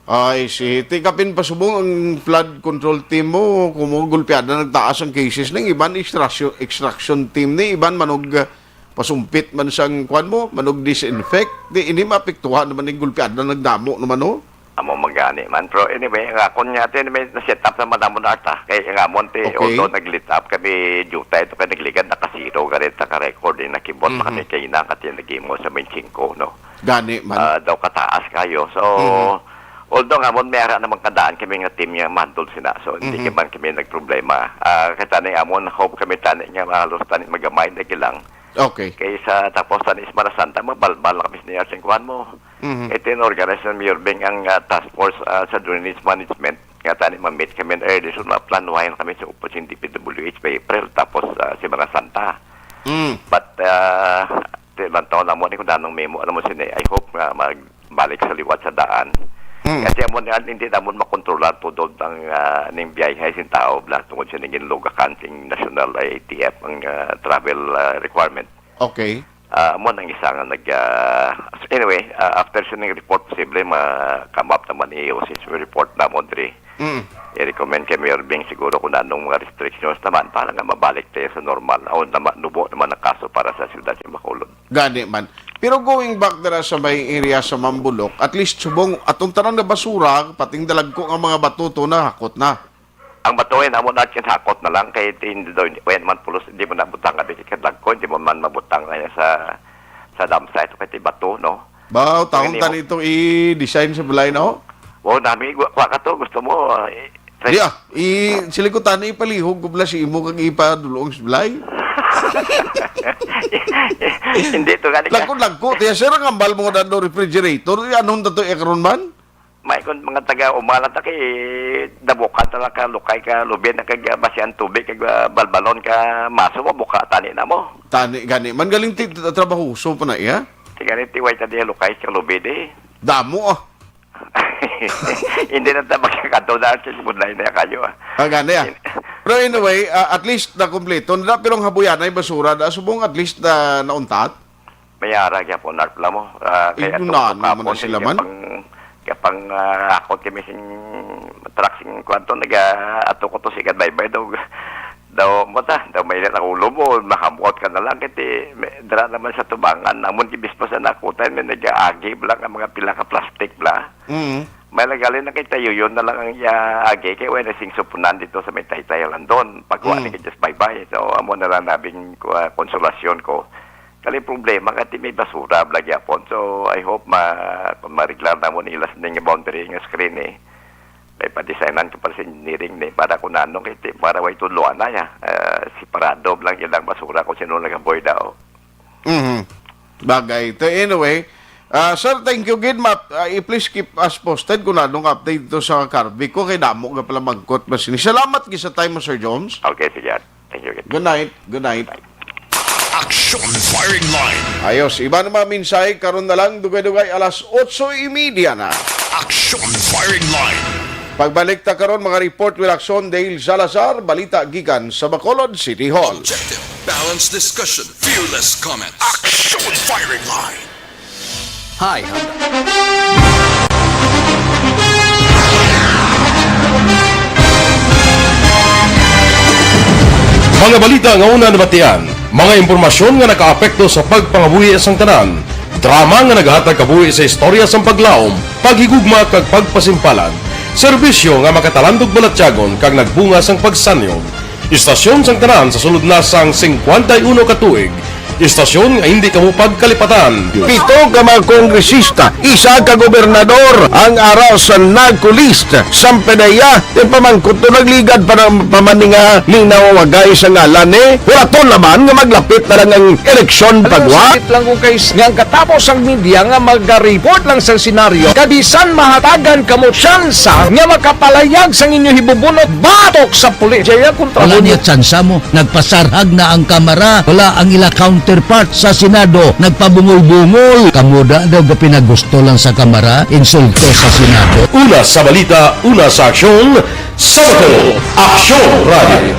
Ay, si, ti kapin pasubong ang flood control team mo, kung mo gulpiada nagtaas ang cases, nang iban extraction, extraction team ni, iban manog, ah, pasumpit man sang, kuwan mo, manog disinfect, di ini maapektuhan naman ning gulpiada nagdamo naman, no? Amo magani man. Pero anyway, ang akon nga, ate, may na-set up naman namon ata. Kay ang amon, te, Okay. Although nag-let up kami, jutay ito kay nagligad, nakasiro, ganit, naka-record, eh, nakibot pa Mhm. kami kay na, kati naghimo sa may singko, no? Gani man. Ah, daw kataas kayo. So, Mhm. although nga amon, may ara naman kadaan kami nga team nga mandol sina. So, hindi Mhm. man kami nagproblema. Ah, kay tani amon, hope kami tani nga halos tani magamay na gilang. Okay. Kaysa tapos sa Semana Santa, mabalbal na kami sa niya sing kuwan mo. Mhm. Ito yung organization, Mayor Beng, ang, ah, task force, ah, sa drainage management. Nga tani, ma-meet kami na early, so maplanuhan kami sa upos yung D P W H by April, tapos, ah, Semana Santa. Mm. But, ah, di lang taon na mo, di ko danong memo, alam mo sini, I hope nga magbalik sa liwat sa daan. Mm. Kasi amo na, hindi namon makontrolar po doon ang, ah, ning biyahe sin tao, bla, tungod sa ningin lugakan sing national I A T F ang, ah, travel, ah, requirement. Okay. Ah, amo nang isa nga nag, ah, anyway, ah, after sining report, posible ma-come up naman ni O C S report namon diri. Mm. I-recommend kay Mayor Bing siguro kung anong mga restrictions naman para nga mabalik tayo sa normal. O nama-, nubo naman ang kaso para sa siyudad sa Bacolod. Gani man. Pero going back dira sa may area sa Mambulok, at least subong atong tanan nga basura, pating dalagko nga mga bato to na, hakot na. Ang batuhin, amo na kinhakot na lang kay hindi daw, hindi, kaya naman pulos, hindi mo nabutang nga di kadagko, hindi mo man mabutang na sa, sa dump site o kay bato, no? Baw, taon Hindi mo tani ito i-design sa balay, no? Oh, nami, wa, wa ka to, gusto mo, ah, eh, Di ah, i, sila ko tani ipalihog ko bala si imo kag ipadulong sa balay. Hindi to gani ka. Lagko-lagko, tiya, sir, ang ambal mo nga dando refrigerator, i, anong dato iya karon man? May kon mga taga umala ta kay dabukan ta lang ka lukay ka lubid na kag, ah, basian tubig kag, ah, balbalon ka maso mo buka tani na mo. Tani gani man galing ti trabahoso pa na iya. Ti gani ti way ta di lukay ka lubid eh. Damo ah. Hindi na ta magkakadto na sa budlay na kayo ah. Ah, gani ah. Pero anyway, ah, at least na kompleto na pero ang habuyan ay basura na subong at least na nauntat. May ara gyapon, Art, alam mo. Ah, kay Igo ato na, ko ano man na kapon, sila kay man? Kapang, kapang, ah, akot kami sing truck sing kwanto, naga, ato ko to sigad baybay daw. Daw, mo ta, daw may ilan ang ulo mo, mahamot ka na lang, kiti, may, dira naman sa tubangan, namon kibis pa sa nakutan, may nag-aagi, bala, ang mga pila ka plastic, bala. Mm. May nagali na kay tayo, yun na lang ang iya agi, kay wala sing supunan dito sa may Taytay Landon. Pagwa Mm. ni kay just bye-bye. So, amo na lang nabing, ah, konsolasyon ko. Kali problema, kati may basura, bala gyapon. So, I hope ma-, mariglar na mo nila sa ning boundary nga screen eh. Eh, pa-designan ko pa sa engineering ni, para kung ano, kay ti-, para way tudloan na ya. Eh, separado lang yun ang basura kung sino nagaboy daw. Mhm. Bagay. Te, anyway, ah, sir, thank you gid, Map. Ah, i-, please keep us posted kung anong update dito sa Carvico, kay damo nga pala mangkot mas ini. Salamat gid sa time mo, Sir Jones. Okay, sige. Thank you gid. Good night. Good night. Action Firing Line. Ayos, iba na mga mensahe, karon na lang, dugay-dugay, alas otso y media na. Action Firing Line. Pagbalik ta karon, mga report with Action Dale Salazar, balita gikan sa Bacolod City Hall. Objective, balanced discussion, fearless comments. Action Firing Line. Hi, Honda. Mga balita nga una nabatian, mga impormasyon nga nakaapekto sa pagpangabuhi sang tanan, drama nga nagahatag kabuhi sa istorya sang paglaom, paghigugma kag pagpasimpalan, serbisyo nga makatalandog balatyagon kag nagbunga sang pagsanyog. Istasyon sang tanan sa sulod na sang singkwenta y uno ka tuig, istasyon nga indi kamo pagkalipatan. Pito ka mga kongresista, isa ka gobernador ang ara sa NAGCO list. Sampanaya, ti pamangkot to nagligad pa ng pamaninga ni nawawagay sa ngalan ni. Wala to naman nga maglapit na lang ang eleksyon Alam mo, pagwa. Sakit lang kung kay nga ang katapos ang media nga mag-report lang sa senaryo, kabisan mahatagan kamo tsansa nga makapalayag sang inyo hibubunot batok sa pulis. Jaya kontra Wala mo. Niya tsansa mo. Nagpasarhag na ang Kamara. Wala ang ila counterpart sa Senado. Nagpabungol-bungol. Kamo da daw ga pinagusto lang sa Kamara, insulto sa Senado. Una sa balita, una sa aksyon, sa Bacolod, Aksyon Radio.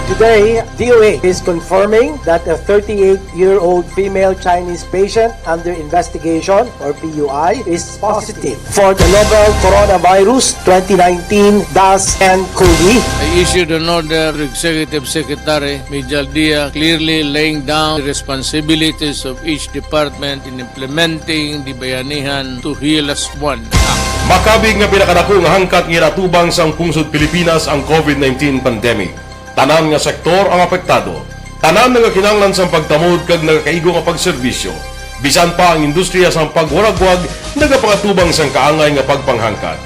Today, D O H is confirming that a thirty-eight-year-old female Chinese patient under investigation, or P U I, is positive for the novel coronavirus twenty nineteen dash N cov. I issued an order to Executive Secretary Mijal Dia, clearly laying down the responsibilities of each department in implementing the Bayanihan to Heal Us One Act. Makabig nga pinakadako nga hangkat nga ginatubang sang pungsod Pilipinas ang covid nineteen pandemic. Tanan nga sektor ang apektado. Tanan nagakinahanglan sang pagtamod kag nagakaigo nga pagserbisyo. Bisan pa ang industriya sang pagwaragwag nagapangatubang sang kaangay nga pagpanghangkat.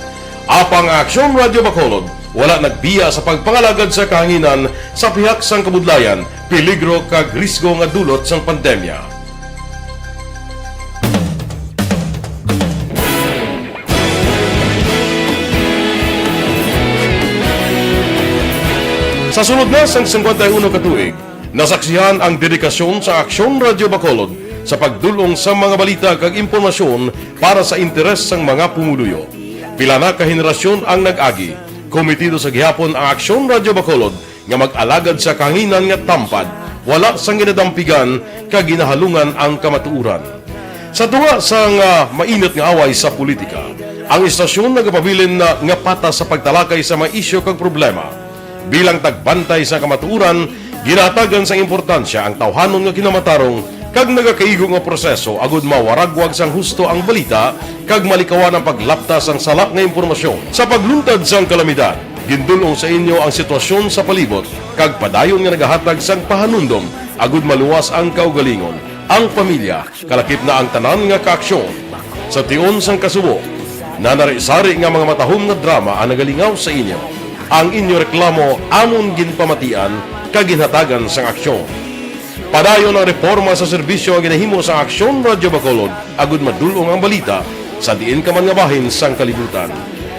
Apang ang Aksyon Radio Bacolod wala nagbiya sa pagpangalagad sa kahanginan sa pihak sang kabudlayan, peligro kag risgo nga dulot sang pandemya. Sa sulod na sang singkwenta y uno ka tuig, nasaksihan ang dedikasyon sa Aksyon Radio Bacolod sa pagdul-ong sa mga balita kag impormasyon para sa interes sang mga pumuluyo. Pila na ka henerasyon ang nag-agi. Komitido sa gihapon ang Aksyon Radio Bacolod nga mag-alagad sa kahanginan nga tampad, wala sang ginadampigan kag ginahalungan ang kamatuoran. Sa tunga sang, ah, mainit nga away sa politika, ang istasyon nagapabilin na nga patas sa pagtalakay sa mga isyu kag problema. Bilang tagbantay sa kamatuoran, ginahatagan sang importansya ang tawhanon nga kinamatarong kag nagakaigo nga proseso agud mawaragwag sang husto ang balita kag malikawan ang paglapta sang sala nga impormasyon. Sa pagluntad sang kalamidad, gindul-ong sa inyo ang sitwasyon sa palibot kag padayon nga nagahatag sang pahanumdom agud maluwas ang kaugalingon, ang pamilya, kalakip na ang tanan nga kaaksyon. Sa tion sang kasubo, nanari-sari nga mga matahom nga drama ang nagalingaw sa inyo. Ang inyo reklamo amon ginpamatian kag ginhatagan sang aksyon. Padayon ang reporma sa serbisyo nga ginahimo sang Aksyon Radio Bacolod agud madul-ong ang balita sa diin ka man nga bahin sang kalibutan.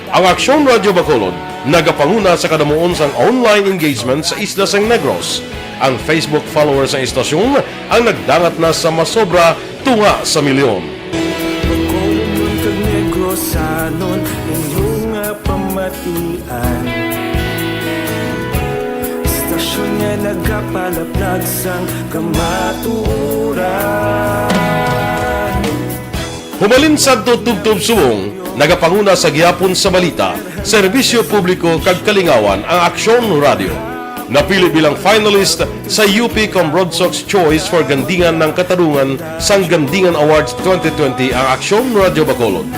Ang Aksyon Radio Bacolod nagapanguna sa kadamuon sang online engagement sa isla sang Negros. Ang Facebook followers sang istasyon ang nagdangat na sa masobra tunga sa milyon. Bacolodnon kag Negrosanon, inyo nga pamatian. Istasyon nga nagapalaplag sang kamatuoran. Hubalin sadto tubtob subong, nagapanguna sa gihapon sa balita, serbisyo publiko kag kalingawan ang Aksyon Radio. Napili bilang finalist sa U P Comrogsocs Choice for Gandingan ng Katarungan sang Gandingan Awards twenty twenty ang Aksyon Radio Bacolod.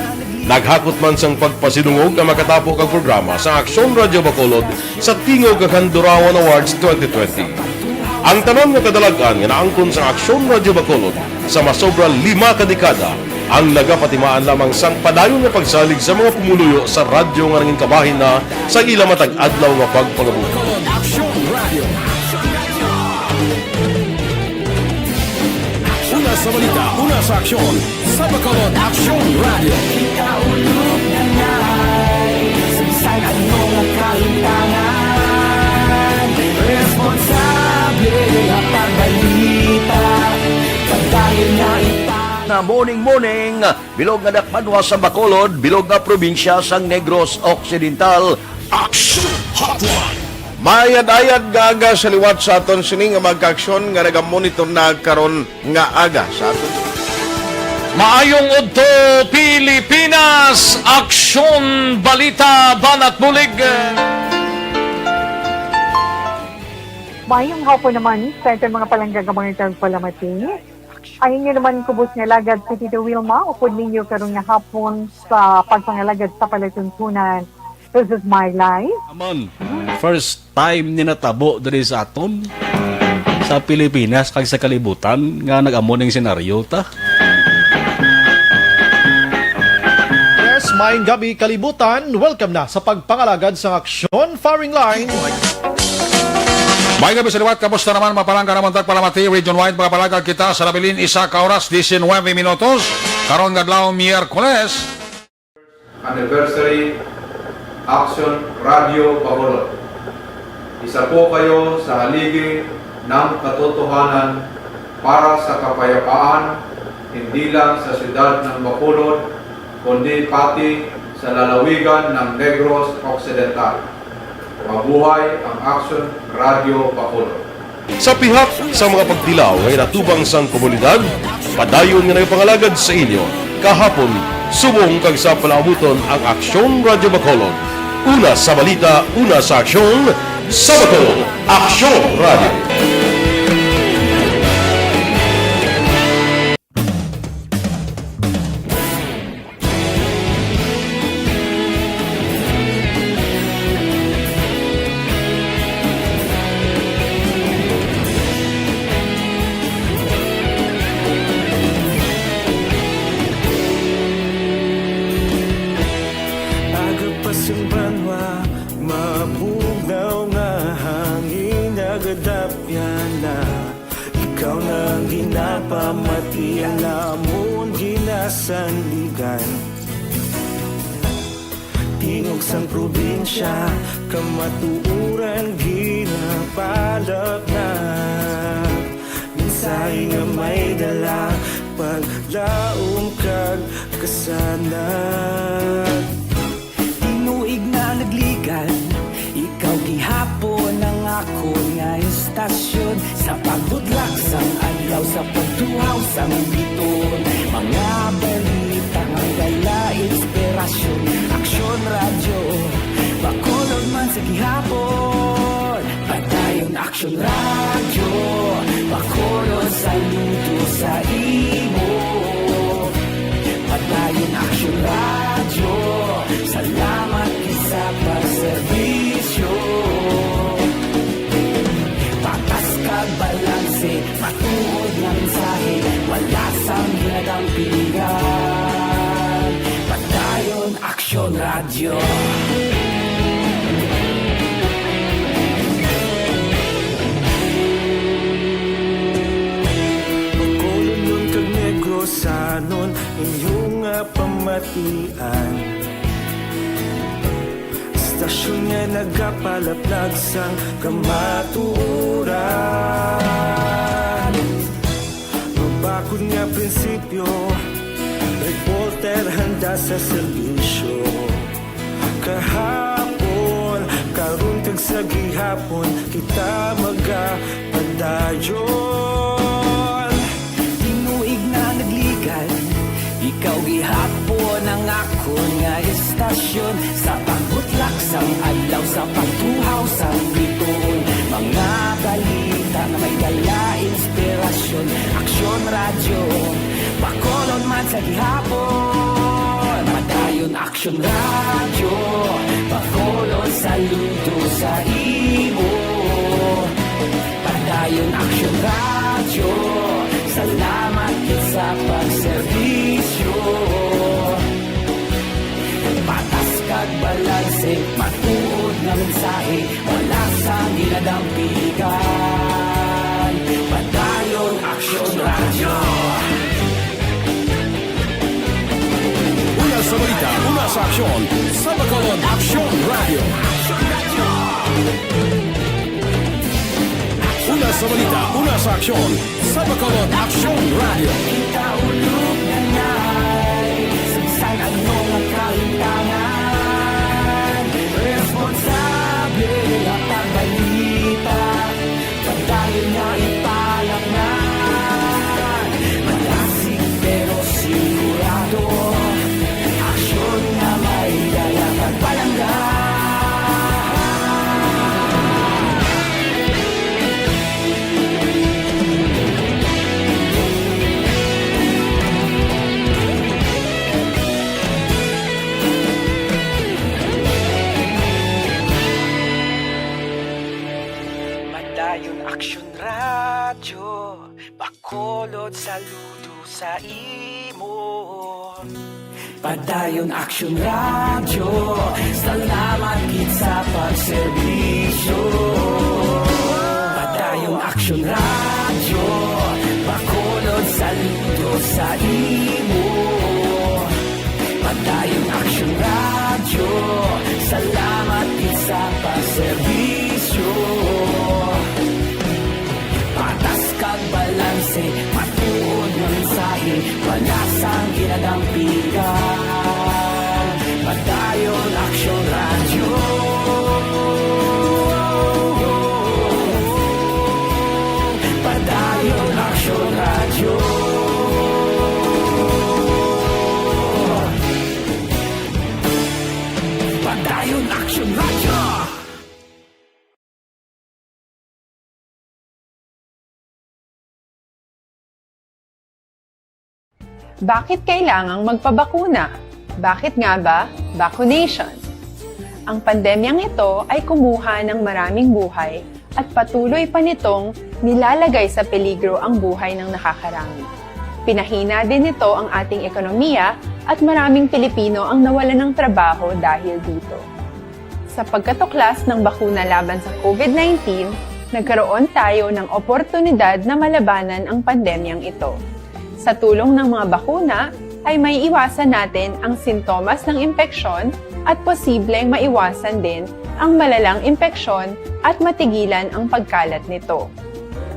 Naghakot man sang pagpasidungog ang makatapo kag programa sa Aksyon Radio Bacolod sa Tingog kag Handurawan Awards twenty twenty. Ang tanan nga kadalag-an nga naangkon sa Aksyon Radyo Bacolod sa masobra lima ka dekada ang nagapatimaan lamang sang padayon nga pagsalig sa mga pumuluyo sa radyo nga nangin kabahin na sa ila matag adlaw nga pagpangabuhi. Aksyon Radio. Una sa balita, una sa aksyon, sa Bacolod Aksyon Radio. Ikaulog na ngay, sa bisan ano nga kalimtangan, responsable nga pagbalita, padayon na ita. Na morning, morning, bilog nga dakpanwa sa Bacolod, bilog nga probinsya sang Negros Occidental. Action Hotline. Mayad-ayad nga aga sa liwat sa aton sini nga mga kaaksyon nga nagamonitor na karon nga aga sa aton. Maayong udto, Pilipinas! Aksyon, balita, banat bulig. Maayong hapon naman sa aton mga palangga nga mga tagpalamati. Ang inyo naman kubos nga alagad si Tito Wilma, upod ninyo karon nga hapon sa pagpangalagad sa palatuntunan. This is my life. Amon, first time ni natabo diri sa aton, sa Pilipinas kag sa kalibutan nga nag-amo ning senaryo ta. Yes, maayong gabi, kalibutan. Welcome na sa pagpangalagad sang Aksyon Firing Line. Maayong gabi sa liwat. Kamusta naman, mga palangga namon tagpalamati? Region wide, mga palangga, kita sa nabilin isa ka oras, diecinuebe minutos. Karon nga adlaw, Miyerkules. Anniversary Action Radio Bacolod. Isa po kayo sa haligi ng katotohanan para sa kapayapaan, hindi lang sa siyudad ng Bacolod, kundi pati sa lalawigan ng Negros Occidental. Mabuhay ang Action Radio Bacolod. Sa pihak sa mga pagtilaw nga ginatubang sang komunidad, padayon nga nagapangalagad sa inyo kahapon, subong kag sa palaabuton ang Aksyon Radyo Bacolod. Una sa balita, una sa aksyon, sa Bacolod, Aksyon Radyo. Aga pa sang banwa, mabugnaw nga hangin nagadapyan na. Ikaw na ang ginapamati, ang amon ginasandigan. Tingog sang probinsya, kamatuoran ginapalapnag. Mensahe nga may dala, paglaom kag kasanag. Tinuig na nagligad, ikaw gihapon ang akon nga istasyon. Sa pagbutlak sang adlaw, sa pagtuhaw sang biton, mga balita nga dala inspirasyon. Aksyon Radyo, Bacolod man sa gihapon. Padayon Aksyon Radyo, Bacolod, saludo sa imo. Padayon Aksyon Radyo, salamat gid sa pagserbisyo. Patas kag balanse, matuod nga mensahe, wala sang ginadampingan. Padayon Aksyon Radyo. Bacolodnon kag Negrosanon, inyo nga pamatian. Istasyon nga nagapalaplag sang kamatuoran. Mabakod nga prinsipyo, reporter handa sa serbisyo. Kahapon, karon kag sa gihapon, kita magapadayon. Tinuig na nagligad, ikaw gihapon ang akon nga istasyon. Sa pagbutlak sang adlaw, sa pagtuhaw sang biton, mga balita nga may dala inspirasyon. Aksyon Radyo, Bacolod man sa gihapon. Padayon Aksyon Radyo, Bacolod, saludo sa imo. Dayon Aksyon Radyo, salamat gid sa pagserbisyo. Patas kag balanse, matuod nga mensahe, wala sang ginadampigan. Padayon Aksyon Radyo. Una sa balita, una sa aksyon, sa Bacolod Aksyon Radyo. Una sa balita, una sa aksyon, sa Bacolod Aksyon Radyo. Kita ulog na nay, sa bisan ano nga kahitangan, responsable nga pagbalita, padayon nga ipalaknag. Malasig pero sigurado, aksyon nga may dala kag palangga. Padayon Aksyon Radyo, Bacolod, saludo sa imo. Padayon Aksyon Radyo, salamat gid sa pagserbisyo. Padayon Aksyon Radyo, Bacolod, saludo sa imo. Padayon Aksyon Radyo, salamat gid sa pagserbisyo. Patas kag balanse, matuod nga mensahe, wala sang ginadampigan. Padayon Aksyon Radyo. Padayon Aksyon Radyo. Padayon Aksyon Radyo. Bakit kailangang magpabakuna? Bakit nga ba vaccination? Ang pandemyang ito ay kumuha ng maraming buhay at patuloy pa nitong nilalagay sa peligro ang buhay ng nakakarami. Pinahina din nito ang ating ekonomiya at maraming Pilipino ang nawalan ng trabaho dahil dito. Sa pagkatuklas ng bakuna laban sa COVID nineteen, nagkaroon tayo ng oportunidad na malabanan ang pandemyang ito. Sa tulong ng mga bakuna, ay maiiwasan natin ang sintomas ng impeksyon at posibleng maiwasan din ang malalang impeksyon at matigilan ang pagkalat nito.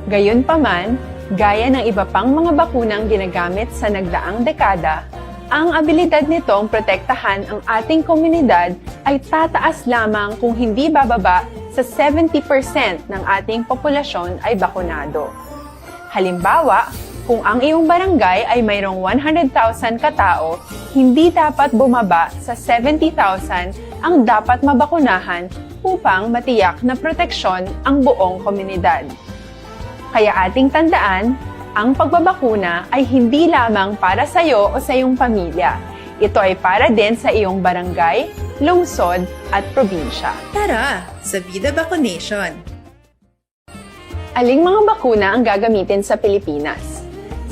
Gayunpaman, gaya ng iba pang mga bakunang ginagamit sa nagdaang dekada, ang abilidad nitong protektahan ang ating komunidad ay tataas lamang kung hindi bababa sa seventy percent ng ating populasyon ay bakunado. Halimbawa, kung ang iyong barangay ay mayroong one hundred thousand ka tao, hindi dapat bumaba sa seventy thousand ang dapat mabakunahan upang matiyak na proteksyon ang buong komunidad. Kaya ating tandaan, ang pagbabakuna ay hindi lamang para sa iyo o sa iyong pamilya. Ito ay para din sa iyong barangay, lungsod, at probinsya. Tara, sa Vida Vaccination! Aling mga bakuna ang gagamitin sa Pilipinas?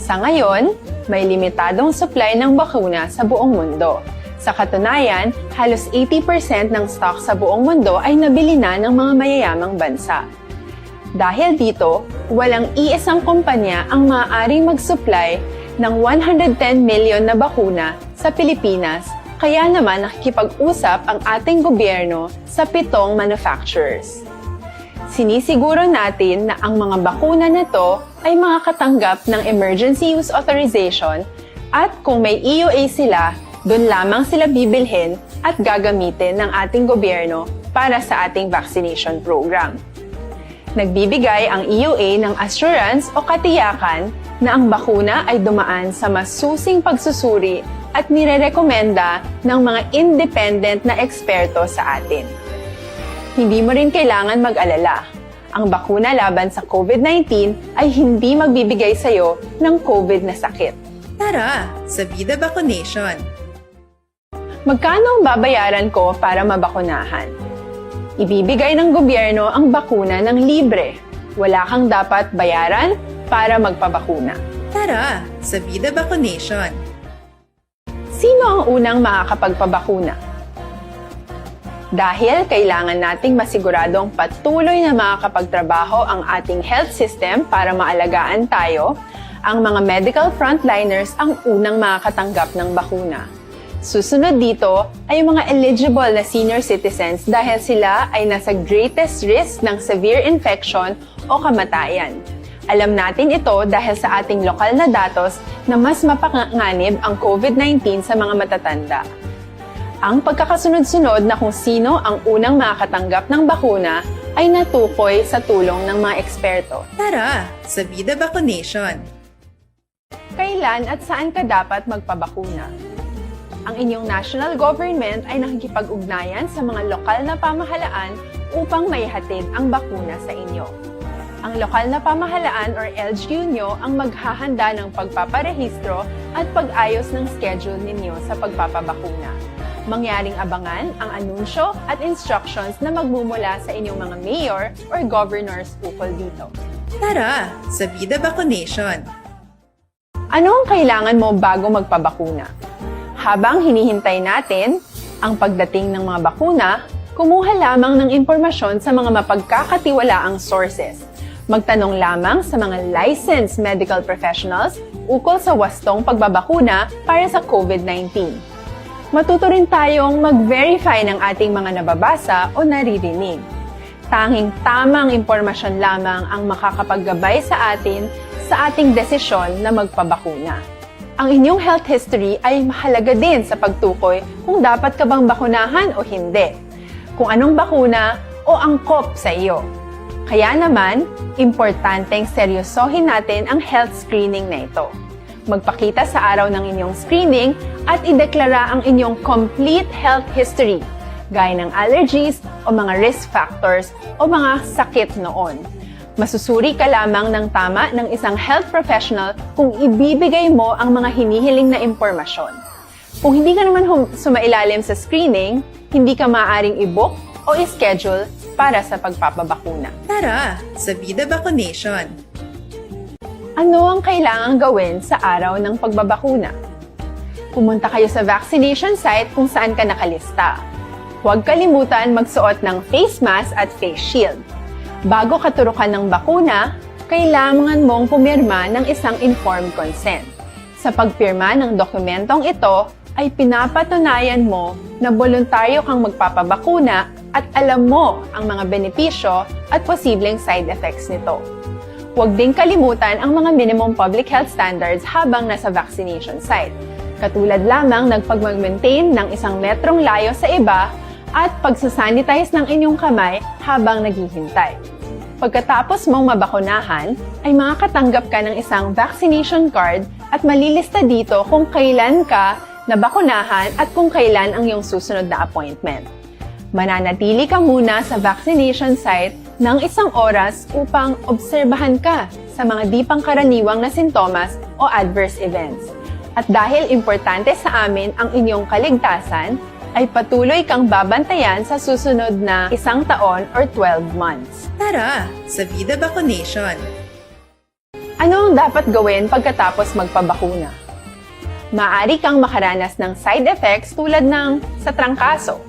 Sa ngayon, may limitadong supply ng bakuna sa buong mundo. Sa katunayan, halos eighty percent ng stock sa buong mundo ay nabili na ng mga mayayamang bansa. Dahil dito, walang iisang kumpanya ang maaaring mag-supply ng one hundred ten million na bakuna sa Pilipinas, kaya naman nakikipag-usap ang ating gobyerno sa pitong manufacturers. Sinisiguro natin na ang mga bakuna na to ay makakatanggap ng emergency use authorization at kung may E U A sila, dun lamang sila bibilhin at gagamitin ng ating gobyerno para sa ating vaccination program. Nagbibigay ang E U A ng assurance o katiyakan na ang bakuna ay dumaan sa masusing pagsusuri at nirerekomenda ng mga independent na eksperto sa atin. Hindi mo rin kailangan mag-alala. Ang bakuna laban sa COVID nineteen ay hindi magbibigay sa iyo ng COVID na sakit. Tara, sa Vida Vaccination! Magkano ang babayaran ko para mabakunahan? Ibibigay ng gobyerno ang bakuna ng libre. Wala kang dapat bayaran para magpabakuna. Tara sa Vida Vacunation! Sino ang unang makakapagpabakuna? Dahil kailangan nating masiguradong patuloy na makakapagtrabaho ang ating health system para maalagaan tayo, ang mga medical frontliners ang unang makakatanggap ng bakuna. Susunod dito ay ang mga eligible na senior citizens dahil sila ay nasa greatest risk ng severe infection o kamatayan. Alam natin ito dahil sa ating lokal na datos na mas mapanganib ang COVID nineteen sa mga matatanda. Ang pagkakasunod-sunod na kung sino ang unang makakatanggap ng bakuna ay natukoy sa tulong ng mga eksperto. Tara sa Vida Vacunation! Kailan at saan ka dapat magpabakuna? Ang inyong national government ay nakikipag-ugnayan sa mga lokal na pamahalaan upang maihatid ang bakuna sa inyo. Ang lokal na pamahalaan or L G U nyo ang maghahanda ng pagpaparehistro at pag-ayos ng schedule ninyo sa pagpapabakuna. Mangyaring abangan ang anunsyo at instructions na magmumula sa inyong mga mayor or governors ukol dito. Tara sa Vida Vacunation! Ano ang kailangan mo bago magpabakuna? Habang hinihintay natin ang pagdating ng mga bakuna, kumuha lamang ng impormasyon sa mga mapagkakatiwalaang sources. Magtanong lamang sa mga licensed medical professionals ukol sa wastong pagbabakuna para sa COVID nineteen. Matuto rin tayong mag-verify ng ating mga nababasa o naririnig. Tanging tamang impormasyon lamang ang makakapaggabay sa atin sa ating desisyon na magpabakuna. Ang inyong health history ay mahalaga din sa pagtukoy kung dapat ka bang bakunahan o hindi, kung anong bakuna o angkop sa iyo. Kaya naman, importanteng seryosohin natin ang health screening na ito. Magpakita sa araw ng inyong screening at ideklara ang inyong complete health history, gaya ng allergies o mga risk factors o mga sakit noon. Masusuri ka lamang ng tama ng isang health professional kung ibibigay mo ang mga hinihiling na impormasyon. Kung hindi ka naman hum- sumailalim sa screening, hindi ka maaaring i-book o i-schedule para sa pagpapabakuna. Tara sa Vida Vacunation! Ano ang kailangang gawin sa araw ng pagbabakuna? Pumunta kayo sa vaccination site kung saan ka nakalista. Huwag kalimutan magsuot ng face mask at face shield. Bago katurukan ng bakuna, kailangan mong pumirma ng isang informed consent. Sa pagpirma ng dokumentong ito, ay pinapatunayan mo na boluntaryo kang magpapabakuna at alam mo ang mga benepisyo at posibleng side effects nito. Huwag ding kalimutan ang mga minimum public health standards habang nasa vaccination site, katulad lamang ng pagmag-maintain ng isang metrong layo sa iba at pagsasanitize ng inyong kamay habang naghihintay. Pagkatapos mong mabakunahan, ay makakatanggap ka ng isang vaccination card at malilista dito kung kailan ka nabakunahan at kung kailan ang iyong susunod na appointment. Mananatili ka muna sa vaccination site ng isang oras upang obserbahan ka sa mga di pangkaraniwang na sintomas o adverse events. At dahil importante sa amin ang inyong kaligtasan, ay patuloy kang babantayan sa susunod na isang taon or twelve months. Tara sa Vida Vacunation! Ano ang dapat gawin pagkatapos magpabakuna? Maaari kang makaranas ng side effects tulad ng sa trangkaso,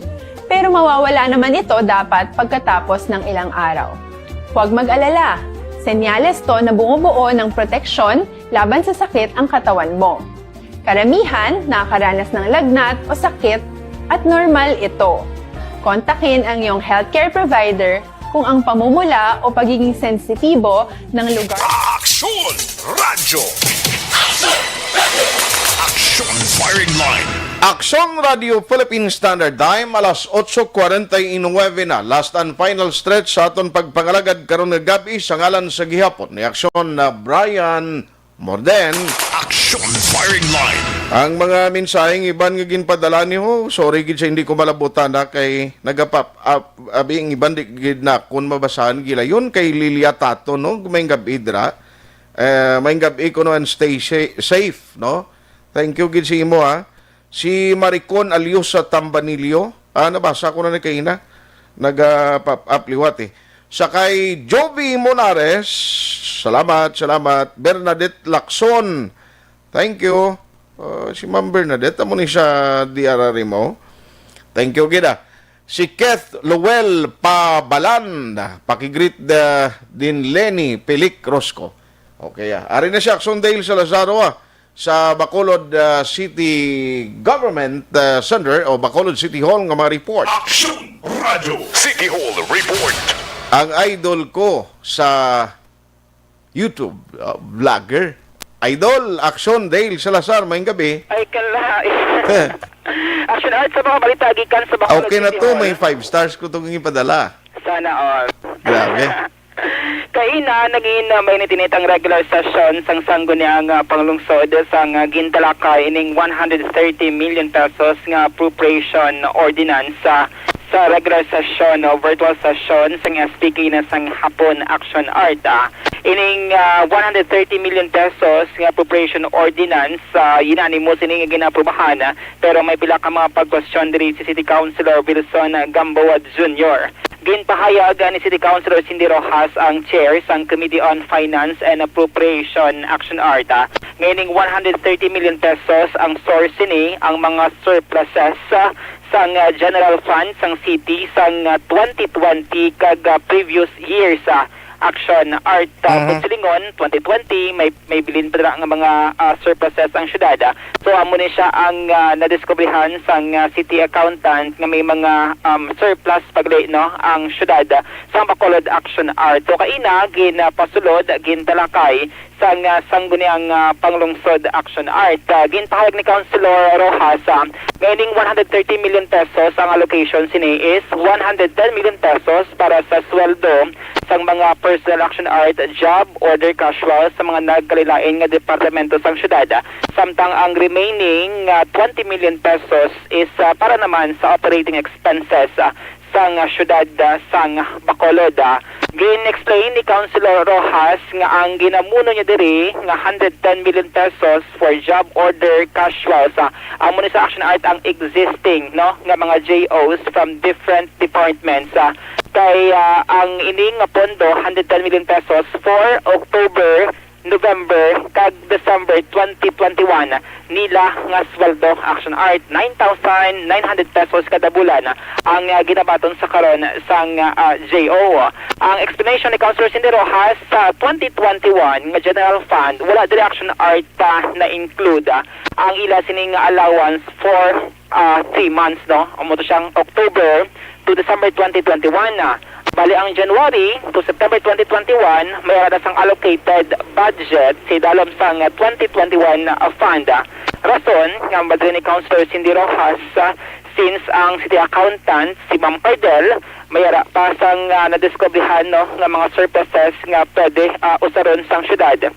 pero mawawala naman ito dapat pagkatapos ng ilang araw. Huwag mag-alala, senyales to na bumubuo ng proteksyon laban sa sakit ang katawan mo. Karamihan nakakaranas ng lagnat o sakit at normal ito. Kontakin ang iyong healthcare provider kung ang pamumula o pagiging sensitibo ng lugar. Aksyon Radyo! Aksyon Firing Line! Aksyon Radio Philippine Standard Time, alas otso kwarenta y nuebe na. Last and final stretch sa aton pagpangalagad karon nga gab-i sa ngalan sa gihapon ni Aksyon na Brian Morden. Aksyon Firing Line. Ang mga mensaheng iban nga ginpadala niyo, sorry gid sa hindi ko malabutan na kay nagapap up abi ang iban di gid na kun mabasahan gilayon kay Lilia Tato, no? May gab-i dira. Eh, may gab-i kuno and stay sa- safe, no? Thank you gid sa imo, ha. Si Maricon Aliosa Tambanilio, ah, nabasa ko na ni kaina. Naga-pop up liwat eh. Sa kay Jovi Monares, salamat, salamat. Bernadette Lacson, thank you. Uh, si Ma'am Bernadette, amo ni sa D R R mo. Thank you, gida. Si Keth Lowell Pabalan, pakigreet da din Lenny Pelic Rosco. Okay, ah. Ari na siya, Aksyon Dale Salazaro, ah, sa Bacolod, ah, City Government, ah, Center o Bacolod City Hall nga mga report. Aksyon Radio City Hall Report. Ang idol ko sa YouTube, ah, vlogger. Idol, Aksyon Dale Salazar, maayong gabi. Ay, kalain. Action Art sa mga balita gikan sa Bacolod Okay na City to, Hall. May five stars ko itong ipadala. Sana all. Grabe. Kaina, naging, uh, mainit-init ang regular session sang Sangguniang, uh, Panglungsod sang, uh, gintalakay ining one hundred thirty million pesos nga appropriation ordinance, uh, sa regular session o virtual session sang S P K na sang hapon, Action Art. Ah, ining, ah, one hundred thirty million pesos nga appropriation ordinance, ah, unanimous ini nga ginaaprubahan, ah, pero may pila ka mga pagkwestiyon diri si City Councilor Wilson Gamboa Junior. Ginpahayag ni City Councilor Cindy Rojas, ang chair sang Committee on Finance and Appropriation, Action Art, ah, nga ining one hundred thirty million pesos ang source sini, ang mga surpluses, ah, sang, ah, general fund sang city sang, ah, twenty twenty kag, ah, previous years, ah, Action Art, ah, Mhm. Kung silingon, twenty twenty, may, may bilin pa dira nga mga, ah, surpluses ang syudad, ah. So, amo ni siya ang, ah, nadiskubrihan sang, ah, city accountant nga may mga, um, surplus pa gali, no, ang syudad, ah, sang Bacolod Action Art. So, kaina, ginapasulod, gintalakay sang, ah, Sangguniang, ah, Panglungsod Action Art. Ah, ginpahayag ni Councilor Rojas, ah, nga ining one hundred thirty million pesos ang allocation sini is one hundred ten million pesos para sa sweldo sang mga personnel, Action Art, job order, casual sa mga nagkalain-lain nga departamento sang syudad. Samtang ang remaining, ah, twenty million pesos is, ah, para naman sa operating expenses, ah, sang, ah, syudad, ah, sang Bacolod, ah. Gin-explain ni Councilor Rojas nga ang ginamuno niya diri nga hundred ten million pesos for job order casuals, ah, amo ni sa Action Art ang existing, no, nga mga J Os from different departments, ah. Kay, ah, ang ini nga pondo, hundred ten million pesos for October, November, kag December twenty twenty-one nila nga sweldo, Action Art, nine thousand nine hundred pesos kada bulan ang, ah, ginabaton sa karon sang, ah, J O. Ang explanation ni Councilor Cindy Rojas, sa twenty twenty-one nga general fund, wala diri, Action Art, pa na-include, ah, ang ila sining allowance for, ah, three months, no? Amo to siyang October to December twenty twenty-one na. Bali, ang January to September twenty twenty-one, may ara na sang allocated budget sa idalom sang twenty twenty-one, ah, fund. Rason nga madiri ni Councilor Cindy Rojas, ah, since ang city accountant, si Ma'am Cardel, may ara pa sang, ah, nadiskubrihan, no, nga mga surpluses nga pwede, ah, usaron sang syudad.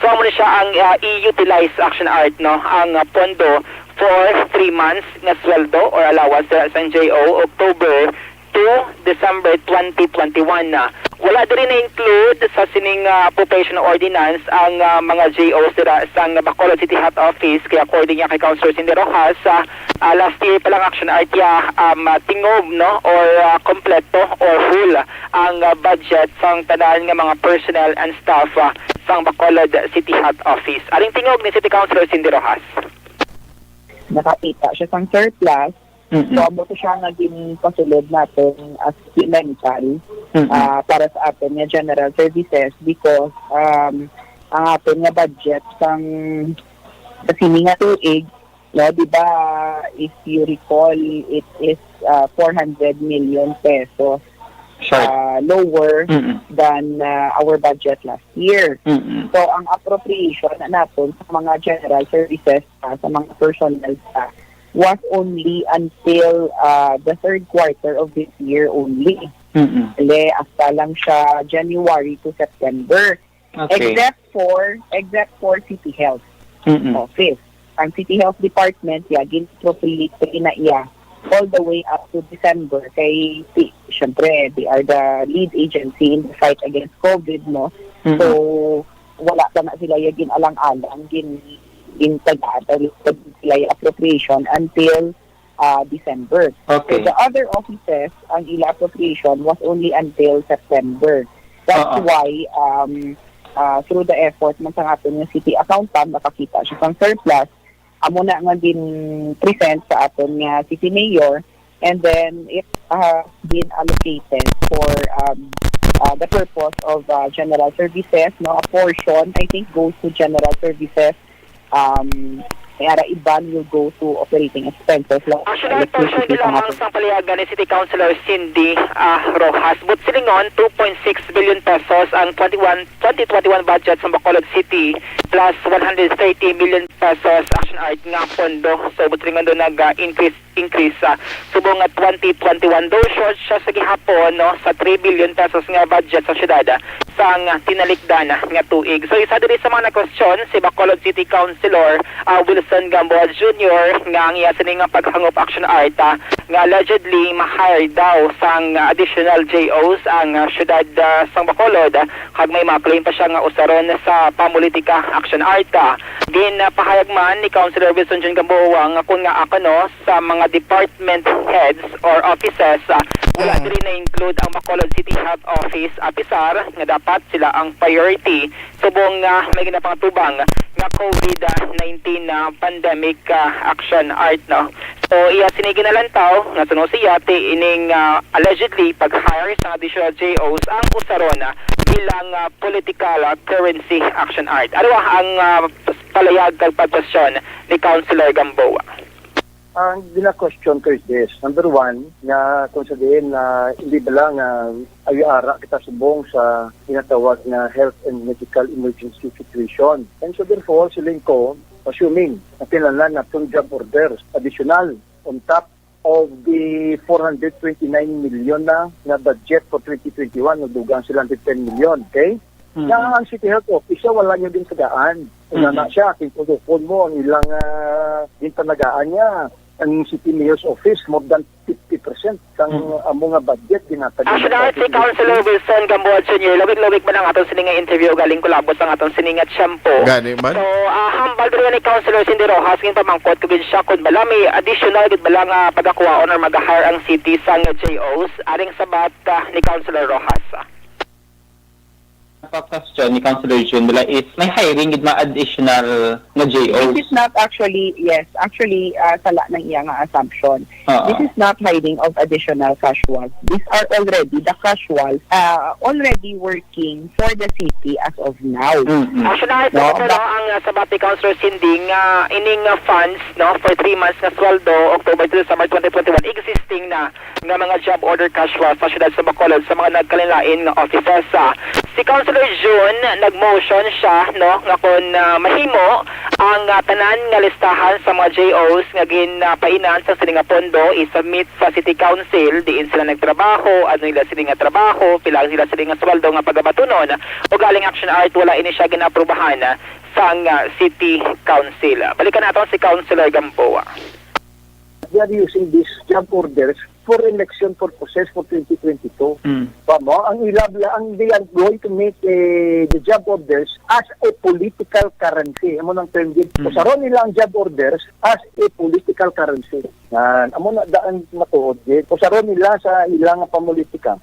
So, amo ni siya ang, ah, i-utilize, Action Art, no, ang, ah, pondo for three months nga sweldo or allowance sa, sa J O, October to December twenty twenty-one na. Wala diri na-include sa sining, ah, appropriation ordinance ang, ah, mga J Os dira sa Bacolod City Health Office, kay according niya kay Councilor Cindy Rojas, ah, ah, last year pa lang, Action Art, ya, um, ah, tingog, no, or, ah, kompleto or full ang, ah, budget sang tanan nga mga personnel and staff, ah, sang Bacolod City Health Office. Aring tingog ni City Councilor Cindy Rojas. Nakakita siya sang surplus. Mm-mm. So, amo to siya nga ginpasulod naton as supplemental, Mm-mm. ah, para sa aton nga general services because, um, ang aton nga budget sang sa sini nga tuig, no, di ba, if you recall, it is, ah, four hundred million pesos, Short. ah, lower Mm-mm. than, ah, our budget last year. Mm-mm. So, ang appropriation na naton sa mga general services, ah, sa mga personnel, ah, was only until, ah, the third quarter of this year only. Mm-mm. Ele, hasta lang siya January to September. Okay. Except for, except for City Health Mm-mm. Office. Ang City Health Department, ya, gin-appropriate na iya all the way up to December. Kay, si, syempre, they are the lead agency in the fight against COVID, no? Mm-mm. So, wala pa na sila ya gin-alang-alang, gin-, gintagaan, or sila ya appropriation until uh, December. Okay. So the other offices, ang ila appropriation was only until September. That's uh-uh. why um, uh, through the effort man sang aton nga city accountant, nakakita siya sang surplus. Amo na nga gin-present sa aton nga city mayor, and then it has been allocated for um, uh, the purpose of uh, general services. No, a portion, I think, goes to general services. Um, may ara iban will go to operating expenses like Actually, portion electricity, lamang sang paliyagan ni City Councilor Cindy ah, Rojas. But silingon, two point six billion pesos ang twenty-one, twenty twenty-one budget sa Bacolod City plus one hundred thirty million pesos Action Art nga pondo. So, but silingon doon nag-increase increase sa subong nga twenty twenty-one, though short siya sa gihapon, no, sa three billion pesos nga budget sa syudad sang tinalikdan nga tuig. So, isa diri sa mga na-question si Bacolod City Councilor ah, Wilson Gamboa Junior nga ang iya sini nga paghangop Action Art ah, nga allegedly ma-hire daw sang additional J Os ang ah, syudad ah, sang Bacolod, ah, kag may mga claim pa siya nga usaron sa pamulitika Action Art. Ah, ginpahayag man ni Councilor Wilson Jun Gamboa nga kun nga ako, no, sa mga department heads or offices, ah, wala Mm. diri na-include ang Bacolod City Health Office, apisar nga dapat sila ang priority subong nga may ginapangtubang nga COVID nineteen na pandemic ah, action art, no. So iya sini ginalantaw nga suno siya ti ining ah, allegedly pag-hire sa additional J Os ang usaron ah, bilang ah, political ah, currency action art. Ano ba ang ah, palayag kag pagkwestiyon ni Councilor Gamboa? Ang gina-question ko is this. Number one, nga kung sa diin na hindi ba lang ah, ay ara kita subong sa ginatawag nga health and medical emergency situation. And so therefore, siling ko, assuming na kinahanglan naton job orders, additional, on top of the four hundred twenty-nine million na, na budget for twenty twenty-one, nagdugang sila hundred ten million, okay? Mhm. Na ang City Health Office, siya wala niyo din tagaan. Kung Mhm. na siya, ating pudukon mo ang ilang ah, yung panagaan niya. Ang City Mayor's Office, more than fifty percent sang Mhm. amo nga budget, ginatag Actually, si Councilor Wilson Gamboa Junior, lawig-lawig man ang aton sini nga interview, galing kulabot ang aton sini nga tiyempo. Gani man. So, ah, hambal diri ni Councilor Cindy Rojas, ginpamangkot ko gid siya kung bala may additional gid bala nga pagakuhaon or mag-hire ang city sang J Os, aring sabat ah, ni Councilor Rojas. Ang question ni Councilor Jun bala is may hiring gid mga additional nga J Os. This is not actually, yes, actually, ah, sala ng iya nga assumption. Oo. This is not hiring of additional casuals. These are already the casuals ah, already working for the city as of now. Mm-mm. Actually, ito No, pero but ang uh, sabat ni Councilor Cindy nga ining uh, funds, no, for three months nga sweldo, October to December twenty twenty-one, existing na nga mga job order casual sa siyudad sa Bacolod sa mga nagkalain-lain nga offices. Ah, si Councilor Jun, nag-motion siya, no, nga kung ah, mahimo ang ah, tanan nga listahan sa mga J Os nga ginapainan sa sini nga pondo i-submit sa City Council, diin sila nagtrabaho, ano nila sini nga trabaho, pila ang sila sini nga sweldo nga pagabatunon, ug galing Action Art, wala ini siya ginaaprubahan sang ah, City Council. Balikan naton si Councilor Gamboa. They are using these job orders for election purposes for twenty twenty-two. Mm. Tama? Ang ilab, ang they are going to make eh, the job orders as a political currency. Amo nang term gid. Mm. Usaron nila ang job orders as a political currency. Yan. Amo na daan matuod gid. Usaron nila sa ilang pamulitika.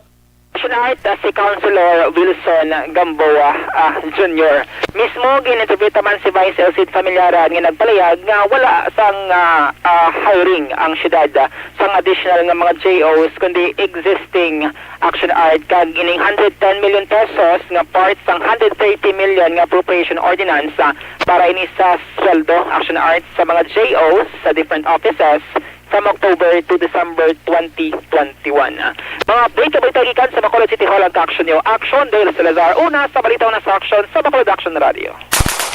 Action Art, ah, si Councilor Wilson Gamboa ah, Junior. Mismo gin-interview ta man si Vice Elcid Familiaran nga nagpalayag nga wala sang ah, ah, hiring ang syudad ah, sang additional nga mga J Os, kundi existing Action Art kag ining hundred ten million pesos nga part sang hundred thirty million nga appropriation ordinance ah, para ini sa sweldo Action Art sa mga J Os sa different offices from October to December twenty twenty-one. Mga update nga balita gikan sa Bacolod City Hall ang ka-action nyo. Action Dale Salazar, una sa balita, una sa action sa Bacolod Action Radio.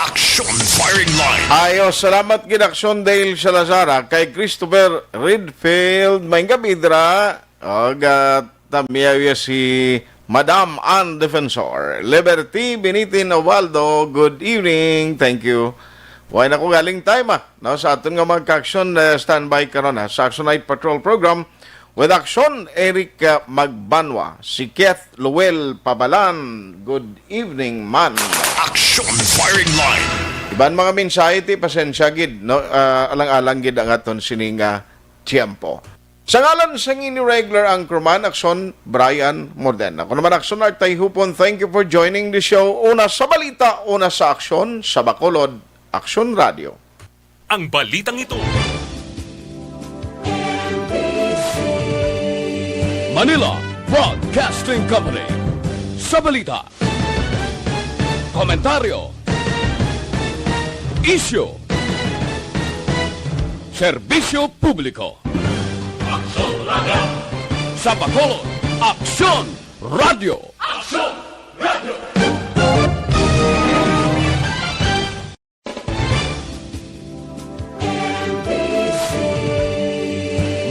Action Firing Line. Ayo, salamat gid Action Dale Salazar, ah, kay Christopher Redfield, may gabi dira. Og, ah, tamiyaw ya si Madam Ann Defensor. Liberty Binitin Ovaldo, good evening. Thank you. Way na ko galing time, ah, no, sa aton nga mga ka-action, eh, standby karon, ah, sa Action Night Patrol Program with Action Eric, ah, Magbanwa, si Keth Lowell Pabalan. Good evening, man. Action Firing Line. Iban mga mensahe ti pasensya gid, no, ah, alang-alang gid ang aton sining, ah, Tiempo. Sa ngalan sang inyo regular anchorman, Aksyon Brian Morden. Ako naman, Aksyon Art Tayhupon. Thank you for joining the show. Una sa balita, una sa aksyon, sa Bacolod, Aksyon Radio. Ang balitang ito. Manila Broadcasting Company. Sa balita, komentaryo, isyu, serbisyo publiko. Aksyon Radio. Sa Bacolod, Aksyon Radio. Aksyon Radio.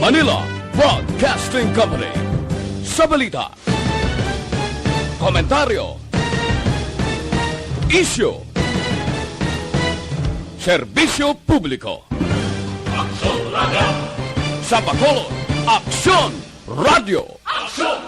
Manila Broadcasting Company. Sa balita, komentaryo, isyu, serbisyo publiko. Aksyon Radio. Sa Bacolod, Aksyon Radio. Aksyon